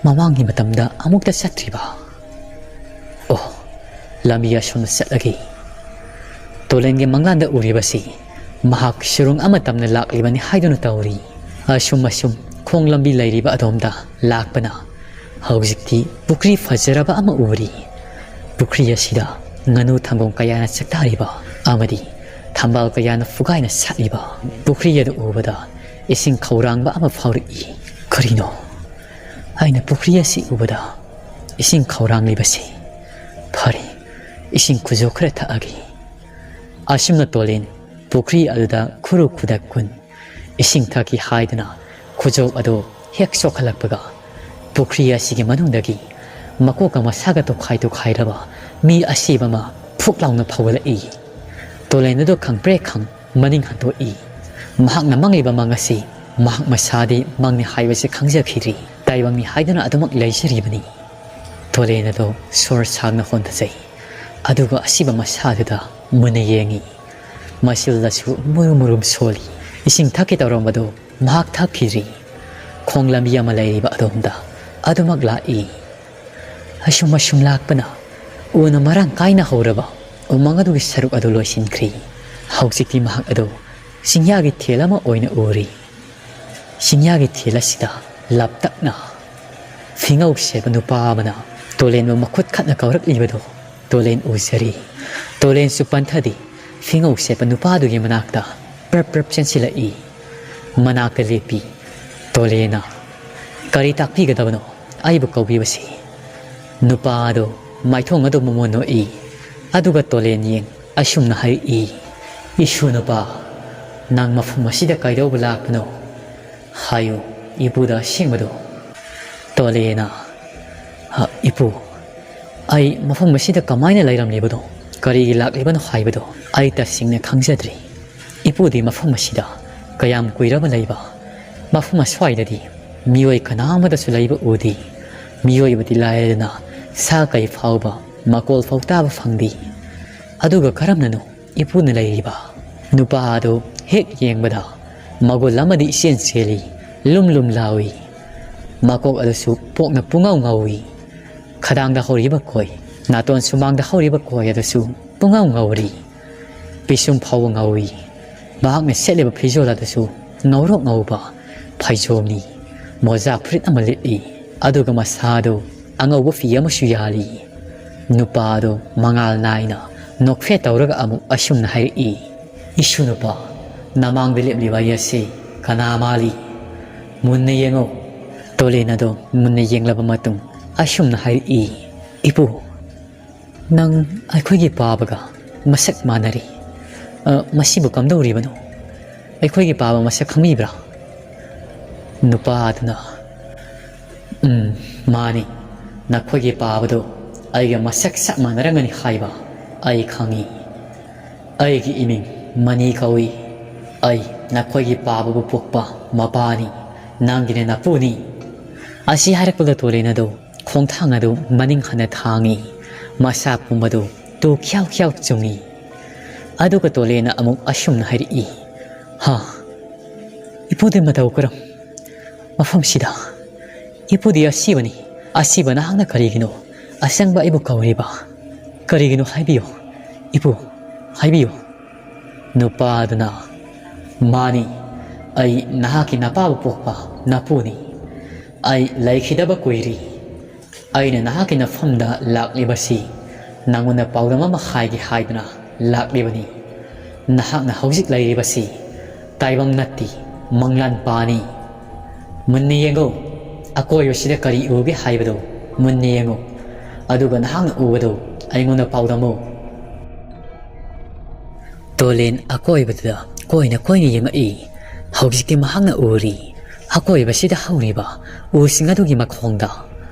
ꯃꯃꯥꯡꯒꯤ ꯃꯇꯝꯗ ꯑꯃꯨꯛꯇ ꯆꯠꯇ꯭ꯔꯤꯕ? ꯑꯣ, ꯂꯝꯕꯤ ꯑꯁꯣꯝꯗ ꯆꯠꯂꯒꯦ꯫" ꯇꯣꯂꯦꯟꯒꯤ ꯃꯪꯂꯥꯟꯗ ꯎꯔꯤꯕꯁꯤ ꯃꯍꯥꯛ ꯁꯨꯔꯨꯡ ꯑꯃ ꯇꯝꯅ ꯂꯥꯛꯂꯤꯕꯅꯤ ꯍꯥꯏꯗꯨꯅ ꯇꯧꯔꯤ꯫ ꯑꯁꯨꯝ ꯑꯁꯨꯝ ꯈꯣꯡ ꯂꯝꯕꯤ ꯂꯩꯔꯤꯕ ꯑꯗꯣꯝꯗ ꯂꯥꯛꯄꯅ ꯍꯧꯖꯤꯛꯇꯤ ꯄꯨꯈ꯭ꯔꯤ ꯐꯖꯔꯕ ꯑꯃ ꯎꯔꯤ꯫ ꯄꯨꯈ꯭ꯔꯤ ꯑꯁꯤꯗ ꯉꯥꯅꯨ ꯊꯪꯒꯣꯡ ꯀꯌꯥꯅ ꯆꯥꯛꯇꯥꯔꯤꯕ ꯑꯃꯗꯤ ꯊꯝꯕꯥꯜ ꯀꯌꯥꯅ ꯐꯨꯒꯥꯏꯅ ꯁꯥꯠꯂꯤꯕ꯫ ꯄꯨꯈ꯭ꯔꯤ ꯑꯗꯨ ꯎꯕꯗ ꯏꯁꯤꯡ ꯈꯧꯔꯥꯡꯕ ꯑꯃ ꯐꯥꯎꯔꯛꯏ꯫ "ꯀꯔꯤꯅꯣ? ꯑꯩꯅ ꯄꯨꯈ꯭ꯔꯤ ꯑꯁꯤ ꯎꯕꯗ ꯏꯁꯤꯡ ꯈꯧꯔꯥꯡꯂꯤꯕꯁꯤ? ꯐꯔꯦ, ꯏꯁꯤꯡ ꯈꯨꯖꯣꯛ ꯈꯔ ꯊꯛꯑꯒꯦ꯫" ꯑꯁꯨꯝꯅ ꯇꯣꯂꯦꯟ ꯄꯨꯈ꯭ꯔꯤ ꯑꯗꯨꯗ ꯈꯨꯔꯨ ꯈꯨꯗꯛ ꯀꯨꯟ ꯏꯁꯤꯡ ꯊꯛꯈꯤ ꯍꯥꯏꯗꯨꯅ ꯈꯨꯖꯣꯞ ꯑꯗꯨ ꯍꯦꯛ ꯁꯣꯛꯍꯜꯂꯛꯄꯒ, ꯄꯨꯈ꯭ꯔꯤ ꯑꯁꯤꯒꯤ ꯃꯅꯨꯡꯗꯒꯤ ꯃꯀꯣꯛꯀ ꯃꯁꯥꯒ ꯇꯣꯈꯥꯏ ꯇꯣꯈꯥꯏꯔꯕ ꯃꯤ ꯑꯁꯤꯕ ꯑꯃ ꯐꯨꯛ ꯂꯥꯎꯅ ꯐꯧꯒꯠꯂꯛꯏ꯫ ꯇꯣꯂꯦꯟ ꯑꯗꯨ ꯈꯪꯄ꯭ꯔꯦꯛ ꯈꯪ ꯃꯅꯤꯡ ꯍꯟꯗꯣꯛꯏ꯫ ꯃꯍꯥꯛꯅ ꯃꯪꯂꯤꯕ ꯃꯪ ꯑꯁꯤ ꯃꯍꯥꯛ ꯃꯁꯥꯗꯤ ꯃꯪꯅꯤ ꯍꯥꯏꯕꯁꯤ ꯈꯪꯖꯈꯤꯗ꯭ꯔꯤ꯫ ꯇꯥꯏꯕꯪꯅꯤ ꯍꯥꯏꯗꯨꯅ ꯑꯗꯨꯃꯛ ꯂꯩꯖꯔꯤꯕꯅꯤ꯫ ꯇꯣꯂꯦꯟ ꯑꯗꯨ ꯁꯣꯔ ꯁꯥꯡꯅ ꯍꯣꯟꯊꯖꯩ, ꯑꯗꯨꯒ ꯑꯁꯤꯕ ꯃꯁꯥꯗꯨꯗ ꯃꯨꯟꯅ ꯌꯦꯡꯏ꯫ ꯃꯁꯤꯜꯗꯁꯨ ꯃꯨꯔꯨꯝ ꯃꯨꯔꯨꯝ ꯁꯣꯜꯂꯤ꯫ ꯏꯁꯤꯡ ꯊꯛꯀꯦ ꯇꯧꯔꯝꯕꯗꯨ ꯃꯍꯥꯛ ꯊꯛꯈꯤꯗ꯭ꯔꯤ꯫ ꯈꯣꯡ ꯂꯝꯕꯤ ꯑꯃ ꯂꯩꯔꯤꯕ ꯑꯗꯣꯝꯗ ꯑꯗꯨꯃꯛ ꯂꯥꯛꯏ꯫ ꯑꯁꯨꯝ ꯑꯁꯨꯝ ꯂꯥꯛꯄꯅ ꯎꯅ ꯃꯔꯥꯡ ꯀꯥꯏꯅ ꯍꯧꯔꯕ ꯎꯃꯪ ꯑꯗꯨꯒꯤ ꯁꯔꯨꯛ ꯑꯗꯨ ꯂꯣꯏꯁꯤꯟꯈ꯭ꯔꯤ꯫ ꯍꯧꯖꯤꯛꯇꯤ ꯃꯍꯥꯛ ꯑꯗꯨ ꯆꯤꯡꯌꯥꯒꯤ ꯊꯦꯜ ꯑꯃ ꯑꯣꯏꯅ ꯎꯔꯤ꯫ ꯆꯤꯡꯌꯥꯒꯤ ꯊꯦꯜ ꯑꯁꯤꯗ ꯂꯥꯞꯇꯛꯅ ꯐꯤꯉꯧ ꯁꯦꯠꯄ ꯅꯨꯄꯥ ꯑꯃꯅ ꯇꯣꯂꯦꯟꯕꯨ ꯃꯈꯨꯠ ꯈꯠꯅ ꯀꯧꯔꯛꯂꯤꯕꯗꯨ ꯇꯣꯂꯦꯟ ꯎꯖꯔꯤ꯫ ꯇꯣꯂꯦꯟꯁꯨ ꯄꯟꯊꯗꯦ, ꯐꯤꯉꯧ ꯁꯦꯠꯄ ꯅꯨꯄꯥꯗꯨꯒꯤ ꯃꯅꯥꯛꯇ ꯄ꯭ꯔꯞ ꯄ꯭ꯔꯞ ꯆꯦꯟꯁꯤꯜꯂꯛꯏ꯫ ꯃꯅꯥꯛꯇ ꯂꯦꯞꯄꯤ꯫ ꯇꯣꯂꯦꯟꯅ, "ꯀꯔꯤ ꯇꯥꯛꯄꯤꯒꯗꯕꯅꯣ ꯑꯩꯕꯨ ꯀꯧꯕꯤꯕꯁꯤ?" ꯅꯨꯄꯥ ꯑꯗꯨ ꯃꯥꯏꯊꯣꯡ ꯑꯗꯨ ꯃꯃꯣꯟ ꯅꯣꯛꯏ꯫ ꯑꯗꯨꯒ ꯇꯣꯂꯦꯟ ꯌꯦꯡ ꯑꯁꯨꯝꯅ ꯍꯥꯏꯔꯛꯏ, "ꯏꯁꯨ ꯅꯨꯄꯥ, ꯅꯪ ꯃꯐꯝ ꯑꯁꯤꯗ ꯀꯩꯗꯧꯕ ꯂꯥꯛꯄꯅꯣ?" ꯍꯥꯏꯌꯨ, ꯏꯄꯨꯗ ꯑꯁꯦꯡꯕꯗꯣ꯫ ꯇꯣꯂꯦꯅ, "ꯍ, ꯏꯄꯨ, ꯑꯩ ꯃꯐꯝ ꯑꯁꯤꯗ ꯀꯃꯥꯏꯅ ꯂꯩꯔꯝꯂꯤꯕꯅꯣ, ꯀꯔꯤꯒꯤ ꯂꯥꯛꯂꯤꯕꯅꯣ ꯍꯥꯏꯕꯗꯣ ꯑꯩ ꯇꯁꯦꯡꯅ ꯈꯪꯖꯗ꯭ꯔꯤ꯫ ꯏꯄꯨꯗꯤ ꯃꯐꯝ ꯑꯁꯤꯗ ꯀꯌꯥꯝ ꯀꯨꯏꯔꯕ ꯂꯩꯕ? ꯃꯐꯝ ꯑꯁ꯭ꯋꯥꯏꯗꯗꯤ ꯃꯤꯑꯣꯏ ꯀꯅꯥ ꯑꯃꯠꯇꯁꯨ ꯂꯩꯕ ꯎꯗꯦ꯫ ꯃꯤꯑꯣꯏꯕꯗꯤ ꯂꯥꯏꯔꯗꯅ ꯁꯥ ꯀꯩ ꯐꯥꯎꯕ ꯃꯀꯣꯜ ꯐꯥꯎ ꯇꯥꯕ ꯐꯪꯗꯦ꯫ ꯑꯗꯨꯒ ꯀꯔꯝꯅꯅꯣ ꯏꯄꯨꯅ ꯂꯩꯔꯤꯕ? ꯅꯨꯄꯥ ꯑꯗꯨ ꯍꯦꯛ ꯌꯦꯡꯕꯗ ꯃꯒꯨꯟ ꯑꯃꯗꯤ ꯏꯆꯦꯟ ꯆꯦꯜꯂꯤ, ꯂꯨꯝ ꯂꯨꯝ ꯂꯥꯎꯏ꯫ ꯃꯀꯣꯛ ꯑꯗꯨꯁꯨ ꯄꯣꯛꯅ ꯄꯨꯡꯉꯧ ꯉꯧꯏ꯫ ꯈꯗꯥꯡꯗ ꯍꯧꯔꯤꯕ ꯀꯣꯏ, ꯅꯥꯇꯣꯟ ꯁꯨꯃꯥꯡꯗ ꯍꯧꯔꯤꯕ ꯀꯣꯏ ꯑꯗꯨꯁꯨ ꯄꯨꯡꯉꯧ ꯉꯧꯔꯤ꯫ ꯄꯤꯁꯨꯝ ꯐꯥꯎꯕ ꯉꯧꯏ꯫ ꯃꯍꯥꯛꯅ ꯁꯦꯠꯂꯤꯕ ꯐꯤꯖꯣꯜ ꯑꯗꯨꯁꯨ ꯉꯧꯔꯣꯛ ꯉꯧꯕ ꯐꯩꯖꯣꯝꯅꯤ꯫ ꯃꯣꯖꯥ ꯐꯨꯔꯤꯠ ꯑꯃ ꯂꯤꯠꯂꯤ꯫ ꯑꯗꯨꯒ ꯃꯁꯥꯗꯨ ꯑꯉꯧꯕ ꯐꯤ ꯑꯃꯁꯨ ꯌꯥꯜꯂꯤ꯫ ꯅꯨꯄꯥ ꯑꯗꯨ ꯃꯉꯥꯜ ꯅꯥꯏꯅ ꯅꯣꯛꯐꯦꯠ ꯇꯧꯔꯒ ꯑꯃꯨꯛ ꯑꯁꯨꯝꯅ ꯍꯥꯏꯔꯛꯏ, "ꯏꯁꯨ ꯅꯨꯄꯥ, ꯅꯃꯥꯡꯗ ꯂꯦꯞꯂꯤꯕ ꯑꯩ ꯑꯁꯤ ꯀꯅꯥ ꯃꯥꯜꯂꯤ?" "ꯃꯨꯟꯅ ꯌꯦꯡꯉꯨ꯫" ꯇꯣꯂꯦꯟ ꯑꯗꯨ ꯃꯨꯟꯅ ꯌꯦꯡꯂꯕ ꯃꯇꯨꯡ ꯑꯁꯨꯝꯅ ꯍꯥꯏꯔꯛꯏ, "ꯏꯄꯨ, ꯅꯪ ꯑꯩꯈꯣꯏꯒꯤ ꯄꯥꯕꯒ ꯃꯁꯛ ꯃꯥꯟꯅꯔꯤ꯫ ꯑ, ꯃꯁꯤꯕꯨ ꯀꯝꯗꯧꯔꯤꯕꯅꯣ? ꯑꯩꯈꯣꯏꯒꯤ ꯄꯥꯕ ꯃꯁꯛ ꯈꯪꯕꯤꯕ꯭ꯔꯥ?" ꯅꯨꯄꯥ ꯑꯗꯨꯅ, "ꯎꯝ, ꯃꯥꯅꯤ꯫ ꯅꯈꯣꯏꯒꯤ ꯄꯥꯕꯗꯨ ꯑꯩꯒ ꯃꯁꯛ ꯆꯞ ꯃꯥꯟꯅꯔꯝꯒꯅꯤ ꯍꯥꯏꯕ ꯑꯩ ꯈꯪꯏ꯫ ꯑꯩꯒꯤ ꯏꯃꯤꯡ ꯃꯅꯤ ꯀꯧꯏ꯫ ꯑꯩ ꯅꯈꯣꯏꯒꯤ ꯄꯥꯕꯕꯨ ꯄꯣꯛꯄ ꯃꯄꯥꯅꯤ꯫ ꯅꯪꯒꯤꯅ ꯅꯄꯨꯅꯤ꯫" ꯑꯁꯤ ꯍꯥꯏꯔꯛꯄꯒ ꯇꯣꯂꯦꯟ ꯑꯗꯨ ꯈꯣꯡꯊꯥꯡ ꯑꯗꯨ ꯃꯅꯤꯡ ꯍꯟꯅ ꯊꯥꯡꯏ꯫ ꯃꯁꯥ ꯄꯨꯝꯕꯗꯨ ꯇꯨ ꯈ꯭ꯌꯥꯎ ꯈ꯭ꯌꯥꯎ ꯆꯨꯡꯏ꯫ ꯑꯗꯨꯒ ꯇꯣꯂꯦꯟꯅ ꯑꯃꯨꯛ ꯑꯁꯨꯝꯅ ꯍꯥꯏꯔꯛꯏ, "ꯍꯥ, ꯏꯄꯨꯗꯤ ꯃꯇꯧ ꯀꯔꯝ? ꯃꯐꯝꯁꯤꯗ ꯏꯄꯨꯗꯤ ꯑꯁꯤꯕꯅꯤ꯫ ꯑꯁꯤꯕ ꯅꯍꯥꯛꯅ ꯀꯔꯤꯒꯤꯅꯣ ꯑꯁꯪꯕ ꯑꯩꯕꯨ ꯀꯧꯔꯤꯕ? ꯀꯔꯤꯒꯤꯅꯣ ꯍꯥꯏꯕꯤꯌꯨ, ꯏꯄꯨ, ꯍꯥꯏꯕꯤꯌꯨ꯫" ꯅꯨꯄꯥ ꯑꯗꯨꯅ, "ꯃꯥꯅꯤ, ꯑꯩ ꯅꯍꯥꯛꯀꯤ ꯅꯄꯥꯕꯨ ꯄꯣꯛꯄ ꯅꯄꯨꯅꯤ꯫ ꯑꯩ ꯂꯩꯈꯤꯗꯕ ꯀꯨꯏꯔꯦ꯫ ꯑꯩꯅ ꯅꯍꯥꯛꯀꯤ ꯅꯐꯝꯗ ꯂꯥꯛꯂꯤꯕꯁꯤ ꯅꯉꯣꯟꯗ ꯄꯥꯎꯗꯝ ꯑꯃ ꯍꯥꯏꯒꯦ ꯍꯥꯏꯗꯨꯅ ꯂꯥꯛꯂꯤꯕꯅꯤ꯫ ꯅꯍꯥꯛꯅ ꯍꯧꯖꯤꯛ ꯂꯩꯔꯤꯕꯁꯤ ꯇꯥꯏꯕꯪ ꯅꯠꯇꯦ, ꯃꯪꯂꯥꯟ ꯄꯥꯅꯤ꯫ ꯃꯨꯟꯅ ꯌꯦꯡꯉꯨ, ꯑꯀꯣꯏꯕꯁꯤꯗ ꯀꯔꯤ ꯎꯒꯦ ꯍꯥꯏꯕꯗꯨ ꯃꯨꯟꯅ ꯌꯦꯡꯉꯨ꯫ ꯑꯗꯨꯒ ꯅꯍꯥꯛꯅ ꯎꯕꯗꯨ ꯑꯩꯉꯣꯟꯗ ꯄꯥꯎꯗꯝꯃꯨ꯫" ꯇꯣꯂꯦꯟ ꯑꯀꯣꯏꯕꯗꯨꯗ ꯀꯣꯏꯅ ꯀꯣꯏꯅ ꯌꯦꯡꯉꯛꯏ꯫ ꯍꯧꯖꯤꯛꯇꯤ ꯃꯍꯥꯛꯅ ꯎꯔꯤ꯫ ꯑꯀꯣꯏꯕꯁꯤꯗ ꯍꯧꯔꯤꯕ ꯎꯁꯤꯡ ꯑꯗꯨꯒꯤ ꯃꯈꯣꯡꯗ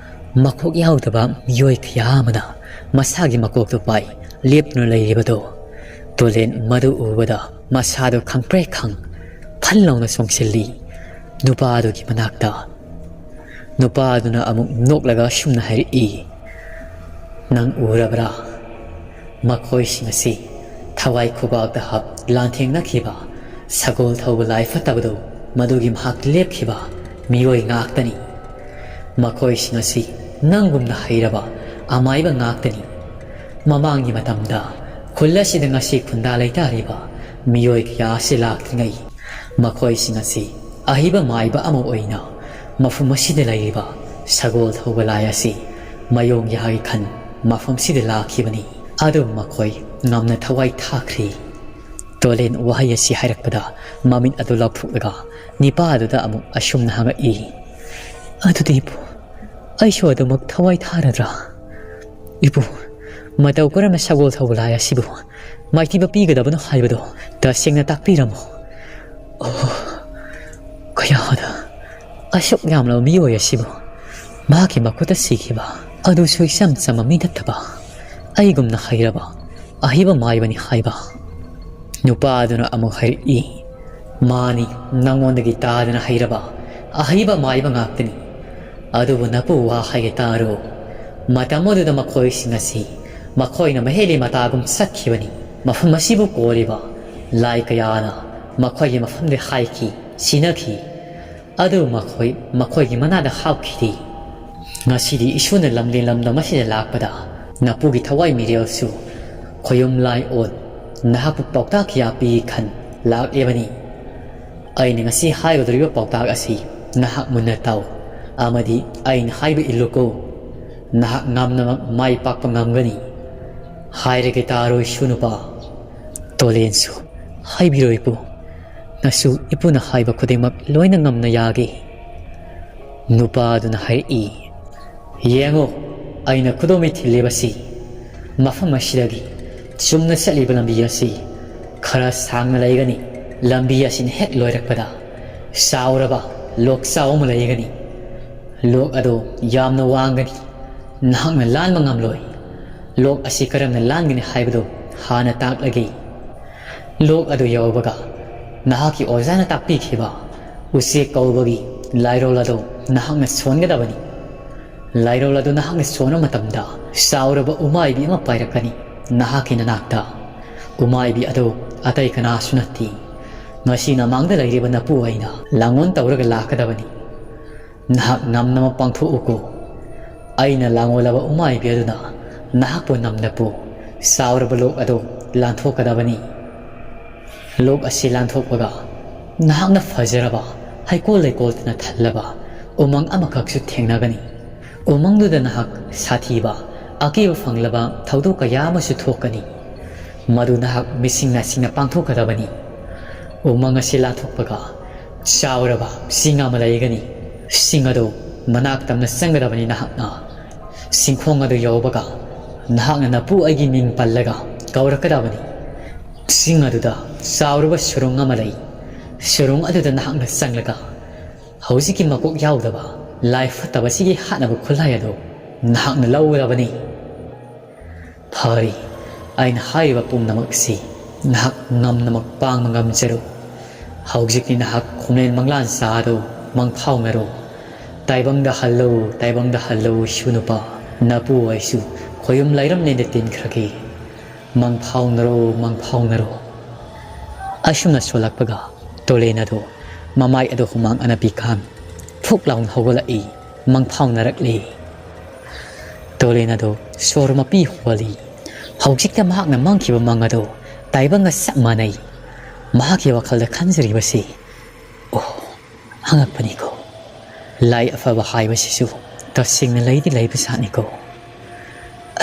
ꯃꯀꯣꯛ ꯌꯥꯎꯗꯕ ꯃꯤꯑꯣꯏ ꯀꯌꯥ ꯑꯃꯅ ꯃꯁꯥꯒꯤ ꯃꯀꯣꯛꯇꯨ ꯄꯥꯏ ꯂꯦꯞꯇꯨꯅ ꯂꯩꯔꯤꯕꯗꯨ꯫ ꯇꯣꯂꯦꯟ ꯃꯗꯨ ꯎꯕꯗ ꯃꯁꯥꯗꯨ ꯈꯪꯄ꯭ꯔꯦꯛ ꯈꯪ ꯐꯟ ꯂꯥꯎꯅ ꯆꯣꯡꯁꯤꯜꯂꯤ ꯅꯨꯄꯥ ꯑꯗꯨꯒꯤ ꯃꯅꯥꯛꯇ꯫ ꯅꯨꯄꯥ ꯑꯗꯨꯅ ꯑꯃꯨꯛ ꯅꯣꯛꯂꯒ ꯑꯁꯨꯝꯅ ꯍꯥꯏꯔꯛꯏ, ꯅꯪ ꯎꯔꯕ꯭ꯔꯥ? ꯃꯈꯣꯏꯁꯤꯡ ꯑꯁꯤ ꯊꯋꯥꯏ ꯈꯨꯕꯥꯛꯇ ꯍꯥꯞ ꯂꯥꯟꯊꯦꯡꯅꯈꯤꯕ ꯁꯒꯣꯜ ꯊꯧꯕ ꯂꯥꯏ ꯐꯠꯇꯕꯗꯨ, ꯃꯗꯨꯒꯤ ꯃꯍꯥꯛ ꯂꯦꯞꯈꯤꯕ ꯃꯤꯑꯣꯏ ꯉꯥꯛꯇꯅꯤ꯫ ꯃꯈꯣꯏꯁꯤꯡ ꯑꯁꯤ ꯅꯪꯒꯨꯝꯅ ꯍꯩꯔꯕ ꯑꯃꯥꯏꯕ ꯉꯥꯛꯇꯅꯤ꯫ ꯃꯃꯥꯡꯒꯤ ꯃꯇꯝꯗ ꯈꯨꯜ ꯑꯁꯤꯗ ꯉꯁꯤ ꯈꯨꯟꯗꯥ ꯂꯩꯇꯥꯔꯤꯕ ꯃꯤꯑꯣꯏ ꯀꯌꯥ ꯑꯁꯤ ꯂꯥꯛꯇ꯭ꯔꯤꯉꯩ, ꯃꯈꯣꯏꯁꯤꯡ ꯑꯁꯤ ꯑꯍꯩꯕ ꯃꯥꯏꯕ ꯑꯃ ꯑꯣꯏꯅ ꯃꯐꯝ ꯑꯁꯤꯗ ꯂꯩꯔꯤꯕ ꯁꯒꯣꯜ ꯊꯧꯕ ꯂꯥꯏ ꯑꯁꯤ ꯃꯌꯣꯡ ꯌꯥꯒꯤ ꯈꯟ ꯃꯐꯝꯁꯤꯗ ꯂꯥꯛꯈꯤꯕꯅꯤ꯫ ꯑꯗꯨꯕꯨ ꯃꯈꯣꯏ ꯉꯝꯅ ꯊꯋꯥꯏ ꯊꯥꯈ꯭ꯔꯤ꯫ ꯇꯣꯂꯦꯟ ꯋꯥꯍꯩ ꯑꯁꯤ ꯍꯥꯏꯔꯛꯄꯗ ꯃꯃꯤꯠ ꯑꯗꯨ ꯂꯥꯎꯊꯣꯛꯂꯒ ꯅꯤꯄꯥ ꯑꯗꯨꯗ ꯑꯃꯨꯛ ꯑꯁꯨꯝꯅ ꯍꯪꯉꯛꯏ, "ꯑꯗꯨꯗꯤ ꯏꯄꯨ, ꯑꯩꯁꯨ ꯑꯗꯨꯃꯛ ꯊꯋꯥꯏ ꯊꯥꯔꯗ꯭ꯔꯥ? ꯏꯄꯨ, ꯃꯇꯧ ꯀꯔꯝꯅ ꯁꯒꯣꯜ ꯊꯧꯕ ꯂꯥꯏ ꯑꯁꯤꯕꯨ ꯃꯥꯏꯊꯤꯕ ꯄꯤꯒꯗꯕꯅꯣ ꯍꯥꯏꯕꯗꯨ ꯇꯁꯦꯡꯅ ꯇꯥꯛꯄꯤꯔꯝꯃꯨ꯫" ꯑꯣ, ꯀꯌꯥꯗ ꯑꯁꯨꯛ ꯌꯥꯝꯂꯕ ꯃꯤꯑꯣꯏ ꯑꯁꯤꯕꯨ ꯃꯍꯥꯛꯀꯤ ꯃꯈꯨꯠꯇ ꯁꯤꯈꯤꯕ ꯑꯗꯨꯁꯨ ꯏꯆꯝ ꯆꯝꯕ ꯃꯤ ꯅꯠꯇꯕ, ꯑꯩꯒꯨꯝꯅ ꯍꯩꯔꯕ ꯑꯍꯩꯕ ꯃꯥꯏꯕꯅꯤ ꯍꯥꯏꯕ꯫ ꯅꯨꯄꯥ ꯑꯗꯨꯅ ꯑꯃꯨꯛ ꯍꯥꯏꯔꯛꯏ, "ꯃꯥꯅꯤ, ꯅꯪꯉꯣꯟꯗꯒꯤ ꯇꯥꯗꯅ ꯍꯩꯔꯕ ꯑꯍꯩꯕ ꯃꯥꯏꯕ ꯉꯥꯛꯇꯅꯤ꯫ ꯑꯗꯨꯕꯨ ꯅꯄꯨ ꯋꯥ ꯍꯥꯏꯒꯦ ꯇꯥꯔꯣ꯫ ꯃꯇꯝ ꯑꯗꯨꯗ ꯃꯈꯣꯏꯁꯤꯡ ꯑꯁꯤ ꯃꯈꯣꯏꯅ ꯃꯍꯦꯂꯤ ꯃꯇꯥꯒꯨꯝ ꯆꯠꯈꯤꯕꯅꯤ꯫ ꯃꯐꯝ ꯑꯁꯤꯕꯨ ꯀꯣꯜꯂꯤꯕ ꯂꯥꯏ ꯀꯌꯥꯅ ꯃꯈꯣꯏꯒꯤ ꯃꯐꯝꯗ ꯍꯥꯏꯈꯤ, ꯁꯤꯅꯈꯤ꯫ ꯑꯗꯨꯕꯨ ꯃꯈꯣꯏ ꯃꯈꯣꯏꯒꯤ ꯃꯅꯥꯗ ꯍꯥꯞꯈꯤꯗꯦ꯫ ꯉꯁꯤꯗꯤ ꯏꯁꯣꯔꯅ ꯂꯝꯗꯦꯟ ꯂꯝꯗꯝ ꯑꯁꯤꯗ ꯂꯥꯛꯄꯗ ꯅꯄꯨꯒꯤ ꯊꯋꯥꯏ ꯃꯤꯔꯦꯜꯁꯨ ꯈꯣꯌꯨꯝ ꯂꯥꯏ ꯑꯣꯟ ꯅꯍꯥꯛꯄꯨ ꯄꯥꯎꯇꯥꯛ ꯀꯌꯥ ꯄꯤ ꯈꯟ ꯂꯥꯛꯂꯤꯕꯅꯤ꯫ ꯑꯩꯅ ꯉꯁꯤ ꯍꯥꯏꯒꯗꯧꯔꯤꯕ ꯄꯥꯎꯇꯥꯛ ꯑꯁꯤ ꯅꯍꯥꯛ ꯃꯨꯟꯅ ꯇꯥꯎ, ꯑꯃꯗꯤ ꯑꯩꯅ ꯍꯥꯏꯕ ꯏꯜꯂꯨꯀꯣ꯫ ꯅꯍꯥꯛ ꯉꯝꯅꯃꯛ ꯃꯥꯏ ꯄꯥꯛꯄ ꯉꯝꯒꯅꯤ꯫ ꯍꯥꯏꯔꯒꯦ ꯇꯥꯔꯣ, ꯏꯁꯨ ꯅꯨꯄꯥ꯫" ꯇꯣꯂꯦꯟꯁꯨ ꯍꯥꯏꯕꯤꯔꯣ ꯏꯄꯨ꯫ ꯅꯁꯨ ꯏꯄꯨꯅ ꯍꯥꯏꯕ ꯈꯨꯗꯤꯡꯃꯛ ꯂꯣꯏꯅ ꯉꯝꯅ ꯌꯥꯒꯦ꯫ ꯅꯨꯄꯥ ꯑꯗꯨꯅ ꯍꯥꯏꯔꯛꯏ, "ꯌꯦꯡꯉꯨ, ꯑꯩꯅ ꯈꯨꯗꯣꯝꯕꯤ ꯊꯤꯜꯂꯤꯕꯁꯤ꯫ ꯃꯐꯝ ꯑꯁꯤꯗꯒꯤ ꯆꯨꯝꯅ ꯆꯠꯂꯤꯕ ꯂꯝꯕꯤ ꯑꯁꯤ ꯈꯔ ꯁꯥꯡꯅ ꯂꯩꯒꯅꯤ꯫ ꯂꯝꯕꯤ ꯑꯁꯤꯅ ꯍꯦꯛ ꯂꯣꯏꯔꯛꯄꯗ ꯆꯥꯎꯔꯕ ꯂꯣꯛꯆꯥꯎ ꯑꯃ ꯂꯩꯒꯅꯤ꯫ ꯂꯣꯛ ꯑꯗꯨ ꯌꯥꯝꯅ ꯋꯥꯡꯒꯅꯤ꯫ ꯅꯍꯥꯛꯅ ꯂꯥꯟꯕ ꯉꯝꯂꯣꯏ꯫ ꯂꯣꯛ ꯑꯁꯤ ꯀꯔꯝꯅ ꯂꯥꯟꯒꯅꯤ ꯍꯥꯏꯕꯗꯨ ꯍꯥꯟꯅ ꯇꯥꯛꯂꯒꯦ꯫" ꯂꯣꯛ ꯑꯗꯨ ꯌꯧꯕꯒ ꯅꯍꯥꯛꯀꯤ ꯑꯣꯖꯥꯅ ꯇꯥꯛꯄꯤꯈꯤꯕ ꯎꯆꯦꯛ ꯀꯧꯕꯒꯤ ꯂꯥꯏꯔꯣꯜ ꯑꯗꯨ ꯅꯍꯥꯛꯅ ꯁꯣꯟꯒꯗꯕꯅꯤ꯫ ꯂꯥꯏꯔꯣꯜ ꯑꯗꯨ ꯅꯍꯥꯛꯅ ꯁꯣꯟꯕ ꯃꯇꯝꯗ ꯆꯥꯎꯔꯕ ꯎꯃꯥꯏꯕꯤ ꯑꯃ ꯄꯥꯏꯔꯛꯀꯅꯤ ꯅꯍꯥꯛꯀꯤ ꯅꯅꯥꯛꯇ꯫ ꯎꯃꯥꯏꯕꯤ ꯑꯗꯨ ꯑꯇꯩ ꯀꯅꯥꯁꯨ ꯅꯠꯇꯦ, ꯉꯁꯤ ꯅꯃꯥꯡꯗ ꯂꯩꯔꯤꯕ ꯅꯄꯨ ꯑꯩꯅ ꯂꯥꯡꯑꯣꯟ ꯇꯧꯔꯒ ꯂꯥꯛꯀꯗꯕꯅꯤ꯫ ꯅꯍꯥꯛ ꯉꯝꯅꯃꯛ ꯄꯥꯡꯊꯣꯛꯎꯀꯣ꯫ ꯑꯩꯅ ꯂꯥꯡꯑꯣꯜꯂꯕ ꯎꯃꯥꯏꯕꯤ ꯑꯗꯨꯅ ꯅꯍꯥꯛꯄꯨ ꯅꯝꯅꯄꯨ ꯆꯥꯎꯔꯕ ꯂꯣꯛ ꯑꯗꯨ ꯂꯥꯟꯊꯣꯛꯀꯗꯕꯅꯤ꯫ ꯂꯣꯛ ꯑꯁꯤ ꯂꯥꯟꯊꯣꯛꯄꯒ ꯅꯍꯥꯛꯅ ꯐꯖꯔꯕ ꯍꯩꯀꯣꯜ ꯂꯩꯀꯣꯜꯗꯅ ꯊꯜꯂꯕ ꯎꯃꯪ ꯑꯃꯈꯛꯁꯨ ꯊꯦꯡꯅꯒꯅꯤ꯫ ꯎꯃꯪꯗꯨꯗ ꯅꯍꯥꯛ ꯁꯥꯊꯤꯕ ꯑꯀꯤꯕ ꯐꯪꯂꯕ ꯊꯧꯗꯣꯛ ꯀꯌꯥ ꯑꯃꯁꯨ ꯊꯣꯛꯀꯅꯤ꯫ ꯃꯗꯨ ꯅꯍꯥꯛ ꯃꯤꯁꯤꯡ ꯅꯥꯁꯤꯡꯅ ꯄꯥꯡꯊꯣꯛꯀꯗꯕꯅꯤ꯫ ꯎꯃꯪ ꯑꯁꯤ ꯂꯥꯟꯊꯣꯛꯄꯒ ꯆꯥꯎꯔꯕ ꯆꯤꯡ ꯑꯃ ꯂꯩꯒꯅꯤ꯫ ꯆꯤꯡ ꯑꯗꯨ ꯃꯅꯥꯛ ꯇꯝꯅ ꯆꯪꯒꯗꯕꯅꯤ ꯅꯍꯥꯛꯅ꯫ ꯆꯤꯡꯈꯣꯡ ꯑꯗꯨ ꯌꯧꯕꯒ ꯅꯍꯥꯛꯅ ꯅꯄꯨ ꯑꯩꯒꯤ ꯃꯤꯡ ꯄꯜꯂꯒ ꯀꯧꯔꯛꯀꯗꯕꯅꯤ꯫ ꯆꯤꯡ ꯑꯗꯨꯗ ꯆꯥꯎꯔꯕ ꯁꯨꯔꯨꯡ ꯑꯃ ꯂꯩ꯫ ꯁꯨꯔꯨꯡ ꯑꯗꯨꯗ ꯅꯍꯥꯛꯅ ꯆꯪꯂꯒ ꯍꯧꯖꯤꯛꯀꯤ ꯃꯀꯣꯛ ꯌꯥꯎꯗꯕ ꯂꯥꯏ ꯐꯠꯇꯕꯁꯤꯒꯤ ꯍꯥꯠꯅꯕ ꯈꯨꯠꯂꯥꯏ ꯑꯗꯨ ꯅꯍꯥꯛꯅ ꯂꯧꯒꯗꯕꯅꯤ꯫ ꯐꯔꯦ, ꯑꯩꯅ ꯍꯥꯏꯔꯤꯕ ꯄꯨꯝꯅꯃꯛꯁꯤ ꯅꯍꯥꯛ ꯉꯝꯅꯃꯛ ꯄꯥꯡꯕ ꯉꯝꯖꯔꯨ꯫ ꯍꯧꯖꯤꯛꯇꯤ ꯅꯍꯥꯛ ꯈꯣꯝꯂꯦꯟ ꯃꯪꯂꯥꯟ ꯆꯥ ꯑꯗꯨ ꯃꯪꯐꯥꯎꯅꯔꯣ꯫ ꯇꯥꯏꯕꯪꯗ ꯍꯜꯂꯣ, ꯇꯥꯏꯕꯪꯗ ꯍꯜꯂꯣ, ꯏꯁꯨ ꯅꯨꯄꯥ꯫ ꯅꯄꯨ ꯑꯩꯁꯨ ꯈꯣꯌꯨꯝ ꯂꯥꯏꯔꯝꯂꯦꯟꯗ ꯇꯤꯟꯈ꯭ꯔꯒꯦ꯫ ꯃꯪꯐꯥꯎꯅꯔꯣ, ꯃꯪꯐꯥꯎꯅꯔꯣ꯫ ꯑꯁꯨꯝꯅ ꯁꯣꯜꯂꯛꯄꯒ ꯇꯣꯂꯦꯟ ꯑꯗꯨ ꯃꯃꯥꯏ ꯑꯗꯨ ꯍꯨꯃꯥꯡ ꯑꯅꯞꯄꯤ ꯀꯥꯡ ꯐꯨꯛ ꯂꯥꯎꯅ ꯍꯧꯒꯠꯂꯛꯏ꯫ ꯃꯪꯐꯥꯎꯅꯔꯛꯂꯤ꯫ ꯇꯣꯂꯦꯟ ꯑꯗꯨ ꯁꯣꯔ ꯃꯄꯤ ꯍꯣꯜꯂꯤ꯫ ꯍꯧꯖꯤꯛꯇ ꯃꯍꯥꯛꯅ ꯃꯪꯈꯤꯕ ꯃꯪ ꯑꯗꯨ ꯇꯥꯏꯕꯪꯒ ꯆꯞ ꯃꯥꯟꯅꯩ꯫ ꯃꯍꯥꯛꯀꯤ ꯋꯥꯈꯜꯗ ꯈꯟꯖꯔꯤꯕꯁꯤ, "ꯑꯣ, ꯑꯉꯛꯄꯅꯤꯀꯣ꯫ ꯂꯥꯏ ꯑꯐꯕ ꯍꯥꯏꯕꯁꯤꯁꯨ ꯇꯁꯦꯡꯅ ꯂꯩꯗꯤ ꯂꯩꯕꯖꯥꯠꯅꯤꯀꯣ꯫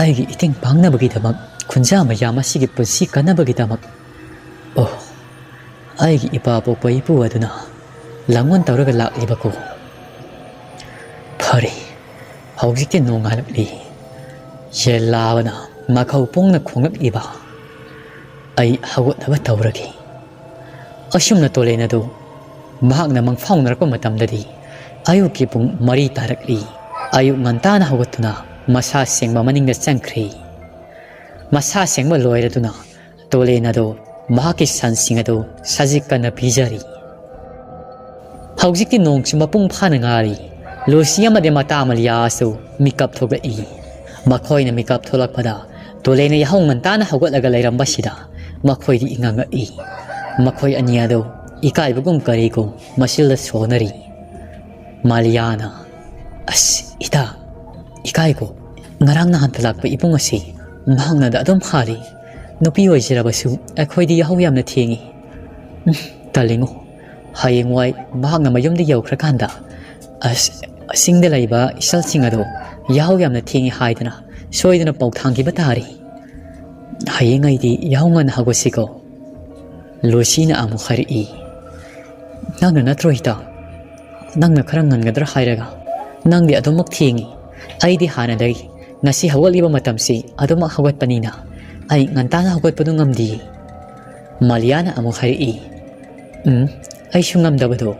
ꯑꯩꯒꯤ ꯏꯇꯤꯡ ꯄꯥꯡꯅꯕꯒꯤꯗꯃꯛ, ꯈꯨꯟꯖꯥ ꯃꯌꯥꯝ ꯑꯁꯤꯒꯤ ꯄꯨꯟꯁꯤ ꯀꯟꯅꯕꯒꯤꯗꯃꯛ꯫ ꯑꯣ, ꯑꯩꯒꯤ ꯏꯄꯥ ꯄꯣꯛꯄ ꯏꯄꯨ ꯑꯗꯨꯅ ꯂꯥꯡꯑꯣꯟ ꯇꯧꯔꯒ ꯂꯥꯛꯂꯤꯕꯀꯣ꯫ ꯐꯔꯦ, ꯍꯧꯖꯤꯛꯇꯤ ꯅꯣꯡꯉꯥꯜꯂꯛꯂꯤ꯫ ꯌꯦꯟ ꯂꯥꯕꯅ ꯃꯈꯧ ꯄꯣꯡꯅ ꯈꯣꯡꯂꯛꯂꯤꯕ꯫ ꯑꯩ ꯍꯧꯒꯠꯅꯕ ꯇꯧꯔꯒꯦ꯫" ꯑꯁꯨꯝꯅ ꯇꯣꯂꯦꯟ ꯑꯗꯨ ꯃꯍꯥꯛꯅ ꯃꯪꯐꯥꯎꯅꯔꯛꯄ ꯃꯇꯝꯗꯗꯤ ꯑꯌꯨꯛꯀꯤ ꯄꯨꯡ ꯃꯔꯤ ꯇꯥꯔꯛꯂꯤ꯫ ꯑꯌꯨꯛ ꯉꯟꯇꯥꯅ ꯍꯧꯒꯠꯇꯨꯅ ꯃꯁꯥ ꯁꯦꯡꯕ ꯃꯅꯤꯡꯗ ꯆꯪꯈ꯭ꯔꯦ꯫ ꯃꯁꯥ ꯁꯦꯡꯕ ꯂꯣꯏꯔꯗꯨꯅ ꯇꯣꯂꯦꯟ ꯑꯗꯨ ꯃꯍꯥꯛꯀꯤ ꯁꯟꯁꯤꯡ ꯑꯗꯨ ꯁꯖꯤꯛ ꯀꯟꯅ ꯄꯤꯖꯔꯤ꯫ ꯍꯧꯖꯤꯛꯇꯤ ꯅꯣꯡꯁꯨ ꯃꯄꯨꯡ ꯐꯥꯅ ꯉꯥꯜꯂꯤ꯫ ꯂꯨꯁꯤ ꯑꯃꯗꯤ ꯃꯇꯥ ꯃꯂꯤꯌꯥꯁꯨ ꯃꯤꯀꯞ ꯊꯣꯛꯂꯛꯏ꯫ ꯃꯈꯣꯏꯅ ꯃꯤꯀꯞ ꯊꯣꯛꯂꯛꯄꯗ ꯇꯣꯂꯦꯅ ꯌꯥꯍꯧ ꯉꯟꯇꯥꯅ ꯍꯧꯒꯠꯂꯒ ꯂꯩꯔꯝꯕꯁꯤꯗ ꯃꯈꯣꯏꯗꯤ ꯏꯉꯛꯉꯛꯏ꯫ ꯃꯈꯣꯏ ꯑꯅꯤ ꯑꯗꯨ ꯏꯀꯥꯏꯕꯒꯨꯝ ꯀꯔꯤꯒꯨꯝ ꯃꯁꯤꯜꯗ ꯁꯣꯟꯅꯔꯤ꯫ ꯃꯥꯂꯤꯌꯥꯅ, "ꯑꯁ, ꯏꯇꯥ, ꯏꯀꯥꯏꯀꯣ꯫ ꯉꯔꯥꯡ ꯅꯍꯥꯟꯇ ꯂꯥꯛꯄ ꯏꯕꯨꯡ ꯑꯁꯤ ꯃꯍꯥꯛꯅꯗ ꯑꯗꯨꯝ ꯍꯥꯜꯂꯤ꯫ ꯅꯨꯄꯤ ꯑꯣꯏꯖꯔꯕꯁꯨ ꯑꯩꯈꯣꯏꯗꯤ ꯌꯥꯍꯧ ꯌꯥꯝꯅ ꯊꯦꯡꯉꯤ꯫ ꯎꯝ, ꯇꯜꯂꯤꯉꯣ꯫ ꯍꯌꯦꯡꯋꯥꯏ ꯃꯍꯥꯛꯅ ꯃꯌꯨꯝꯗ ꯌꯧꯈ꯭ꯔꯀꯥꯟꯗ, ꯑꯁ, ꯆꯤꯡꯗ ꯂꯩꯕ ꯏꯆꯜꯁꯤꯡ ꯑꯗꯣ ꯌꯥꯍꯧ ꯌꯥꯝꯅ ꯊꯦꯡꯉꯤ ꯍꯥꯏꯗꯅ ꯁꯣꯏꯗꯅ ꯄꯥꯎ ꯊꯥꯡꯈꯤꯕ ꯇꯥꯔꯤ꯫ ꯍꯌꯦꯡ ꯑꯩꯗꯤ ꯌꯥꯍꯧ ꯉꯟꯅ ꯍꯧꯒꯠꯁꯤꯀꯣ?" ꯂꯨꯁꯤꯅ ꯑꯃꯨꯛ ꯍꯥꯏꯔꯛꯏ꯫ "ꯅꯪꯅ ꯅꯠꯇ꯭ꯔꯣ, ꯏꯇꯥ? ꯅꯪꯅ ꯈꯔ ꯉꯟꯒꯗ꯭ꯔꯥ ꯍꯥꯏꯔꯒ ꯅꯪꯗꯤ ꯑꯗꯨꯃꯛ ꯊꯦꯡꯉꯤ꯫ ꯑꯩꯗꯤ ꯍꯥꯟꯅꯗꯒꯤ ꯉꯁꯤ ꯍꯧꯒꯠꯂꯤꯕ ꯃꯇꯝꯁꯤ ꯑꯗꯨꯃꯛ ꯍꯧꯒꯠꯄꯅꯤꯅ ꯑꯩ ꯉꯟꯇꯥꯅ ꯍꯧꯒꯠꯄꯗꯨ ꯉꯝꯗꯤꯌꯦ꯫" ꯃꯥꯂꯤꯌꯥꯅ ꯑꯃꯨꯛ ꯍꯥꯏꯔꯛꯏ꯫ "ꯎꯝ, ꯑꯩꯁꯨ ꯉꯝꯗꯕꯗꯣ꯫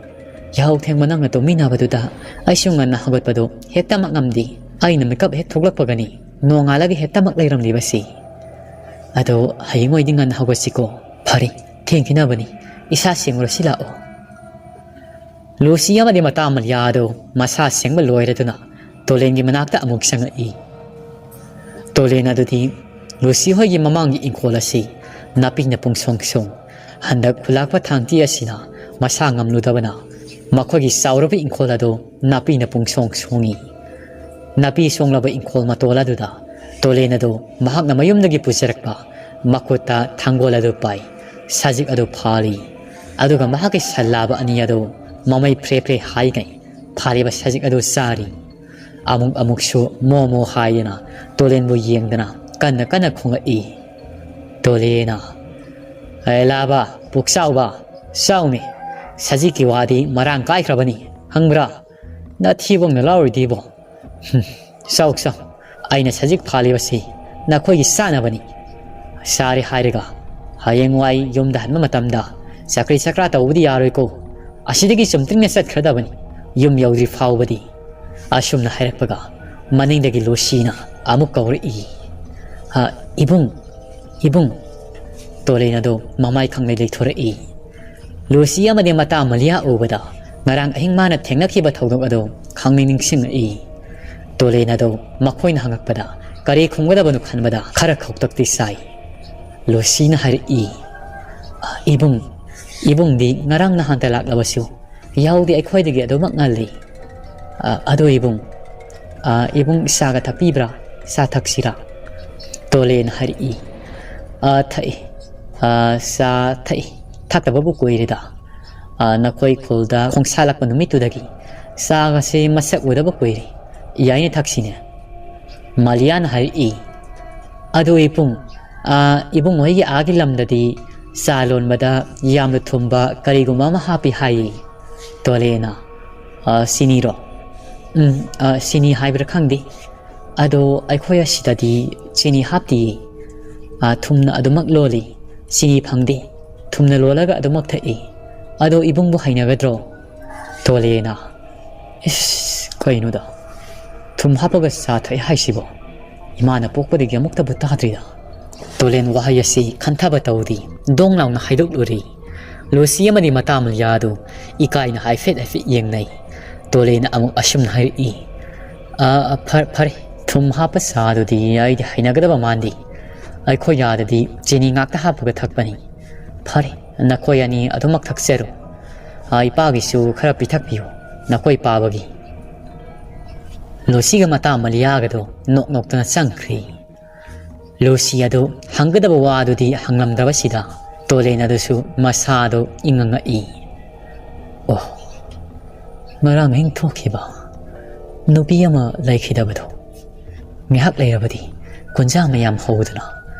ꯌꯥꯍꯧ ꯊꯦꯡꯕ ꯅꯪꯅ ꯇꯨꯝꯃꯤꯟꯅꯕꯗꯨꯗ ꯑꯩꯁꯨ ꯉꯟꯅ ꯍꯧꯒꯠꯄꯗꯣ ꯍꯦꯛꯇꯃꯛ ꯉꯝꯗꯦ꯫ ꯑꯩꯅ ꯃꯤꯀꯞ ꯍꯦꯛ ꯊꯣꯛꯂꯛꯄꯒꯅꯤ ꯅꯣꯡꯉꯥꯜꯂꯒ ꯍꯦꯛꯇꯃꯛ ꯂꯩꯔꯝꯂꯤꯕꯁꯤ꯫ ꯑꯗꯣ ꯍꯌꯦꯡ ꯑꯣꯏꯗꯤ ꯉꯟꯅ ꯍꯧꯒꯠꯁꯤꯀꯣ꯫ ꯐꯔꯦ, ꯊꯦꯡꯈꯤꯅꯕꯅꯤ꯫ ꯏꯁꯥ ꯁꯦꯡꯉꯨꯔꯁꯤ ꯂꯥꯛꯑꯣ꯫" ꯂꯨꯁꯤ ꯑꯃꯗꯤ ꯃꯇꯥ ꯃꯥꯂꯤꯌꯥ ꯑꯗꯨ ꯃꯁꯥ ꯁꯦꯡꯕ ꯂꯣꯏꯔꯗꯨꯅ ꯇꯣꯂꯦꯟꯒꯤ ꯃꯅꯥꯛꯇ ꯑꯃꯨꯛ ꯆꯪꯉꯛꯏ꯫ ꯇꯣꯂꯦꯟ ꯑꯗꯨꯗꯤ ꯂꯨꯁꯤ ꯍꯣꯏꯒꯤ ꯃꯃꯥꯡꯒꯤ ꯏꯪꯈꯣꯜ ꯑꯁꯤ ꯅꯥꯄꯤꯅ ꯄꯨꯡꯁꯣꯡ ꯁꯣꯡ꯫ ꯍꯟꯗꯛ ꯈꯨꯂꯥꯛꯄ ꯊꯥꯡꯇꯤ ꯑꯁꯤꯅ ꯃꯁꯥ ꯉꯝꯂꯨꯗꯕꯅ ꯃꯈꯣꯏꯒꯤ ꯆꯥꯎꯔꯕ ꯏꯪꯈꯣꯜ ꯑꯗꯨ ꯅꯥꯄꯤꯅ ꯄꯨꯡꯁꯣꯡ ꯁꯣꯡꯉꯤ꯫ ꯅꯥꯄꯤ ꯁꯣꯡꯂꯕ ꯏꯪꯈꯣꯜ ꯃꯇꯣꯜ ꯑꯗꯨꯗ ꯇꯣꯂꯦꯟ ꯑꯗꯨ ꯃꯍꯥꯛꯅ ꯃꯌꯨꯝꯗꯒꯤ ꯄꯨꯖꯔꯛꯄ ꯃꯈꯨꯠꯇ ꯊꯥꯡꯒꯣꯜ ꯑꯗꯨ ꯄꯥꯏ꯫ ꯁꯖꯤꯛ ꯑꯗꯨ ꯐꯥꯜꯂꯤ꯫ ꯑꯗꯨꯒ ꯃꯍꯥꯛꯀꯤ ꯁꯜꯂꯥꯕ ꯑꯅꯤ ꯑꯗꯨ ꯃꯃꯩ ꯐ꯭ꯔꯦ ꯐ꯭ꯔꯦ ꯍꯥꯏꯒꯩ ꯐꯥꯜꯂꯤꯕ ꯁꯖꯤꯛ ꯑꯗꯨ ꯆꯥꯔꯤ꯫ ꯑꯃꯨꯛ ꯑꯃꯨꯛꯁꯨ ꯃꯣ ꯃꯣ ꯍꯥꯏꯗꯨꯅ ꯇꯣꯂꯦꯟꯕꯨ ꯌꯦꯡꯗꯅ ꯀꯟꯅ ꯀꯟꯅ ꯈꯣꯡꯂꯛꯏ꯫ ꯇꯣꯂꯦꯅ, "ꯑꯦ ꯂꯥꯕ, ꯄꯨꯛꯆꯥꯎꯕ, ꯆꯥꯎꯅꯦ꯫ ꯁꯖꯤꯛꯀꯤ ꯋꯥꯗꯤ ꯃꯔꯥꯡ ꯀꯥꯏꯈ꯭ꯔꯕꯅꯤ, ꯈꯪꯕ꯭ꯔꯥ? ꯅꯊꯤꯕꯣꯡꯅ ꯂꯥꯎꯔꯤꯗꯤꯕꯣ꯫ ꯍꯨꯝ, ꯆꯥꯎ, ꯆꯥꯎ꯫ ꯑꯩꯅ ꯁꯖꯤꯛ ꯐꯥꯜꯂꯤꯕꯁꯤ ꯅꯈꯣꯏꯒꯤ ꯆꯥꯅꯕꯅꯤ꯫ ꯆꯥꯔꯦ ꯍꯥꯏꯔꯒ ꯍꯌꯦꯡꯋꯥꯏ ꯌꯨꯝꯗ ꯍꯟꯕ ꯃꯇꯝꯗ ꯆꯀ꯭ꯔꯤ ꯆꯀ꯭ꯔꯥ ꯇꯧꯕꯗꯤ ꯌꯥꯔꯣꯏꯀꯣ꯫ ꯑꯁꯤꯗꯒꯤ ꯆꯨꯝꯇ꯭ꯔꯤꯡꯅ ꯆꯠꯈ꯭ꯔꯗꯕꯅꯤ, ꯌꯨꯝ ꯌꯧꯗ꯭ꯔꯤ ꯐꯥꯎꯕꯗꯤ꯫" ꯑꯁꯨꯝꯅ ꯍꯥꯏꯔꯛꯄꯒ ꯃꯅꯤꯡꯗꯒꯤ ꯂꯨꯁꯤꯅ ꯑꯃꯨꯛ ꯀꯧꯔꯛꯏ꯫ "ꯑ, ꯏꯕꯨꯡ, ꯏꯕꯨꯡ꯫" ꯇꯣꯂꯦꯟ ꯑꯗꯨ ꯃꯃꯥꯏ ꯈꯪꯂꯩ ꯂꯩꯊꯣꯔꯛꯏ꯫ ꯂꯨꯁꯤ ꯑꯃꯗꯤ ꯃꯇꯥ ꯃꯥꯂꯤꯌꯥ ꯎꯕꯗ ꯉꯔꯥꯡ ꯑꯍꯤꯡ ꯃꯥꯅ ꯊꯦꯡꯅꯈꯤꯕ ꯊꯧꯗꯣꯛ ꯑꯗꯨ ꯈꯪꯅꯤꯡ ꯅꯤꯡꯁꯤꯡꯉꯛꯏ꯫ ꯇꯣꯂꯦꯟ ꯑꯗꯣ ꯃꯈꯣꯏꯅ ꯍꯪꯉꯛꯄꯗ ꯀꯔꯤ ꯈꯨꯝꯒꯗꯕꯅꯣ ꯈꯟꯕꯗ ꯈꯔ ꯈꯧꯇꯛꯇꯤ ꯁꯥꯏ꯫ ꯂꯨꯁꯤꯅ ꯍꯥꯏꯔꯛꯏ, "ꯑ, ꯏꯕꯨꯡ, ꯏꯕꯨꯡꯗꯤ ꯉꯔꯥꯡ ꯅꯍꯥꯟꯇ ꯂꯥꯛꯂꯕꯁꯨ ꯌꯥꯍꯧꯗꯤ ꯑꯩꯈꯣꯏꯗꯒꯤ ꯑꯗꯨꯃꯛ ꯉꯜꯂꯤ꯫ ꯑ, ꯑꯗꯣ ꯏꯕꯨꯡ, ꯑ, ꯏꯕꯨꯡ ꯆꯥꯒ ꯊꯛꯄꯤꯕ꯭ꯔꯥ? ꯆꯥ ꯊꯛꯁꯤꯔꯥ?" ꯇꯣꯂꯦꯟ ꯍꯥꯏꯔꯛꯏ, "ꯑ, ꯊꯛꯏ꯫ ꯑ, ꯆꯥ ꯊꯛꯏ꯫ ꯊꯛꯇꯕꯕꯨ ꯀꯨꯏꯔꯦꯗ꯫ ꯑ, ꯅꯈꯣꯏ ꯈꯨꯜꯗ ꯈꯣꯡꯁꯥꯜꯂꯛꯄ ꯅꯨꯃꯤꯠꯇꯨꯗꯒꯤ ꯆꯥꯒꯁꯤ ꯃꯁꯛ ꯎꯗꯕ ꯀꯨꯏꯔꯦ꯫ ꯌꯥꯏꯅꯦ, ꯊꯛꯁꯤꯅꯦ꯫" ꯃꯥꯂꯤꯌꯥꯅ ꯍꯥꯏꯔꯛꯏ, "ꯑꯗꯨ ꯏꯕꯨꯡ, ꯑ, ꯏꯕꯨꯡ ꯍꯣꯏꯒꯤ ꯑꯥꯒꯤ ꯂꯝꯗꯗꯤ ꯆꯥ ꯂꯣꯟꯕꯗ ꯌꯥꯝꯅ ꯊꯨꯝꯕ ꯀꯔꯤꯒꯨꯝꯕ ꯑꯃ ꯍꯥꯞꯄꯤ ꯍꯥꯏꯌꯦ꯫" ꯇꯣꯂꯦꯟꯅ, "ꯑ, ꯆꯤꯅꯤꯔꯣ?" "ꯎꯝ, ꯑ, ꯆꯤꯅꯤ ꯍꯥꯏꯕ꯭ꯔꯥ ꯈꯪꯗꯦ꯫ ꯑꯗꯣ ꯑꯩꯈꯣꯏ ꯑꯁꯤꯗꯗꯤ ꯆꯤꯅꯤ ꯍꯥꯞꯇꯤꯌꯦ꯫ ꯑ, ꯊꯨꯝꯅ ꯑꯗꯨꯃꯛ ꯂꯣꯜꯂꯤ꯫ ꯆꯤꯅꯤ ꯐꯪꯗꯦ꯫ ꯊꯨꯝꯅ ꯂꯣꯜꯂꯒ ꯑꯗꯨꯃꯛ ꯊꯛꯏ꯫ ꯑꯗꯣ ꯏꯕꯨꯡꯕꯨ ꯍꯩꯅꯒꯗ꯭ꯔꯣ?" ꯇꯣꯂꯦꯟꯅ, "ꯏꯁ, ꯀꯩꯅꯣꯗ? ꯊꯨꯝ ꯍꯥꯞꯄꯒ ꯆꯥ ꯊꯛꯑꯦ ꯍꯥꯏꯁꯤꯕꯣ? ꯏꯃꯥꯅ ꯄꯣꯛꯄꯗꯒꯤ ꯑꯃꯨꯛꯇꯕꯨ ꯇꯥꯗ꯭ꯔꯤꯗ꯫" ꯇꯣꯂꯦꯟ ꯋꯥꯍꯩ ꯑꯁꯤ ꯈꯟꯊꯕ ꯇꯧꯗꯦ꯫ ꯗꯣꯡ ꯂꯥꯎꯅ ꯍꯥꯏꯗꯣꯛꯂꯨꯔꯦ꯫ ꯂꯨꯁꯤ ꯑꯃꯗꯤ ꯃꯇꯥ ꯃꯥꯂꯤꯌꯥ ꯑꯗꯨ ꯏꯀꯥꯏꯅ ꯍꯥꯏꯐꯦꯠ ꯍꯥꯏꯐꯦꯠ ꯌꯦꯡꯅꯩ꯫ ꯇꯣꯂꯦꯟꯅ ꯑꯃꯨꯛ ꯑꯁꯨꯝꯅ ꯍꯥꯏꯔꯛꯏ, "ꯑ, ꯑ, ꯐ-, ꯐꯔꯦ, ꯊꯨꯝ ꯍꯥꯞꯄ ꯆꯥꯗꯨꯗꯤ ꯑꯩꯗꯤ ꯍꯩꯅꯒꯗꯕ ꯃꯥꯟꯗꯦ꯫ ꯑꯩꯈꯣꯏ ꯑꯥꯗꯗꯤ ꯆꯤꯅꯤ ꯉꯥꯛꯇ ꯍꯥꯞꯄꯒ ꯊꯛꯄꯅꯤ꯫ ꯐꯔꯦ, ꯅꯈꯣꯏ ꯑꯅꯤ ꯑꯗꯨꯃꯛ ꯊꯛꯆꯔꯣ꯫ ꯑ, ꯏꯄꯥꯒꯤꯁꯨ ꯈꯔ ꯄꯤꯊꯛꯄꯤꯌꯨ, ꯅꯈꯣꯏ ꯄꯥꯕꯒꯤ꯫" ꯂꯨꯁꯤꯒ ꯃꯇꯥ ꯃꯥꯂꯤꯌꯥꯒꯗꯣ ꯅꯣꯛ ꯅꯣꯛꯇꯅ ꯆꯪꯈ꯭ꯔꯦ꯫ ꯂꯨꯁꯤ ꯑꯗꯨ ꯍꯪꯒꯗꯕ ꯋꯥꯗꯨꯗꯤ ꯍꯪꯂꯝꯗꯕꯁꯤꯗ ꯇꯣꯂꯦꯟ ꯑꯗꯨꯁꯨ ꯃꯁꯥꯗꯨ ꯏꯪꯉꯪꯉꯛꯏ꯫ "ꯑꯣ, ꯉꯔꯥꯡ ꯑꯍꯤꯡ ꯊꯣꯛꯈꯤꯕ ꯅꯨꯄꯤ ꯑꯃ ꯂꯩꯈꯤꯗꯕꯗꯣ, ꯉꯥꯏꯍꯥꯛ ꯂꯩꯔꯕꯗꯤ ꯀꯨꯟꯖꯥ ꯃꯌꯥꯝ ꯍꯧꯗꯨꯅ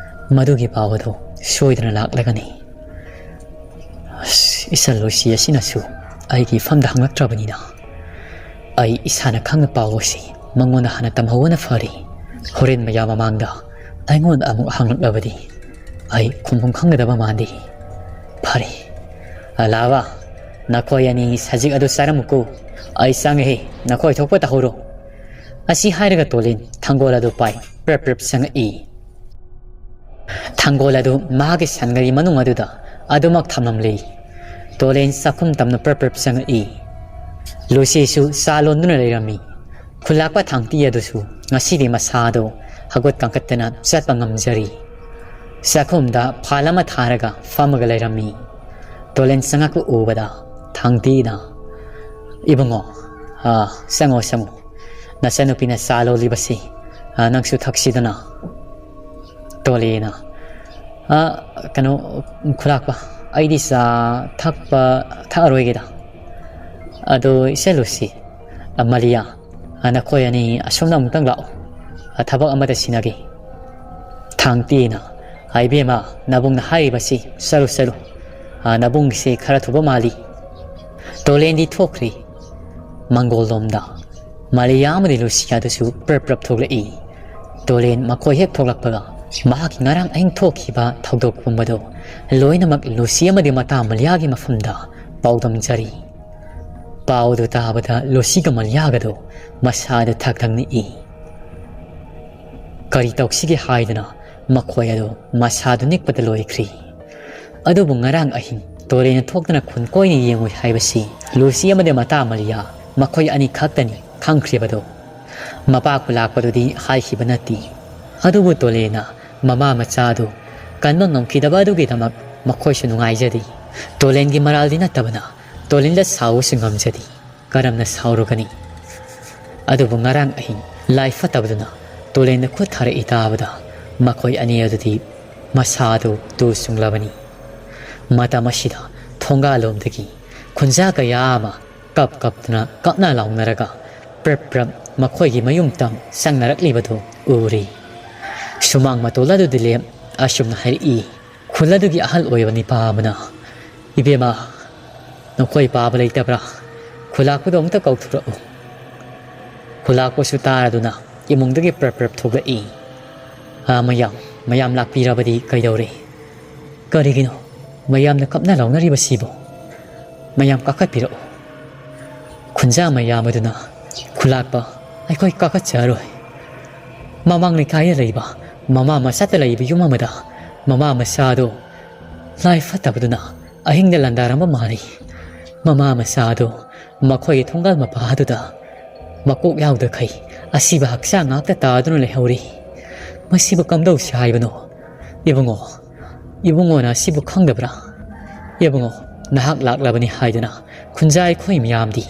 ꯃꯗꯨꯒꯤ ꯄꯥꯎ ꯑꯗꯨ ꯁꯣꯏꯗꯅ ꯂꯥꯛꯂꯒꯅꯤ꯫ ꯑꯁ, ꯏꯆꯜ ꯂꯨꯁꯤ ꯑꯁꯤꯅꯁꯨ ꯑꯩꯒꯤ ꯏꯐꯝꯗ ꯍꯪꯂꯛꯇ꯭ꯔꯕꯅꯤꯅ, ꯑꯩ ꯏꯁꯥꯅ ꯈꯪꯅ ꯄꯥꯎ ꯑꯁꯤ ꯃꯉꯣꯟꯗ ꯍꯥꯟꯅ ꯇꯝꯍꯧꯕꯅ ꯐꯔꯦ꯫ ꯍꯣꯔꯦꯟ ꯃꯌꯥꯝ ꯃꯃꯥꯡꯗ ꯑꯩꯉꯣꯟꯗ ꯑꯃꯨꯛ ꯍꯪꯂꯛꯂꯕꯗꯤ ꯑꯩ ꯈꯨꯝꯐꯝ ꯈꯪꯒꯗꯕ ꯃꯥꯟꯗꯦ꯫ ꯐꯔꯦ, ꯑꯂꯥꯕ, ꯅꯈꯣꯏ ꯑꯅꯤ ꯁꯖꯤꯛ ꯑꯗꯨ ꯆꯥꯔꯝꯃꯨꯀꯣ꯫ ꯑꯩ ꯆꯪꯉꯦꯍꯦ, ꯅꯈꯣꯏ ꯊꯣꯛꯄ ꯇꯧꯍꯧꯔꯣ꯫" ꯑꯁꯤ ꯍꯥꯏꯔꯒ ꯇꯣꯂꯦꯟ ꯊꯥꯡꯒꯣꯜ ꯑꯗꯨ ꯄꯥꯏ ꯄ꯭ꯔꯞ ꯄ꯭ꯔꯞ ꯆꯪꯉꯛꯏ꯫ ꯊꯥꯡꯒꯣꯜ ꯑꯗꯨ ꯃꯍꯥꯛꯀꯤ ꯁꯟꯒꯔꯤ ꯃꯅꯨꯡ ꯑꯗꯨꯗ ꯑꯗꯨꯃꯛ ꯊꯝꯂꯝꯂꯤ꯫ ꯇꯣꯂꯦꯟ ꯆꯥꯛꯈꯨꯝ ꯇꯝꯅ ꯄ꯭ꯔꯞ ꯄ꯭ꯔꯞ ꯆꯪꯉꯛꯏ꯫ ꯂꯨꯁꯤꯁꯨ ꯆꯥ ꯂꯣꯟꯗꯨꯅ ꯂꯩꯔꯝꯃꯤ꯫ ꯈꯨꯂꯥꯛꯄ ꯊꯥꯡꯇꯤ ꯑꯗꯨꯁꯨ ꯉꯁꯤꯗꯤ ꯃꯁꯥꯗꯣ ꯍꯧꯒꯠ ꯀꯥꯡꯈꯠꯇꯅ ꯆꯠꯄ ꯉꯝꯖꯔꯤ꯫ ꯆꯥꯛꯈꯨꯝꯗ ꯐꯥꯜ ꯑꯃ ꯊꯥꯔꯒ ꯐꯝꯃꯒ ꯂꯩꯔꯝꯃꯤ꯫ ꯇꯣꯂꯦꯟ ꯆꯪꯉꯛꯄ ꯎꯕꯗ ꯊꯥꯡꯇꯤꯅ, "ꯏꯕꯨꯡꯉꯣ, ꯑꯥ, ꯆꯪꯉꯣ, ꯆꯪꯉꯣ꯫ ꯅꯆꯟꯅꯨꯄꯤꯅ ꯆꯥ ꯂꯣꯜꯂꯤꯕꯁꯤ, ꯑꯥ, ꯅꯪꯁꯨ ꯊꯛꯁꯤꯗꯅ"꯫ ꯇꯣꯂꯦꯅ, "ꯑꯥ, ꯀꯩꯅꯣ, ꯈꯨꯂꯥꯛꯄ, ꯑꯩꯗꯤ ꯆꯥ ꯊꯛꯄ, ꯊꯛꯑꯔꯣꯏꯒꯦꯗ꯫ ꯑꯗꯣ ꯏꯆꯦ ꯂꯨꯁꯤ, ꯑꯥ, ꯃꯂꯤꯌꯥ, ꯑꯥ, ꯅꯈꯣꯏ ꯑꯅꯤ ꯑꯁꯣꯝꯗ ꯑꯃꯨꯛꯇꯪ ꯂꯥꯛꯑꯣ꯫ ꯑꯥ, ꯊꯕꯛ ꯑꯃꯇ ꯁꯤꯟꯅꯒꯦ"꯫ ꯊꯥꯡꯇꯤꯅ, "ꯏꯕꯦꯝꯃ, ꯅꯕꯨꯡꯅ ꯍꯥꯏꯔꯤꯕꯁꯤ ꯆꯠꯂꯨ, ꯆꯠꯂꯨ꯫ ꯑꯥ, ꯅꯕꯨꯡꯒꯤꯁꯤ ꯈꯔ ꯊꯨꯕ ꯃꯥꯜꯂꯤ"꯫ ꯇꯣꯂꯦꯟꯗꯤ ꯊꯣꯛꯈ꯭ꯔꯤ꯫ ꯃꯪꯒꯣꯜ ꯂꯣꯝꯗ ꯃꯥꯂꯤꯌꯥ ꯑꯃꯗꯤ ꯂꯨꯁꯤꯌꯥꯗꯨꯁꯨ ꯄ꯭ꯔꯞ ꯄ꯭ꯔꯞ ꯊꯣꯛꯂꯛꯏ꯫ ꯇꯣꯂꯦꯟ ꯃꯈꯣꯏ ꯍꯦꯛ ꯊꯣꯛꯂꯛꯄꯒ ꯃꯍꯥꯛꯀꯤ ꯉꯔꯥꯡ ꯑꯍꯤꯡ ꯊꯣꯛꯈꯤꯕ ꯊꯧꯗꯣꯛ ꯄꯨꯝꯕꯗꯨ ꯂꯣꯏꯅꯃꯛ ꯂꯨꯁꯤ ꯑꯃꯗꯤ ꯃꯇꯥ ꯃꯥꯂꯤꯌꯥꯒꯤ ꯃꯐꯝꯗ ꯄꯥꯎꯗꯝꯖꯔꯤ꯫ ꯄꯥꯎꯗꯨ ꯇꯥꯕꯗ ꯂꯨꯁꯤꯒ ꯃꯥꯂꯤꯌꯥꯒꯗꯨ ꯃꯁꯥꯗ ꯊꯛ ꯊꯛ ꯅꯤꯛꯏ꯫ ꯀꯔꯤ ꯇꯧꯁꯤꯒꯦ ꯍꯥꯏꯗꯅ ꯃꯈꯣꯏ ꯑꯗꯨ ꯃꯁꯥꯗꯨ ꯅꯤꯛꯄꯗ ꯂꯣꯏꯈ꯭ꯔꯤ꯫ ꯑꯗꯨꯕꯨ ꯉꯔꯥꯡ ꯑꯍꯤꯡ ꯇꯣꯂꯦꯟꯅ ꯊꯣꯛꯇꯅ ꯈꯨꯟ ꯀꯣꯏꯅ ꯌꯦꯡꯉꯨꯏ ꯍꯥꯏꯕꯁꯤ ꯂꯨꯁꯤ ꯑꯃꯗꯤ ꯃꯇꯥ ꯃꯥꯂꯤꯌꯥ ꯃꯈꯣꯏ ꯑꯅꯤ ꯈꯛꯇꯅꯤ ꯈꯪꯈ꯭ꯔꯤꯕꯗꯨ꯫ ꯃꯄꯥ ꯈꯨꯂꯥꯛꯄꯗꯨꯗꯤ ꯍꯥꯏꯈꯤꯕ ꯅꯠꯇꯦ꯫ ꯑꯗꯨꯕꯨ ꯇꯣꯂꯦꯟꯅ ꯃꯃꯥ ꯃꯆꯥꯗꯨ ꯀꯟꯕ ꯉꯝꯈꯤꯗꯕ ꯑꯗꯨꯒꯤꯗꯃꯛ ꯃꯈꯣꯏꯁꯨ ꯅꯨꯡꯉꯥꯏꯖꯗꯦ꯫ ꯇꯣꯂꯦꯟꯒꯤ ꯃꯔꯥꯜꯗꯤ ꯅꯠꯇꯕꯅ ꯇꯣꯂꯦꯟꯗ ꯁꯥꯎꯕꯁꯨ ꯉꯝꯖꯗꯦ꯫ ꯀꯔꯝꯅ ꯁꯥꯎꯔꯨꯒꯅꯤ? ꯑꯗꯨꯕꯨ ꯉꯔꯥꯡ ꯑꯍꯤꯡ ꯂꯥꯏ ꯐꯠꯇꯕꯗꯨꯅ ꯇꯣꯂꯦꯟꯗ ꯈꯨꯠ ꯊꯥꯔꯛꯏ ꯇꯥꯕꯗ ꯃꯈꯣꯏ ꯑꯅꯤ ꯑꯗꯨꯗꯤ ꯃꯁꯥꯗꯨ ꯇꯨ ꯆꯨꯡꯂꯕꯅꯤ꯫ ꯃꯇꯝ ꯑꯁꯤꯗ ꯊꯣꯡꯒꯥꯜꯂꯣꯝꯗꯒꯤ ꯈꯨꯟꯖꯥ ꯀꯌꯥ ꯑꯃ ꯀꯞ ꯀꯞꯇꯨꯅ ꯀꯞꯅ ꯂꯥꯎꯅꯔꯒ ꯄ꯭ꯔꯞ ꯄ꯭ꯔꯞ ꯃꯈꯣꯏꯒꯤ ꯃꯌꯨꯝ ꯇꯝ ꯆꯪꯅꯔꯛꯂꯤꯕꯗꯨ ꯎꯔꯤ꯫ ꯁꯨꯃꯥꯡ ꯃꯇꯣꯜ ꯑꯗꯨꯗ ꯂꯦꯞ ꯑꯁꯨꯝꯅ ꯍꯥꯏꯔꯛꯏ꯫ ꯈꯨꯜ ꯑꯗꯨꯒꯤ ꯑꯍꯜ ꯑꯣꯏꯕ ꯅꯤꯄꯥ ꯑꯃꯅ, "ꯏꯕꯦꯝꯃ, ꯅꯈꯣꯏ ꯄꯥꯕ ꯂꯩꯇꯕ꯭ꯔꯥ? ꯈꯨꯂꯥꯛꯄꯗꯣ ꯑꯃꯨꯛꯇ ꯀꯧꯊꯣꯔꯛꯎ"꯫ ꯈꯨꯂꯥꯛꯄꯁꯨ ꯇꯥꯔꯗꯨꯅ ꯏꯃꯨꯡꯗꯒꯤ ꯄ꯭ꯔꯞ ꯄ꯭ꯔꯞ ꯊꯣꯛꯂꯛꯏ꯫ "ꯑꯥ, ꯃꯌꯥꯝ, ꯃꯌꯥꯝ ꯂꯥꯛꯄꯤꯔꯕꯗꯤ ꯀꯩꯗꯧꯔꯦ? ꯀꯔꯤꯒꯤꯅꯣ ꯃꯌꯥꯝꯅ ꯀꯞꯅ ꯂꯥꯎꯅꯔꯤꯕꯁꯤꯕꯣ? ꯃꯌꯥꯝ ꯀꯥꯈꯠꯄꯤꯔꯛꯎ"꯫ ꯈꯨꯟꯖꯥ ꯃꯌꯥꯝ ꯑꯗꯨꯅ, "ꯈꯨꯂꯥꯛꯄ, ꯑꯩꯈꯣꯏ ꯀꯥꯈꯠꯆꯔꯣꯏ꯫ ꯃꯃꯥꯡ ꯂꯩꯀꯥꯏꯗ ꯂꯩꯕ ꯃꯃꯥ ꯃꯆꯥꯇ ꯂꯩꯕ ꯌꯨꯝ ꯑꯃꯗ ꯃꯃꯥ ꯃꯆꯥꯗꯣ ꯂꯥꯏ ꯐꯠꯇꯕꯗꯨꯅ ꯑꯍꯤꯡꯗ ꯂꯥꯟꯗꯥꯔꯝꯕ ꯃꯥꯜꯂꯤ꯫ ꯃꯃꯥ ꯃꯆꯥꯗꯣ ꯃꯈꯣꯏꯒꯤ ꯊꯣꯡꯒꯥꯜ ꯃꯄꯥ ꯑꯗꯨꯗ ꯃꯀꯣꯛ ꯌꯥꯎꯗꯈꯩ ꯑꯁꯤꯕ ꯍꯛꯆꯥꯡ ꯉꯥꯛꯇ ꯇꯥꯗꯨꯅ ꯂꯩꯍꯧꯔꯤ꯫ ꯃꯁꯤꯕꯨ ꯀꯝꯗꯧꯁꯤ ꯍꯥꯏꯕꯅꯣ? ꯏꯕꯨꯡꯉꯣ, ꯏꯕꯨꯡꯉꯣꯅ ꯑꯁꯤꯕꯨ ꯈꯪꯗꯕ꯭ꯔꯥ? ꯏꯕꯨꯡꯉꯣ, ꯅꯍꯥꯛ ꯂꯥꯛꯂꯕꯅꯤ ꯍꯥꯏꯗꯨꯅ ꯈꯨꯟꯖꯥ ꯑꯩꯈꯣꯏ ꯃꯤꯌꯥꯝꯗꯤ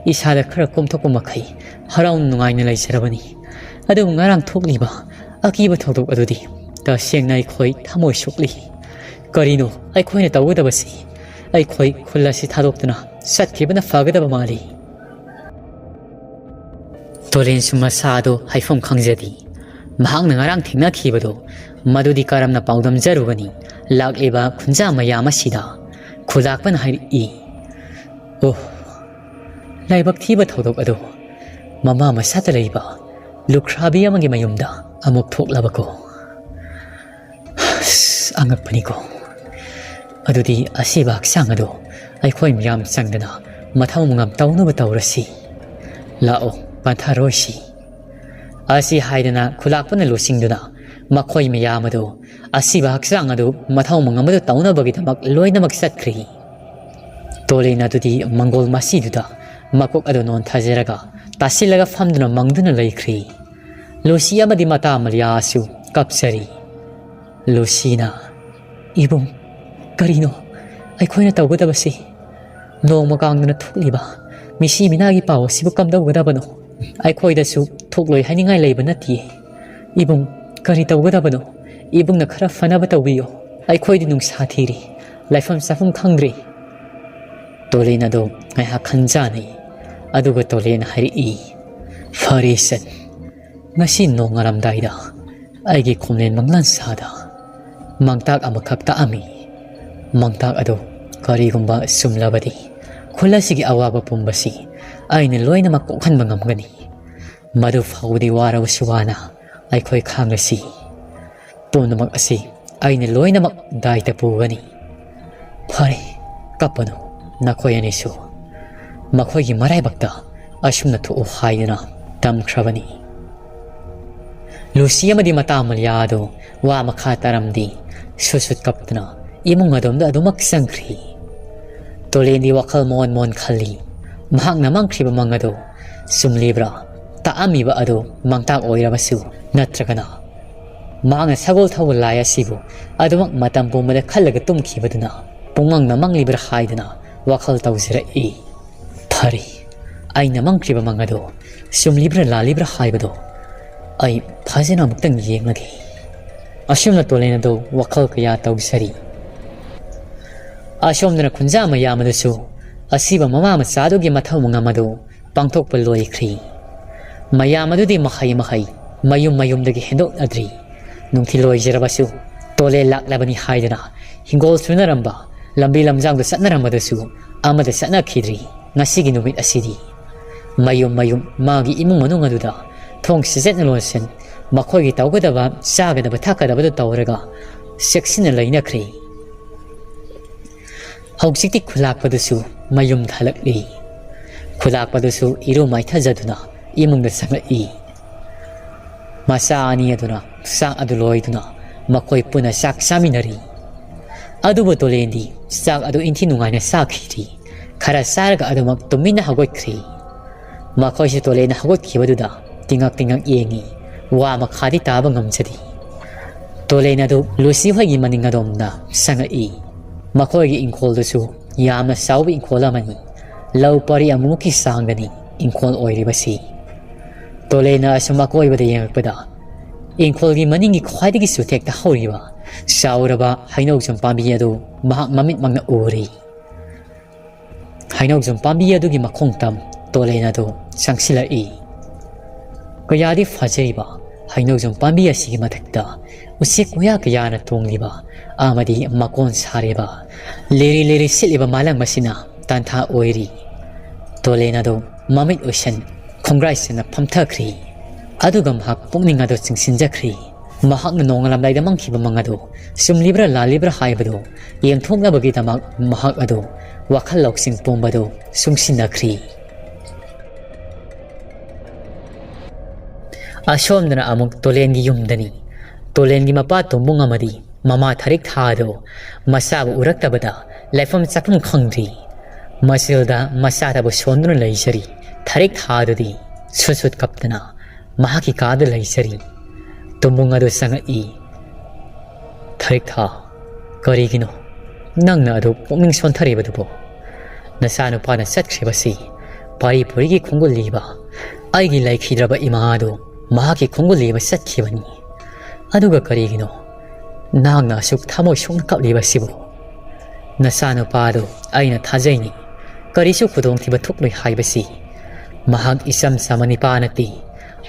ꯏꯁꯥꯗ ꯈꯔ ꯀꯣꯝꯊꯣꯛꯄ ꯃꯈꯩ ꯍꯔꯥꯎ ꯅꯨꯡꯉꯥꯏꯅ ꯂꯩꯖꯔꯕꯅꯤ꯫ ꯑꯗꯨꯕꯨ ꯉꯔꯥꯡ ꯊꯣꯛꯂꯤꯕ ꯑꯀꯤꯕ ꯊꯧꯗꯣꯛ ꯑꯗꯨꯗꯤ ꯇꯁꯦꯡꯅ ꯑꯩꯈꯣꯏ ꯊꯃꯣꯏ ꯁꯣꯛꯂꯤ꯫ ꯀꯔꯤꯅꯣ ꯑꯩꯈꯣꯏꯅ ꯇꯧꯒꯗꯕꯁꯤ? ꯑꯩꯈꯣꯏ ꯈꯨꯜ ꯑꯁꯤ ꯊꯥꯗꯣꯛꯇꯨꯅ ꯆꯠꯈꯤꯕꯅ ꯐꯒꯗꯕ ꯃꯥꯜꯂꯤ꯫ ꯇꯣꯂꯦꯟꯁꯨ ꯃꯁꯥꯗꯣ ꯍꯥꯏꯐꯝ ꯈꯪꯖꯗꯦ꯫ ꯃꯍꯥꯛꯅ ꯉꯔꯥꯡ ꯊꯦꯡꯅꯈꯤꯕꯗꯣ ꯃꯗꯨꯗꯤ ꯀꯔꯝꯅ ꯄꯥꯎꯗꯝꯖꯔꯨꯒꯅꯤ? ꯂꯥꯛꯂꯤꯕ ꯈꯨꯟꯖꯥ ꯃꯌꯥꯝ ꯑꯁꯤꯗ ꯈꯨꯂꯥꯛꯄꯅ ꯍꯥꯏꯔꯛꯏ꯫ ꯑꯣ, ꯂꯥꯏꯕꯛ ꯊꯤꯕ ꯊꯧꯗꯣꯛ ꯑꯗꯨ ꯃꯃꯥ ꯃꯁꯥꯗ ꯂꯩꯕ ꯂꯨꯈ꯭ꯔꯥꯕꯤ ꯑꯃꯒꯤ ꯃꯌꯨꯝꯗ ꯑꯃꯨꯛ ꯊꯣꯛꯂꯕꯀꯣ꯫ ꯑꯁ, ꯑꯉꯛꯄꯅꯤꯀꯣ꯫ ꯑꯗꯨꯗꯤ ꯑꯁꯤꯕ ꯍꯛꯆꯥꯡ ꯑꯗꯨ ꯑꯩꯈꯣꯏ ꯃꯤꯌꯥꯝ ꯆꯪꯗꯅ ꯃꯊꯧ ꯃꯉꯝ ꯇꯧꯅꯕ ꯇꯧꯔꯁꯤ꯫ ꯂꯥꯛꯑꯣ, ꯄꯟꯊꯔꯣꯏꯁꯤ꯫ ꯑꯁꯤ ꯍꯥꯏꯗꯅ ꯈꯨꯂꯥꯛꯄꯅ ꯂꯨꯆꯤꯡꯗꯨꯅ ꯃꯈꯣꯏ ꯃꯌꯥꯝ ꯑꯗꯨ ꯑꯁꯤꯕ ꯍꯛꯆꯥꯡ ꯑꯗꯨ ꯃꯊꯧ ꯃꯉꯝ ꯑꯗꯨ ꯇꯧꯅꯕꯒꯤꯗꯃꯛ ꯂꯣꯏꯅꯃꯛ ꯆꯠꯈ꯭ꯔꯤ꯫ ꯇꯣꯂꯦꯟ ꯑꯗꯨꯗꯤ ꯃꯪꯒꯣꯜ ꯃꯁꯤꯗꯨꯗ ꯃꯀꯣꯛ ꯑꯗꯨ ꯅꯣꯟꯊꯖꯔꯒ ꯇꯥꯁꯤꯜꯂꯒ ꯐꯝꯗꯨꯅ ꯃꯪꯗꯨꯅ ꯂꯩꯈ꯭ꯔꯤ꯫ ꯂꯨꯁꯤ ꯑꯃꯗꯤ ꯃꯇꯥ ꯃꯂꯤꯌꯥꯁꯨ ꯀꯞꯆꯔꯤ꯫ ꯂꯨꯁꯤꯅ, "ꯏꯕꯨꯡ, ꯀꯔꯤꯅꯣ ꯑꯩꯈꯣꯏꯅ ꯇꯧꯒꯗꯕꯁꯤ? ꯅꯣꯡꯃ ꯀꯥꯡꯗꯅ ꯊꯣꯛꯂꯤꯕ ꯃꯤꯁꯤ ꯃꯤꯅꯥꯒꯤ ꯄꯥꯎ ꯑꯁꯤꯕꯨ ꯀꯝꯗꯧꯒꯗꯕꯅꯣ? ꯑꯩꯈꯣꯏꯗꯁꯨ ꯊꯣꯛꯂꯣꯏ ꯍꯥꯏꯅꯤꯡꯉꯥꯏ ꯂꯩꯕ ꯅꯠꯇꯦ꯫ ꯏꯕꯨꯡ, ꯀꯔꯤ ꯇꯧꯒꯗꯕꯅꯣ? ꯏꯕꯨꯡꯅ ꯈꯔ ꯐꯅꯕ ꯇꯧꯕꯤꯌꯣ꯫ ꯑꯩꯈꯣꯏꯗꯤ ꯅꯨꯡꯁꯥ ꯊꯤꯔꯤ, ꯂꯩꯐꯝ ꯆꯥꯐꯝ ꯈꯪꯗ꯭ꯔꯤ꯫" ꯇꯣꯂꯦꯟ ꯑꯗꯣ ꯉꯥꯏꯍꯥꯛ ꯈꯟꯖꯥꯅꯩ꯫ ꯑꯗꯨꯒ ꯇꯣꯂꯦꯟ ꯍꯥꯏꯔꯛꯏ, "ꯐꯔꯦ ꯁꯟ, ꯉꯁꯤ ꯅꯣꯡꯉꯥꯜꯂꯝꯗꯥꯏꯗ ꯑꯩꯒꯤ ꯈꯣꯝꯂꯦꯟ ꯃꯪꯂꯥꯟ ꯁꯥꯗ ꯃꯥꯡꯇꯥꯛ ꯑꯃꯈꯛ ꯇꯥꯛꯑꯝꯃꯤ꯫ ꯃꯥꯡꯇꯥꯛ ꯑꯗꯨ ꯀꯔꯤꯒꯨꯝꯕ ꯆꯨꯝꯂꯕꯗꯤ ꯈꯨꯜ ꯑꯁꯤꯒꯤ ꯑꯋꯥꯕ ꯄꯨꯝꯕꯁꯤ ꯑꯩꯅ ꯂꯣꯏꯅꯃꯛ ꯀꯣꯛꯍꯟꯕ ꯉꯝꯒꯅꯤ꯫ ꯃꯗꯨ ꯐꯥꯎꯕꯗꯤ ꯋꯥꯔꯕꯁꯨ ꯋꯥꯅ ꯑꯩꯈꯣꯏ ꯈꯥꯡꯂꯁꯤ꯫ ꯄꯨꯝꯅꯃꯛ ꯑꯁꯤ ꯑꯩꯅ ꯂꯣꯏꯅꯃꯛ ꯗꯥꯏꯇ ꯄꯨꯒꯅꯤ꯫ ꯐꯔꯦ, ꯀꯞꯄꯅꯨ, ꯅꯈꯣꯏ ꯑꯅꯤꯁꯨ꯫ ꯃꯈꯣꯏꯒꯤ ꯃꯔꯥꯏꯕꯛꯇ ꯑꯁꯨꯝꯅ ꯊꯣꯛꯎ" ꯍꯥꯏꯗꯨꯅ ꯇꯝꯈ꯭ꯔꯕꯅꯤ꯫ ꯂꯨꯁꯤ ꯑꯃꯗꯤ ꯃꯇꯥ ꯃꯂꯤꯌꯥ ꯑꯗꯨ ꯋꯥ ꯃꯈꯥ ꯇꯥꯔꯝꯗꯦ꯫ ꯁꯨꯠ ꯁꯨꯠ ꯀꯞꯇꯨꯅ ꯏꯃꯨꯡ ꯑꯗꯣꯝꯗ ꯑꯗꯨꯃꯛ ꯆꯪꯈ꯭ꯔꯤ꯫ ꯇꯣꯂꯦꯟꯗꯤ ꯋꯥꯈꯜ ꯃꯣꯟ ꯃꯣꯟ ꯈꯜꯂꯤ꯫ ꯃꯍꯥꯛꯅ ꯃꯪꯈ꯭ꯔꯤꯕ ꯃꯪ ꯑꯗꯨ ꯆꯨꯝꯂꯤꯕ꯭ꯔꯥ? ꯇꯥꯛꯑꯝꯃꯤꯕ ꯑꯗꯨ ꯃꯥꯡꯇꯥꯛ ꯑꯣꯏꯔꯕꯁꯨ, ꯅꯠꯇ꯭ꯔꯒꯅ ꯃꯍꯥꯛꯅ ꯁꯒꯣꯜ ꯊꯧꯕ ꯂꯥꯏ ꯑꯁꯤꯕꯨ ꯑꯗꯨꯃꯛ ꯃꯇꯝ ꯄꯨꯝꯕꯗ ꯈꯜꯂꯒ ꯇꯨꯝꯈꯤꯕꯗꯨꯅ ꯄꯨꯡꯃꯪꯅ ꯃꯪꯂꯤꯕ꯭ꯔꯥ ꯍꯥꯏꯗꯨꯅ ꯋꯥꯈꯜ ꯇꯧꯖꯔꯛꯏ꯫ ꯐꯔꯦ, ꯑꯩꯅ ꯃꯪꯈ꯭ꯔꯤꯕ ꯃꯪ ꯑꯗꯨ ꯆꯨꯝꯂꯤꯕ꯭ꯔꯥ ꯂꯥꯜꯂꯤꯕ꯭ꯔꯥ ꯍꯥꯏꯕꯗꯨ ꯑꯩ ꯐꯖꯅ ꯑꯃꯨꯛꯇꯪ ꯌꯦꯡꯂꯒꯦ꯫ ꯑꯁꯨꯝꯅ ꯇꯣꯂꯦꯟ ꯑꯗꯨ ꯋꯥꯈꯜ ꯀꯌꯥ ꯇꯧꯖꯔꯤ꯫ ꯑꯁꯣꯝꯗꯅ ꯈꯨꯟꯖꯥ ꯃꯌꯥꯝ ꯑꯗꯨꯁꯨ ꯑꯁꯤꯕ ꯃꯃꯥ ꯃꯆꯥꯗꯨꯒꯤ ꯃꯊꯧ ꯃꯉꯝ ꯑꯗꯨ ꯄꯥꯡꯊꯣꯛꯄ ꯂꯣꯏꯈ꯭ꯔꯤ꯫ ꯃꯌꯥꯝ ꯑꯗꯨꯗꯤ ꯃꯍꯩ ꯃꯍꯩ ꯃꯌꯨꯝ ꯃꯌꯨꯝꯗꯒꯤ ꯍꯦꯟꯗꯣꯛꯅꯗ꯭ꯔꯤ꯫ ꯅꯨꯡꯊꯤꯜ ꯑꯣꯏꯖꯔꯕꯁꯨ ꯇꯣꯂꯦꯟ ꯂꯥꯛꯂꯕꯅꯤ ꯍꯥꯏꯗꯨꯅ ꯍꯤꯡꯒꯣꯜ ꯁꯨꯅꯔꯝꯕ, ꯂꯝꯕꯤ ꯂꯝꯖꯥꯡꯗ ꯆꯠꯅꯔꯝꯕꯗꯨꯁꯨ ꯑꯃꯗ ꯆꯠꯅꯈꯤꯗ꯭ꯔꯤ꯫ ꯉꯁꯤꯒꯤ ꯅꯨꯃꯤꯠ ꯑꯁꯤꯗꯤ ꯃꯌꯨꯝ ꯃꯌꯨꯝ ꯃꯥꯒꯤ ꯏꯃꯨꯡ ꯃꯅꯨꯡ ꯑꯗꯨꯗ ꯊꯣꯡ ꯁꯤꯖꯠꯅ ꯂꯣꯟꯁꯤꯟ, ꯃꯈꯣꯏꯒꯤ ꯇꯧꯒꯗꯕ ꯆꯥꯒꯗꯕ ꯊꯛꯀꯗꯕꯗꯨ ꯇꯧꯔꯒ ꯆꯦꯛꯁꯤꯟꯅ ꯂꯩꯅꯈ꯭ꯔꯤ꯫ ꯍꯧꯖꯤꯛꯇꯤ ꯈꯨꯂꯥꯛꯄꯗꯨꯁꯨ ꯃꯌꯨꯝꯗ ꯍꯜꯂꯛꯂꯤ꯫ ꯈꯨꯂꯥꯛꯄꯗꯨꯁꯨ ꯏꯔꯨ ꯃꯥꯏꯊꯖꯗꯨꯅ ꯏꯃꯨꯡꯗ ꯆꯪꯂꯛꯏ꯫ ꯃꯆꯥ ꯑꯅꯤ ꯑꯗꯨꯅ ꯆꯥꯛ ꯑꯗꯨ ꯂꯣꯏꯗꯨꯅ ꯃꯈꯣꯏ ꯄꯨꯟꯅ ꯆꯥꯛ ꯆꯥꯃꯤꯟꯅꯔꯤ꯫ ꯑꯗꯨꯕꯨ ꯇꯣꯂꯦꯟꯗꯤ ꯆꯥꯛ ꯑꯗꯨ ꯏꯟꯊꯤ ꯅꯨꯡꯉꯥꯏꯅ ꯆꯥꯈꯤꯗ꯭ꯔꯤ꯫ ꯈꯔ ꯆꯥꯔꯒ ꯑꯗꯨꯃꯛ ꯇꯨꯃꯤꯟꯅ ꯍꯧꯒꯠꯈ꯭ꯔꯤ꯫ ꯃꯈꯣꯏꯁꯨ ꯇꯣꯂꯦꯟꯅ ꯍꯧꯒꯠꯈꯤꯕꯗꯨꯗ ꯇꯤꯉꯛ ꯇꯤꯉꯛ ꯌꯦꯡꯉꯤ꯫ ꯋꯥ ꯃꯈꯥꯗꯤ ꯇꯥꯕ ꯉꯝꯖꯗꯦ꯫ ꯇꯣꯂꯦꯟ ꯑꯗꯨ ꯂꯨꯁꯤ ꯍꯣꯏꯒꯤ ꯃꯅꯤꯡ ꯑꯗꯣꯝꯗ ꯆꯪꯉꯛꯏ꯫ ꯃꯈꯣꯏꯒꯤ ꯏꯪꯈꯣꯜꯗꯨꯁꯨ ꯌꯥꯝꯅ ꯆꯥꯎꯕ ꯏꯪꯈꯣꯜ ꯑꯃꯅꯤ꯫ ꯂꯧ ꯄꯔꯤ ꯑꯃꯨꯛꯀꯤ ꯆꯥꯡꯗꯅꯤ ꯏꯪꯈꯣꯜ ꯑꯣꯏꯔꯤꯕꯁꯤ꯫ ꯇꯣꯂꯦꯟꯅ ꯑꯁꯨꯝ ꯑꯀꯣꯏꯕꯗ ꯌꯦꯡꯂꯛꯄꯗ ꯏꯪꯈꯣꯜꯒꯤ ꯃꯅꯤꯡꯒꯤ ꯈ꯭ꯋꯥꯏꯗꯒꯤ ꯆꯨꯊꯦꯛꯇ ꯍꯧꯔꯤꯕ ꯆꯥꯎꯔꯕ ꯍꯩꯅꯧꯖꯝ ꯄꯥꯝꯕꯤ ꯑꯗꯨ ꯃꯍꯥꯛ ꯃꯃꯤꯠꯃꯛꯅ ꯎꯔꯤ꯫ ꯍꯩꯅꯧꯖꯝ ꯄꯥꯝꯕꯤ ꯑꯗꯨꯒꯤ ꯃꯈꯣꯡ ꯇꯝ ꯇꯣꯂꯦꯟ ꯑꯗꯨ ꯆꯪꯁꯤꯜꯂꯛꯏ꯫ ꯀꯌꯥꯗꯤ ꯐꯖꯔꯤꯕ ꯍꯩꯅꯧꯖꯝ ꯄꯥꯝꯕꯤ ꯑꯁꯤꯒꯤ ꯃꯊꯛꯇ ꯎꯆꯦꯛ ꯋꯥꯌꯥ ꯀꯌꯥꯅ ꯇꯣꯡꯂꯤꯕ ꯑꯃꯗꯤ ꯃꯀꯣꯟ ꯁꯥꯔꯤꯕ, ꯂꯤꯔꯤ ꯂꯤꯔꯤ ꯁꯤꯠꯂꯤꯕ ꯃꯥꯂꯪ ꯑꯁꯤꯅ ꯇꯥꯟꯊꯥ ꯑꯣꯏꯔꯤ꯫ ꯇꯣꯂꯦꯟ ꯑꯗꯨ ꯃꯃꯤꯠ ꯎꯏꯁꯟ ꯈꯣꯡꯒ꯭ꯔꯥꯏ ꯆꯟꯅ ꯐꯝꯊꯈ꯭ꯔꯤ꯫ ꯑꯗꯨꯒ ꯃꯍꯥꯛ ꯄꯨꯛꯅꯤꯡ ꯑꯗꯨ ꯆꯤꯡꯁꯤꯟꯖꯈ꯭ꯔꯤ꯫ ꯃꯍꯥꯛꯅ ꯅꯣꯡꯉꯥꯜꯂꯝꯗꯥꯏꯗ ꯃꯪꯈꯤꯕ ꯃꯪ ꯑꯗꯨ ꯆꯨꯝꯂꯤꯕ꯭ꯔꯥ ꯂꯥꯜꯂꯤꯕ꯭ꯔꯥ ꯍꯥꯏꯕꯗꯨ ꯌꯦꯡꯊꯣꯛꯅꯕꯒꯤꯗꯃꯛ ꯃꯍꯥꯛ ꯑꯗꯨ ꯋꯥꯈꯜ ꯂꯧꯁꯤꯡ ꯄꯨꯝꯕꯗꯨ ꯆꯨꯡꯁꯤꯟꯅꯈ꯭ꯔꯤ꯫ ꯑꯁꯣꯝꯗꯅ ꯑꯃꯨꯛ ꯇꯣꯂꯦꯟꯒꯤ ꯌꯨꯝꯗꯅꯤ꯫ ꯇꯣꯂꯦꯟꯒꯤ ꯃꯄꯥ ꯇꯣꯝꯕꯨꯡ ꯑꯃꯗꯤ ꯃꯃꯥ ꯊꯔꯤꯛ ꯊꯥ ꯑꯗꯨ ꯃꯆꯥꯕꯨ ꯎꯔꯛꯇꯕꯗ ꯂꯩꯐꯝ ꯆꯥꯐꯝ ꯈꯪꯗ꯭ꯔꯤ꯫ ꯃꯁꯤꯜꯗ ꯃꯆꯥꯗꯕꯨ ꯁꯣꯟꯗꯨꯅ ꯂꯩꯖꯔꯤ꯫ ꯊꯥꯔꯤꯛ ꯊꯥꯗꯨꯗꯤ ꯁꯨꯠ ꯁꯨꯠ ꯀꯞꯇꯅ ꯃꯍꯥꯛꯀꯤ ꯀꯥꯗ ꯂꯩꯖꯔꯤ꯫ ꯇꯣꯝꯕꯨꯡ ꯑꯗꯨ ꯆꯪꯉꯛꯏ꯫ "ꯊꯥꯔꯤꯛ ꯊꯥ, ꯀꯔꯤꯒꯤꯅꯣ ꯅꯪꯅ ꯑꯗꯨ ꯄꯨꯛꯅꯤꯡ ꯁꯣꯟꯊꯔꯤꯕꯗꯨꯕꯣ? ꯅꯆꯥꯅꯨꯄꯥꯅ ꯆꯠꯈ꯭ꯔꯤꯕꯁꯤ ꯄꯥꯔꯤ ꯄꯨꯔꯤꯒꯤ ꯈꯣꯡꯒꯨꯜ ꯂꯤꯕ ꯑꯩꯒꯤ ꯂꯩꯈꯤꯗ꯭ꯔꯕ ꯏꯃꯥ ꯑꯗꯨ ꯃꯍꯥꯛꯀꯤ ꯈꯣꯡꯒꯨꯜ ꯂꯤꯕ ꯆꯠꯈꯤꯕꯅꯤ꯫ ꯑꯗꯨꯒ ꯀꯔꯤꯒꯤꯅꯣ ꯅꯍꯥꯛꯅ ꯑꯁꯨꯛ ꯊꯃꯣꯏ ꯁꯣꯛꯅ ꯀꯞꯂꯤꯕꯁꯤꯕꯨ? ꯅꯆꯥꯅꯨꯄꯥꯗꯨ ꯑꯩꯅ ꯊꯥꯖꯩꯅꯤ꯫ ꯀꯔꯤꯁꯨ ꯈꯨꯗꯣꯡꯊꯤꯕ ꯊꯣꯛꯂꯣꯏ ꯍꯥꯏꯕꯁꯤ꯫ ꯃꯍꯥꯛ ꯏꯆꯝ ꯆꯝꯕ ꯅꯤꯄꯥ ꯅꯠꯇꯦ,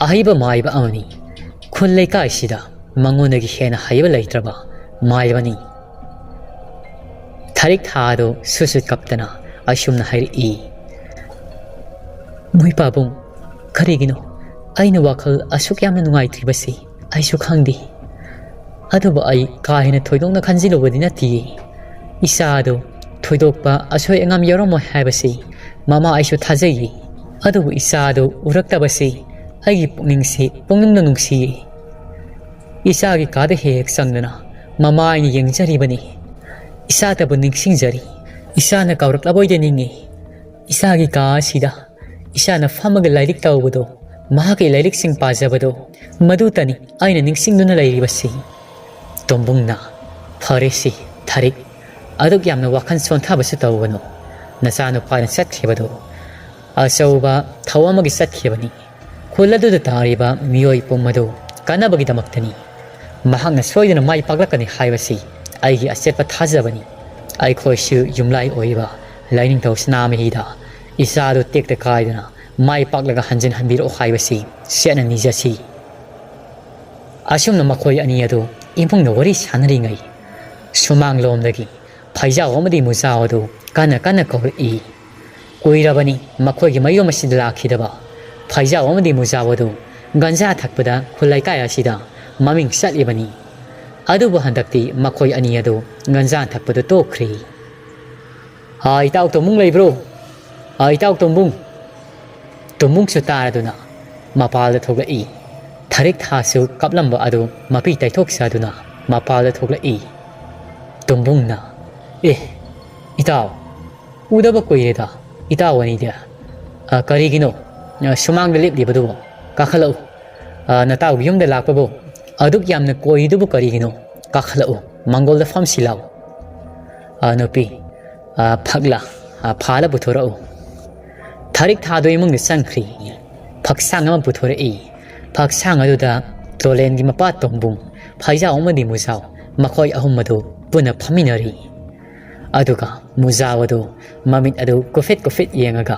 ꯑꯍꯩꯕ ꯃꯥꯏꯕ ꯑꯃꯅꯤ꯫ ꯈꯨꯜ ꯂꯩꯀꯥꯏꯁꯤꯗ ꯃꯉꯣꯟꯗꯒꯤ ꯍꯦꯟꯅ ꯍꯩꯕ ꯂꯩꯇ꯭ꯔꯕ ꯃꯥꯏꯕꯅꯤ꯫" ꯊꯥꯔꯤꯛ ꯊꯥ ꯑꯗꯨ ꯁꯨꯠ ꯁꯨꯠ ꯀꯞꯇꯅ ꯑꯁꯨꯝꯅ ꯍꯥꯏꯔꯛꯏ꯫ "ꯃꯣꯏ ꯄꯥꯕꯨꯡ, ꯀꯔꯤꯒꯤꯅꯣ ꯑꯩꯅ ꯋꯥꯈꯜ ꯑꯁꯨꯛ ꯌꯥꯝꯅ ꯅꯨꯡꯉꯥꯏꯇ꯭ꯔꯤꯕꯁꯤ ꯑꯩꯁꯨ ꯈꯪꯗꯦ꯫ ꯑꯗꯨꯕꯨ ꯑꯩ ꯀꯥ ꯍꯦꯟꯅ ꯊꯣꯏꯗꯣꯛꯅ ꯈꯟꯖꯤꯜꯂꯨꯕꯗꯤ ꯅꯠꯇꯦ꯫ ꯏꯆꯥ ꯑꯗꯨ ꯊꯣꯏꯗꯣꯛꯄ ꯑꯁꯣꯏ ꯑꯉꯥꯝ ꯌꯥꯎꯔꯝꯃꯣꯏ ꯍꯥꯏꯕꯁꯤ ꯃꯃꯥ ꯑꯩꯁꯨ ꯊꯥꯖꯩ꯫ ꯑꯗꯨꯕꯨ ꯏꯆꯥ ꯑꯗꯨ ꯎꯔꯛꯇꯕꯁꯤ ꯑꯩꯒꯤ ꯄꯨꯛꯅꯤꯡꯁꯤ ꯄꯨꯛꯅꯤꯡꯅ ꯅꯨꯡꯁꯤꯌꯦ꯫ ꯏꯆꯥꯒꯤ ꯀꯥꯗ ꯍꯦꯛ ꯍꯦꯛ ꯆꯪꯗꯨꯅ ꯃꯃꯥ ꯑꯩꯅ ꯌꯦꯡꯖꯔꯤꯕꯅꯤ꯫ ꯏꯆꯥꯇꯕꯨ ꯅꯤꯡꯁꯤꯡꯖꯔꯤ꯫ ꯏꯆꯥꯅ ꯀꯥꯎꯔꯛꯂꯕꯣꯏꯗ ꯅꯤꯡꯏ꯫ ꯏꯆꯥꯒꯤ ꯀꯥ ꯑꯁꯤꯗ ꯏꯆꯥꯅ ꯐꯝꯃꯒ ꯂꯥꯏꯔꯤꯛ ꯇꯧꯕꯗꯣ, ꯃꯍꯥꯛꯀꯤ ꯂꯥꯏꯔꯤꯛꯁꯤꯡ ꯄꯥꯖꯕꯗꯣ, ꯃꯗꯨꯇꯅꯤ ꯑꯩꯅ ꯅꯤꯡꯁꯤꯡꯗꯨꯅ ꯂꯩꯔꯤꯕꯁꯤ꯫" ꯇꯣꯝꯕꯨꯡꯅ, "ꯐꯔꯦꯁꯤ ꯊꯥꯔꯤꯛ, ꯑꯗꯨꯛ ꯌꯥꯝꯅ ꯋꯥꯈꯜ ꯁꯣꯟꯊꯕꯁꯨ ꯇꯧꯒꯅꯨ꯫ ꯅꯆꯥꯅꯨꯄꯥꯅ ꯆꯠꯈꯤꯕꯗꯨ ꯑꯆꯧꯕ ꯊꯧ ꯑꯃꯒꯤ ꯆꯠꯈꯤꯕꯅꯤ꯫ ꯈꯨꯜ ꯑꯗꯨꯗ ꯇꯥꯔꯤꯕ ꯃꯤꯑꯣꯏ ꯄꯨꯝꯕꯗꯨ ꯀꯥꯟꯅꯕꯒꯤꯗꯃꯛꯇꯅꯤ꯫ ꯃꯍꯥꯛꯅ ꯁꯣꯏꯗꯅ ꯃꯥꯏ ꯄꯥꯛꯂꯛꯀꯅꯤ ꯍꯥꯏꯕꯁꯤ ꯑꯩꯒꯤ ꯑꯆꯦꯠꯄ ꯊꯥꯖꯕꯅꯤ꯫ ꯑꯩꯈꯣꯏꯁꯨ ꯌꯨꯝꯂꯥꯏ ꯑꯣꯏꯔꯤꯕ ꯂꯥꯏꯅꯤꯡꯊꯧ ꯁꯅꯥꯃꯍꯤꯗ ꯏꯆꯥꯗꯨ ꯇꯦꯛꯇ ꯀꯥꯏꯗꯅ ꯃꯥꯏ ꯄꯥꯛꯂꯒ ꯍꯟꯖꯤꯟꯍꯟꯕꯤꯔꯛꯑꯣ ꯍꯥꯏꯕꯁꯤ ꯁꯦꯠꯅ ꯅꯤꯖꯁꯤ꯫" ꯑꯁꯨꯝꯅ ꯃꯈꯣꯏ ꯑꯅꯤ ꯑꯗꯨ ꯏꯃꯨꯡꯗ ꯋꯥꯔꯤ ꯁꯥꯟꯅꯔꯤꯉꯩ, ꯁꯨꯃꯥꯡꯂꯣꯝꯗꯒꯤ ꯐꯩꯖꯥꯎ ꯑꯃꯗꯤ ꯃꯨꯖꯥꯎ ꯑꯗꯨ ꯀꯟꯅ ꯀꯟꯅ ꯀꯧꯔꯛꯏ꯫ ꯀꯨꯏꯔꯕꯅꯤ ꯃꯈꯣꯏꯒꯤ ꯃꯌꯨꯝ ꯑꯁꯤꯗ ꯂꯥꯛꯈꯤꯗꯕ꯫ ꯐꯩꯖꯥꯎ ꯑꯃꯗꯤ ꯃꯨꯖꯥꯎ ꯑꯗꯨ ꯒꯟꯖꯥ ꯊꯛꯄꯗ ꯈꯨꯜ ꯂꯩꯀꯥꯏ ꯑꯁꯤꯗ ꯃꯃꯤꯡ ꯆꯠꯂꯤꯕꯅꯤ꯫ ꯑꯗꯨꯕꯨ ꯍꯟꯗꯛꯇꯤ ꯃꯈꯣꯏ ꯑꯅꯤ ꯑꯗꯨ ꯒꯟꯖꯥ ꯊꯛꯄꯗꯨ ꯇꯣꯛꯈ꯭ꯔꯦ꯫ "ꯑꯥ, ꯏꯇꯥꯎ ꯇꯣꯝꯕꯨꯡ ꯂꯩꯕ꯭ꯔꯣ? ꯑꯥ, ꯏꯇꯥꯎ ꯇꯣꯝꯕꯨꯡ!" ꯇꯣꯝꯕꯨꯡꯁꯨ ꯇꯥꯔꯗꯨꯅ ꯃꯄꯥꯜꯗ ꯊꯣꯛꯂꯛꯏ꯫ ꯊꯥꯔꯤꯛ ꯊꯥꯁꯨ ꯀꯞꯂꯝꯕ ꯑꯗꯨ ꯃꯄꯤ ꯇꯩꯊꯣꯛꯆꯗꯨꯅ ꯃꯄꯥꯜꯗ ꯊꯣꯛꯂꯛꯏ꯫ ꯇꯣꯝꯕꯨꯡꯅ, "ꯑꯦ, ꯏꯇꯥꯎ, "ꯎꯗꯕ ꯀꯨꯏꯔꯦꯗ, ꯏꯇꯥꯎ ꯑꯅꯤꯗꯤ꯫ ꯑ, ꯀꯔꯤꯒꯤꯅꯣ, ꯑ, ꯁꯨꯃꯥꯡꯗ ꯂꯦꯞꯂꯤꯕꯗꯨꯕꯨ? ꯀꯥꯈꯠꯂꯛꯎ꯫ ꯑ, ꯅꯇꯥꯎꯒꯤ ꯌꯨꯝꯗ ꯂꯥꯛꯄꯕꯨ ꯑꯗꯨꯛ ꯌꯥꯝꯅ ꯀꯣꯏꯔꯤꯗꯨꯕꯨ ꯀꯔꯤꯒꯤꯅꯣ? ꯀꯥꯈꯠꯂꯛꯎ, ꯃꯪꯒꯣꯜꯗ ꯐꯝꯁꯤ ꯂꯥꯎ꯫ ꯑ, ꯅꯨꯄꯤ, ꯑ, ꯐꯛꯂꯥ, ꯑ, ꯐꯥꯜꯂ ꯄꯨꯊꯣꯔꯛꯎ꯫" ꯊꯔꯤꯛ ꯊꯥꯗꯣ ꯏꯃꯨꯡꯗ ꯆꯪꯈ꯭ꯔꯤ꯫ ꯐꯛꯁꯥꯡ ꯑꯃ ꯄꯨꯊꯣꯔꯛꯏ꯫ ꯐꯛꯁꯥꯡ ꯑꯗꯨꯗ ꯇꯣꯂꯦꯟꯒꯤ ꯃꯄꯥ ꯇꯣꯝꯕꯨꯡ, ꯐꯩꯖꯥꯎ ꯑꯃꯗꯤ ꯃꯨꯖꯥꯎ, ꯃꯈꯣꯏ ꯑꯍꯨꯝ ꯑꯗꯨ ꯄꯨꯟꯅ ꯐꯝꯃꯤꯟꯅꯔꯤ꯫ ꯑꯗꯨꯒ ꯃꯨꯖꯥꯎ ꯑꯗꯨ ꯃꯃꯤꯠ ꯑꯗꯨ ꯀꯨꯐꯦꯠ ꯀꯨꯐꯦꯠ ꯌꯦꯡꯉꯒ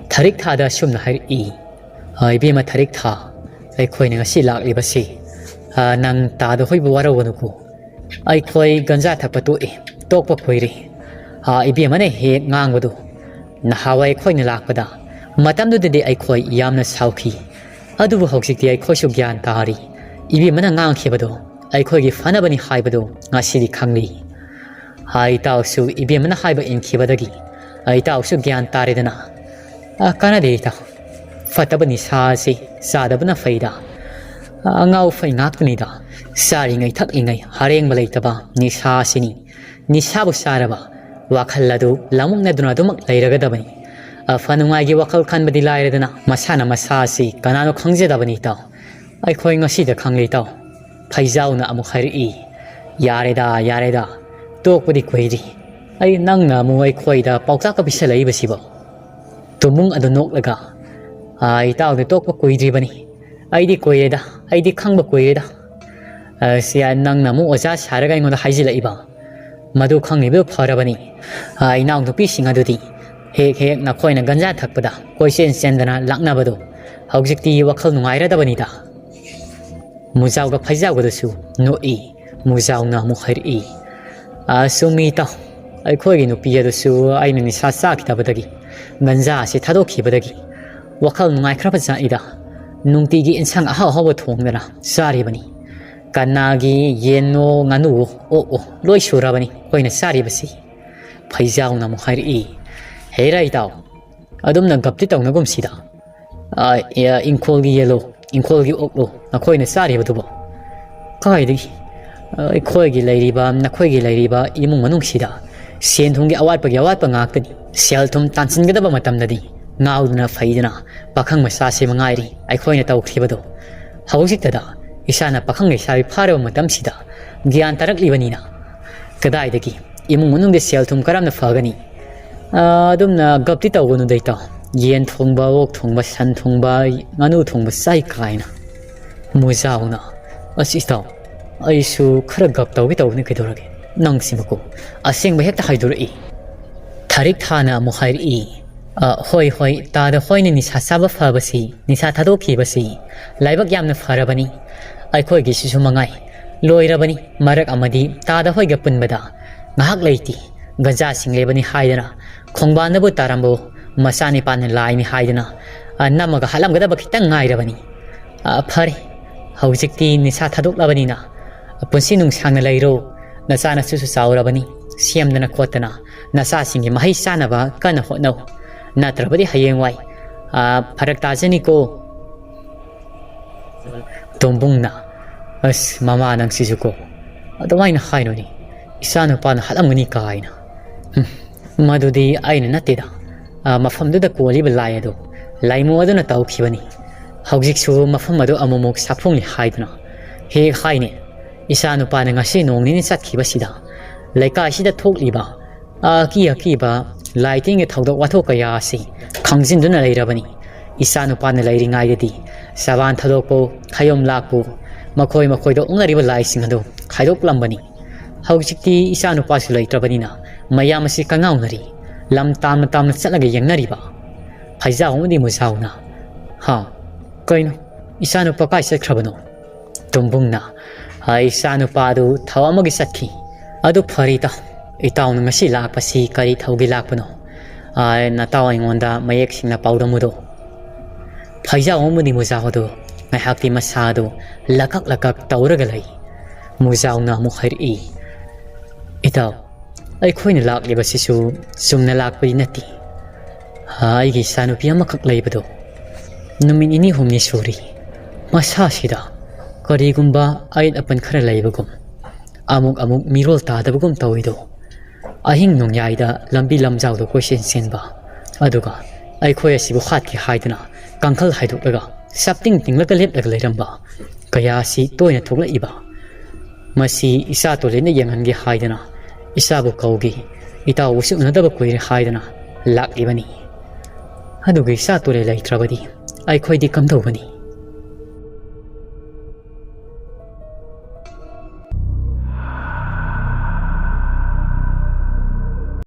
ꯊꯔꯤꯛ ꯊꯥꯗ ꯑꯁꯨꯝꯅ ꯍꯥꯏꯔꯛꯏ, "ꯑ, ꯏꯕꯦꯝꯃ ꯊꯔꯤꯛ ꯊꯥ, ꯑꯩꯈꯣꯏꯅ ꯉꯁꯤ ꯂꯥꯛꯂꯤꯕꯁꯤ, ꯑ, ꯅꯪ ꯇꯥꯗ ꯍꯣꯏꯕꯨ ꯋꯥꯔꯧꯒꯅꯨꯀꯣ꯫ ꯑꯩꯈꯣꯏ ꯒꯟꯖꯥ ꯊꯛꯄ ꯇꯣꯛꯏ, ꯇꯣꯛꯄ ꯀꯨꯏꯔꯦ꯫ ꯑ, ꯏꯕꯦꯝꯃꯅ ꯍꯦꯛ ꯉꯥꯡꯕꯗꯨ ꯅꯍꯥꯟꯋꯥꯏ ꯑꯩꯈꯣꯏꯅ ꯂꯥꯛꯄꯗ, ꯃꯇꯝꯗꯨꯗꯗꯤ ꯑꯩꯈꯣꯏ ꯌꯥꯝꯅ ꯁꯥꯎꯈꯤ꯫ ꯑꯗꯨꯕꯨ ꯍꯧꯖꯤꯛꯇꯤ ꯑꯩꯈꯣꯏꯁꯨ ꯒ꯭ꯌꯥꯟ ꯇꯥꯔꯤ꯫ ꯏꯕꯦꯝꯃꯅ ꯉꯥꯡꯈꯤꯕꯗꯣ ꯑꯩꯈꯣꯏꯒꯤ ꯐꯅꯕꯅꯤ ꯍꯥꯏꯕꯗꯨ ꯉꯁꯤꯗꯤ ꯈꯪꯂꯤ꯫ ꯍꯥꯏ ꯏꯇꯥꯎꯁꯨ ꯏꯕꯦꯝꯃꯅ ꯍꯥꯏꯕ ꯏꯟꯈꯤꯕꯗꯒꯤ ꯏꯇꯥꯎꯁꯨ ꯒ꯭ꯌꯥꯟ ꯇꯥꯔꯦꯗꯅ꯫ ꯑ, ꯀꯥꯟꯅꯗꯦ ꯏꯇꯥꯎ꯫ ꯐꯠꯇꯕ ꯅꯤꯁꯥ ꯑꯁꯤ ꯆꯥꯗꯕꯅ ꯐꯩꯗ꯫ ꯑ, ꯑꯉꯥꯎ ꯐꯩ ꯉꯥꯛꯇꯅꯤꯗ꯫ ꯆꯥꯔꯤꯉꯩ ꯊꯛꯂꯤꯉꯩ ꯑꯔꯦꯡꯕ ꯂꯩꯇꯕ ꯅꯤꯁꯥ ꯑꯁꯤꯅꯤ꯫ ꯅꯤꯁꯥꯕꯨ ꯆꯥꯔꯕ ꯋꯥꯈꯜ ꯑꯗꯨ ꯂꯥꯃꯨꯛꯅꯗꯨꯅ ꯑꯗꯨꯃꯛ ꯂꯩꯔꯒꯗꯕꯅꯤ꯫ ꯑꯐ ꯅꯨꯡꯉꯥꯏꯒꯤ ꯋꯥꯈꯜ ꯈꯟꯕꯗꯤ ꯂꯥꯏꯔꯗꯅ ꯃꯁꯥꯅ ꯃꯁꯥ ꯑꯁꯤ ꯀꯅꯥꯅꯣ ꯈꯪꯖꯗꯕꯅꯤ ꯏꯇꯥꯎ꯫ ꯑꯩꯈꯣꯏ ꯉꯁꯤꯗ ꯈꯪꯂꯤ ꯏꯇꯥꯎ꯫ ꯐꯩꯖꯥꯎꯅ ꯑꯃꯨꯛ ꯍꯥꯏꯔꯛꯏ, "ꯌꯥꯔꯦꯗ, ꯌꯥꯔꯦꯗ, ꯇꯣꯛꯄꯗꯤ ꯀꯨꯏꯔꯤ꯫ ꯑꯩ ꯅꯪꯅ ꯑꯃꯨꯛ ꯑꯩꯈꯣꯏꯗ ꯄꯥꯎꯇꯥꯛꯀ ꯄꯤꯁꯜꯂꯛꯏꯕꯁꯤꯕꯣ?" ꯇꯨꯝꯕꯨꯡ ꯑꯗꯨ ꯅꯣꯛꯂꯒ, "ꯑ, ꯏꯇꯥꯎꯗꯤ ꯇꯣꯛꯄ ꯀꯨꯏꯗ꯭ꯔꯤꯕꯅꯤ꯫ ꯑꯩꯗꯤ ꯀꯨꯏꯔꯦꯗ, ꯑꯩꯗꯤ ꯈꯪꯕ ꯀꯨꯏꯔꯦꯗ꯫ ꯑ, ꯁꯤ ꯅꯪꯅ ꯑꯃꯨꯛ ꯑꯣꯖꯥ ꯁꯥꯔꯒ ꯑꯩꯉꯣꯟꯗ ꯍꯥꯏꯖꯤꯜꯂꯛꯏꯕ? ꯃꯗꯨ ꯈꯪꯂꯤꯕꯗꯨ ꯐꯔꯕꯅꯤ꯫ ꯑ, ꯏꯅꯥꯎꯅꯨꯄꯤꯁꯤꯡ ꯑꯗꯨꯗꯤ ꯍꯦꯛ ꯍꯦꯛ ꯅꯈꯣꯏꯅ ꯒꯟꯖꯥ ꯊꯛꯄꯗ ꯀꯣꯏꯆꯦꯟ ꯆꯦꯟꯗꯅ ꯂꯥꯛꯅꯕꯗꯨ ꯍꯧꯖꯤꯛꯇꯤ ꯋꯥꯈꯜ ꯅꯨꯡꯉꯥꯏꯔꯗꯕꯅꯤꯗ꯫" ꯃꯨꯖꯥꯎꯒ ꯐꯩꯖꯥꯎꯒꯗꯨꯁꯨ ꯅꯣꯛꯏ꯫ ꯃꯨꯖꯥꯎꯅ ꯑꯃꯨꯛ ꯍꯥꯏꯔꯛꯏ, "ꯑ, ꯆꯨꯝꯃꯤ ꯏꯇꯥꯎ꯫ ꯑꯩꯈꯣꯏꯒꯤ ꯅꯨꯄꯤ ꯑꯗꯨꯁꯨ ꯑꯩꯅ ꯅꯤꯁꯥ ꯆꯥꯈꯤꯗꯕꯗꯒꯤ, ꯒꯟꯖꯥ ꯑꯁꯤ ꯊꯥꯗꯣꯛꯈꯤꯕꯗꯒꯤ ꯋꯥꯈꯜ ꯅꯨꯡꯉꯥꯏꯈ꯭ꯔꯕ ꯖꯥꯠꯅꯤꯗ꯫ ꯅꯨꯡꯇꯤꯒꯤ ꯏꯟꯁꯥꯡ ꯑꯍꯥꯎ ꯑꯍꯥꯎꯕ ꯊꯣꯡꯗꯅ ꯆꯥꯔꯤꯕꯅꯤ꯫ ꯀꯅꯥꯒꯤ ꯌꯦꯟꯅꯣ, ꯉꯥꯅꯨꯋꯣ, ꯑꯣꯛꯑꯣ, ꯂꯣꯏ ꯁꯨꯔꯕꯅꯤ ꯑꯩꯈꯣꯏꯅ ꯆꯥꯔꯤꯕꯁꯤ꯫" ꯐꯩꯖꯥꯎꯅ ꯑꯃꯨꯛ ꯍꯥꯏꯔꯛꯏ, "ꯍꯦꯔꯥ ꯏꯇꯥꯎ, ꯑꯗꯨꯝꯅ ꯒꯞꯇꯤ ꯇꯧꯅꯒꯨꯝꯁꯤꯗ꯫ ꯑ, ꯑꯦ, ꯏꯪꯈꯣꯜꯒꯤ ꯌꯦꯜꯂꯣ, ꯏꯪꯈꯣꯜꯒꯤ ꯑꯣꯛꯂꯣ ꯅꯈꯣꯏꯅ ꯆꯥꯔꯤꯕꯗꯨꯕꯣ? ꯀꯥꯏꯗꯒꯤ, ꯑ, ꯑꯩꯈꯣꯏꯒꯤ ꯂꯩꯔꯤꯕ, ꯅꯈꯣꯏꯒꯤ ꯂꯩꯔꯤꯕ ꯏꯃꯨꯡ ꯃꯅꯨꯡꯁꯤꯗ ꯁꯦꯟ ꯊꯨꯝꯒꯤ ꯑꯋꯥꯠꯄꯒꯤ ꯑꯋꯥꯠꯄ ꯉꯥꯛꯇꯅꯤ꯫ ꯁꯦꯜ ꯊꯨꯝ ꯇꯥꯟꯁꯤꯟꯒꯗꯕ ꯃꯇꯝꯗꯗꯤ ꯉꯥꯎꯗꯨꯅ ꯐꯩꯗꯅ ꯄꯥꯈꯪ ꯃꯆꯥꯁꯤ ꯃꯉꯥꯏꯔꯤ ꯑꯩꯈꯣꯏꯅ ꯇꯧꯈꯤꯕꯗꯣ꯫ ꯍꯧꯖꯤꯛꯇꯗ ꯏꯁꯥꯅ ꯄꯥꯈꯪ ꯂꯩꯁꯥꯕꯤ ꯐꯥꯔꯕ ꯃꯇꯝꯁꯤꯗ ꯒ꯭ꯌꯥꯟ ꯇꯥꯔꯛꯂꯤꯕꯅꯤꯅ꯫ ꯀꯗꯥꯏꯗꯒꯤ ꯏꯃꯨꯡ ꯃꯅꯨꯡꯗꯤ ꯁꯦꯜ ꯊꯨꯝ ꯀꯔꯝꯅ ꯐꯒꯅꯤ? ꯑꯥ, ꯑꯗꯨꯝꯅ ꯒꯞꯇꯤ ꯇꯧꯒꯅꯨꯗ ꯏꯇꯥꯎ꯫ ꯌꯦꯟ ꯊꯣꯡꯕ, ꯑꯣꯛ ꯊꯣꯡꯕ, ꯁꯟ ꯊꯣꯡꯕ, ꯉꯥꯅꯨ ꯊꯣꯡꯕ ꯆꯥꯏ ꯀꯥꯏꯅ꯫ ꯃꯨꯖꯥꯎꯅ, "ꯑꯁ ꯏꯇꯥꯎ, ꯑꯩꯁꯨ ꯈꯔ ꯒꯞ ꯇꯧꯒꯦ ꯇꯧꯕꯅꯤ, ꯀꯩꯗꯧꯔꯒꯦ? ꯅꯪꯁꯤꯃꯀꯣ ꯑꯁꯦꯡꯕ ꯍꯦꯛꯇ ꯍꯥꯏꯗꯣꯔꯛꯏ꯫" ꯊꯥꯔꯤꯛ ꯊꯥꯅ ꯑꯃꯨꯛ ꯍꯥꯏꯔꯛꯏ, "ꯑ, ꯍꯣꯏ, ꯍꯣꯏ, ꯇꯥꯗ ꯍꯣꯏꯅ ꯅꯤꯁꯥ ꯆꯥꯕ ꯐꯕꯁꯤ, ꯅꯤꯁꯥ ꯊꯥꯗꯣꯛꯈꯤꯕꯁꯤ ꯂꯥꯏꯕꯛ ꯌꯥꯝꯅ ꯐꯔꯕꯅꯤ꯫ ꯑꯩꯈꯣꯏꯒꯤꯁꯤꯁꯨ ꯃꯉꯥꯏ꯫ ꯂꯣꯏꯔꯕꯅꯤ꯫ ꯃꯔꯛ ꯑꯃꯗꯤ ꯇꯥꯗ ꯍꯣꯏꯒ ꯄꯨꯟꯕꯗ ꯉꯥꯏꯍꯥꯛ ꯂꯩꯇꯦ꯫ ꯒꯟꯖꯥ ꯁꯤꯡꯂꯦꯕꯅꯤ ꯍꯥꯏꯗꯅ ꯈꯣꯡꯕꯥꯟꯗꯕꯨ ꯇꯥꯔꯝꯕ ꯃꯆꯥꯅꯤꯄꯥꯅ ꯂꯥꯏꯅꯤ ꯍꯥꯏꯗꯅ, ꯑ, ꯅꯝꯃꯒ ꯍꯥꯠꯂꯝꯒꯗꯕ ꯈꯤꯇꯪ ꯉꯥꯏꯔꯕꯅꯤ꯫ ꯑ, ꯐꯔꯦ, ꯍꯧꯖꯤꯛꯇꯤ ꯅꯤꯁꯥ ꯊꯥꯗꯣꯛꯂꯕꯅꯤꯅ ꯄꯨꯟꯁꯤ ꯅꯨꯡꯁꯥꯡꯅ ꯂꯩꯔꯣ꯫ ꯅꯆꯥ ꯅꯁꯨꯁꯨ ꯆꯥꯎꯔꯕꯅꯤ, ꯁꯦꯝꯗꯅ ꯈꯣꯠꯇꯅ ꯅꯆꯥꯁꯤꯡꯒꯤ ꯃꯍꯩ ꯆꯥꯅꯕ ꯀꯟꯅ ꯍꯣꯠꯅꯧ꯫ ꯅꯠꯇ꯭ꯔꯕꯗꯤ ꯍꯌꯦꯡꯋꯥꯏ, ꯑ, ꯐꯔꯛ ꯇꯥꯖꯅꯤꯀꯣ꯫" ꯇꯣꯝꯕꯨꯡꯅ, "ꯑꯁ, ꯃꯃꯥ ꯅꯪꯁꯤꯁꯨꯀꯣ, ꯑꯗꯨꯃꯥꯏꯅ ꯍꯥꯏꯅꯨꯅꯦ, ꯏꯆꯥ ꯅꯨꯄꯥꯅ ꯍꯥꯠꯂꯝꯒꯅꯤ ꯀꯥꯏꯅ꯫" "ꯎꯝ, ꯃꯗꯨꯗꯤ ꯑꯩꯅ ꯅꯠꯇꯦꯗ, ꯑ, ꯃꯐꯝꯗꯨꯗ ꯀꯣꯜꯂꯤꯕ ꯂꯥꯏ ꯑꯗꯣ, ꯂꯥꯏꯃꯨ ꯑꯗꯨꯅ ꯇꯧꯈꯤꯕꯅꯤ꯫ ꯍꯧꯖꯤꯛꯁꯨ ꯃꯐꯝ ꯑꯗꯨ ꯑꯃꯨꯛꯃꯨꯛ ꯁꯥꯐꯣꯡꯂꯤ ꯍꯥꯏꯗꯨꯅ ꯍꯦꯛ ꯍꯥꯏꯅꯦ꯫ ꯏꯆꯥ ꯅꯨꯄꯥꯅ ꯉꯁꯤ ꯅꯣꯡ ꯅꯤꯅꯤ ꯆꯠꯈꯤꯕꯁꯤꯗ ꯂꯩꯀꯥꯏꯁꯤꯗ ꯊꯣꯛꯂꯤꯕ ꯑꯀꯤ ꯑꯀꯤꯕ ꯂꯥꯏ ꯇꯤꯟꯒꯤ ꯊꯧꯗꯣꯛ ꯋꯥꯊꯣꯛ ꯀꯌꯥ ꯑꯁꯤ ꯈꯪꯖꯤꯟꯗꯨꯅ ꯂꯩꯔꯕꯅꯤ꯫ ꯏꯆꯥ ꯅꯨꯄꯥꯅ ꯂꯩꯔꯤꯉꯩꯗꯗꯤ ꯆꯕꯥꯟ ꯊꯥꯗꯣꯛꯄꯨ, ꯊꯌꯣꯝ ꯂꯥꯛꯄꯨ, ꯃꯈꯣꯏ ꯃꯈꯣꯏꯗ ꯑꯣꯛꯅꯔꯤꯕ ꯂꯥꯏꯁꯤꯡ ꯑꯗꯨ ꯈꯥꯏꯗꯣꯛꯂꯝꯕꯅꯤ꯫ ꯍꯧꯖꯤꯛꯇꯤ ꯏꯆꯥ ꯅꯨꯄꯥꯁꯨ ꯂꯩꯇ꯭ꯔꯕꯅꯤꯅ ꯃꯌꯥꯝ ꯑꯁꯤ ꯀꯉꯥꯎꯅꯔꯤ꯫ ꯂꯝ ꯇꯥꯝꯅ ꯇꯥꯝꯅ ꯆꯠꯂꯒ ꯌꯦꯡꯅꯔꯤꯕ ꯐꯩꯖꯥꯎ ꯑꯃꯗꯤ ꯃꯨꯖꯥꯎꯅ꯫ ꯍꯥ? ꯀꯩꯅꯣ? ꯏꯆꯥ ꯅꯨꯄꯥ ꯀꯥꯏ ꯆꯠꯈ꯭ꯔꯕꯅꯣ?" ꯇꯣꯝꯕꯨꯡꯅ, "ꯑ, ꯏꯆꯥ ꯅꯨꯄꯥꯗꯨ ꯊꯕꯛ ꯑꯃꯒꯤ ꯆꯠꯈꯤ꯫ ꯑꯗꯨ ꯐꯔꯦ ꯏꯇꯥꯎ, ꯏꯇꯥꯎꯅ ꯉꯁꯤ ꯂꯥꯛꯄꯁꯤ ꯀꯔꯤ ꯊꯕꯛꯀꯤ ꯂꯥꯛꯄꯅꯣ? ꯑ, ꯅꯇꯥꯎ ꯑꯩꯉꯣꯟꯗ ꯃꯌꯦꯛ ꯁꯦꯡꯅ ꯄꯥꯎꯗꯝꯃꯨꯗꯣ꯫" ꯐꯩꯖꯥꯎ ꯑꯃꯗꯤ ꯃꯨꯖꯥꯎ ꯑꯗꯨ ꯉꯥꯏꯍꯥꯛꯇꯤ ꯃꯁꯥꯗꯨ ꯂꯀꯛ ꯂꯀꯛ ꯇꯧꯔꯒ ꯂꯩ꯫ ꯃꯨꯖꯥꯎꯅ ꯑꯃꯨꯛ ꯍꯥꯏꯔꯛꯏ, "ꯏꯇꯥꯎ, ꯑꯩꯈꯣꯏꯅ ꯂꯥꯛꯂꯤꯕꯁꯤꯁꯨ ꯆꯨꯝꯅ ꯂꯥꯛꯄꯗꯤ ꯅꯠꯇꯦ꯫ ꯑꯩꯒꯤ ꯏꯆꯥꯅꯨꯄꯤ ꯑꯃꯈꯛ ꯂꯩꯕꯗꯣ ꯅꯨꯃꯤꯠ ꯅꯤꯅꯤ ꯍꯨꯝꯅꯤ ꯁꯨꯔꯤ꯫ ꯃꯁꯥꯁꯤꯗ ꯀꯔꯤꯒꯨꯝꯕ ꯑꯌꯦꯠ ꯑꯄꯟ ꯈꯔ ꯂꯩꯕꯒꯨꯝ, ꯑꯃꯨꯛ ꯑꯃꯨꯛ ꯃꯤꯔꯣꯜ ꯇꯥꯗꯕꯒꯨꯝ ꯇꯧꯏꯗꯣ꯫ ꯑꯍꯤꯡ ꯅꯣꯡꯌꯥꯏꯗ ꯂꯝꯕꯤ ꯂꯝꯖꯥꯎꯗ ꯀꯣꯏꯆꯦꯟ ꯆꯦꯟꯕ, ꯑꯗꯨꯒ ꯑꯩꯈꯣꯏ ꯑꯁꯤꯕꯨ ꯍꯥꯠꯀꯦ ꯍꯥꯏꯗꯨꯅ ꯀꯥꯡꯈꯜ ꯍꯥꯏꯗꯣꯛꯂꯒ ꯁꯥꯞꯇꯤꯡ ꯇꯤꯡꯂꯒ ꯂꯦꯞꯂꯒ ꯂꯩꯔꯝꯕ ꯀꯌꯥ ꯑꯁꯤ ꯇꯣꯏꯅ ꯊꯣꯛꯂꯛꯏꯕ꯫ ꯃꯁꯤ ꯏꯆꯥ ꯇꯣꯂꯦꯟꯅ ꯌꯦꯡꯍꯟꯒꯦ ꯍꯥꯏꯗꯅ ꯏꯆꯥꯕꯨ ꯀꯧꯒꯦ, ꯏꯇꯥꯎꯕꯨꯁꯨ ꯎꯅꯗꯕ ꯀꯨꯏꯔꯦ ꯍꯥꯏꯗꯅ ꯂꯥꯛꯂꯤꯕꯅꯤ꯫ ꯑꯗꯨꯒ ꯏꯆꯥ ꯇꯣꯂꯦꯟ ꯂꯩꯇ꯭ꯔꯕꯗꯤ ꯑꯩꯈꯣꯏꯗꯤ ꯀꯝꯗꯧꯒꯅꯤ?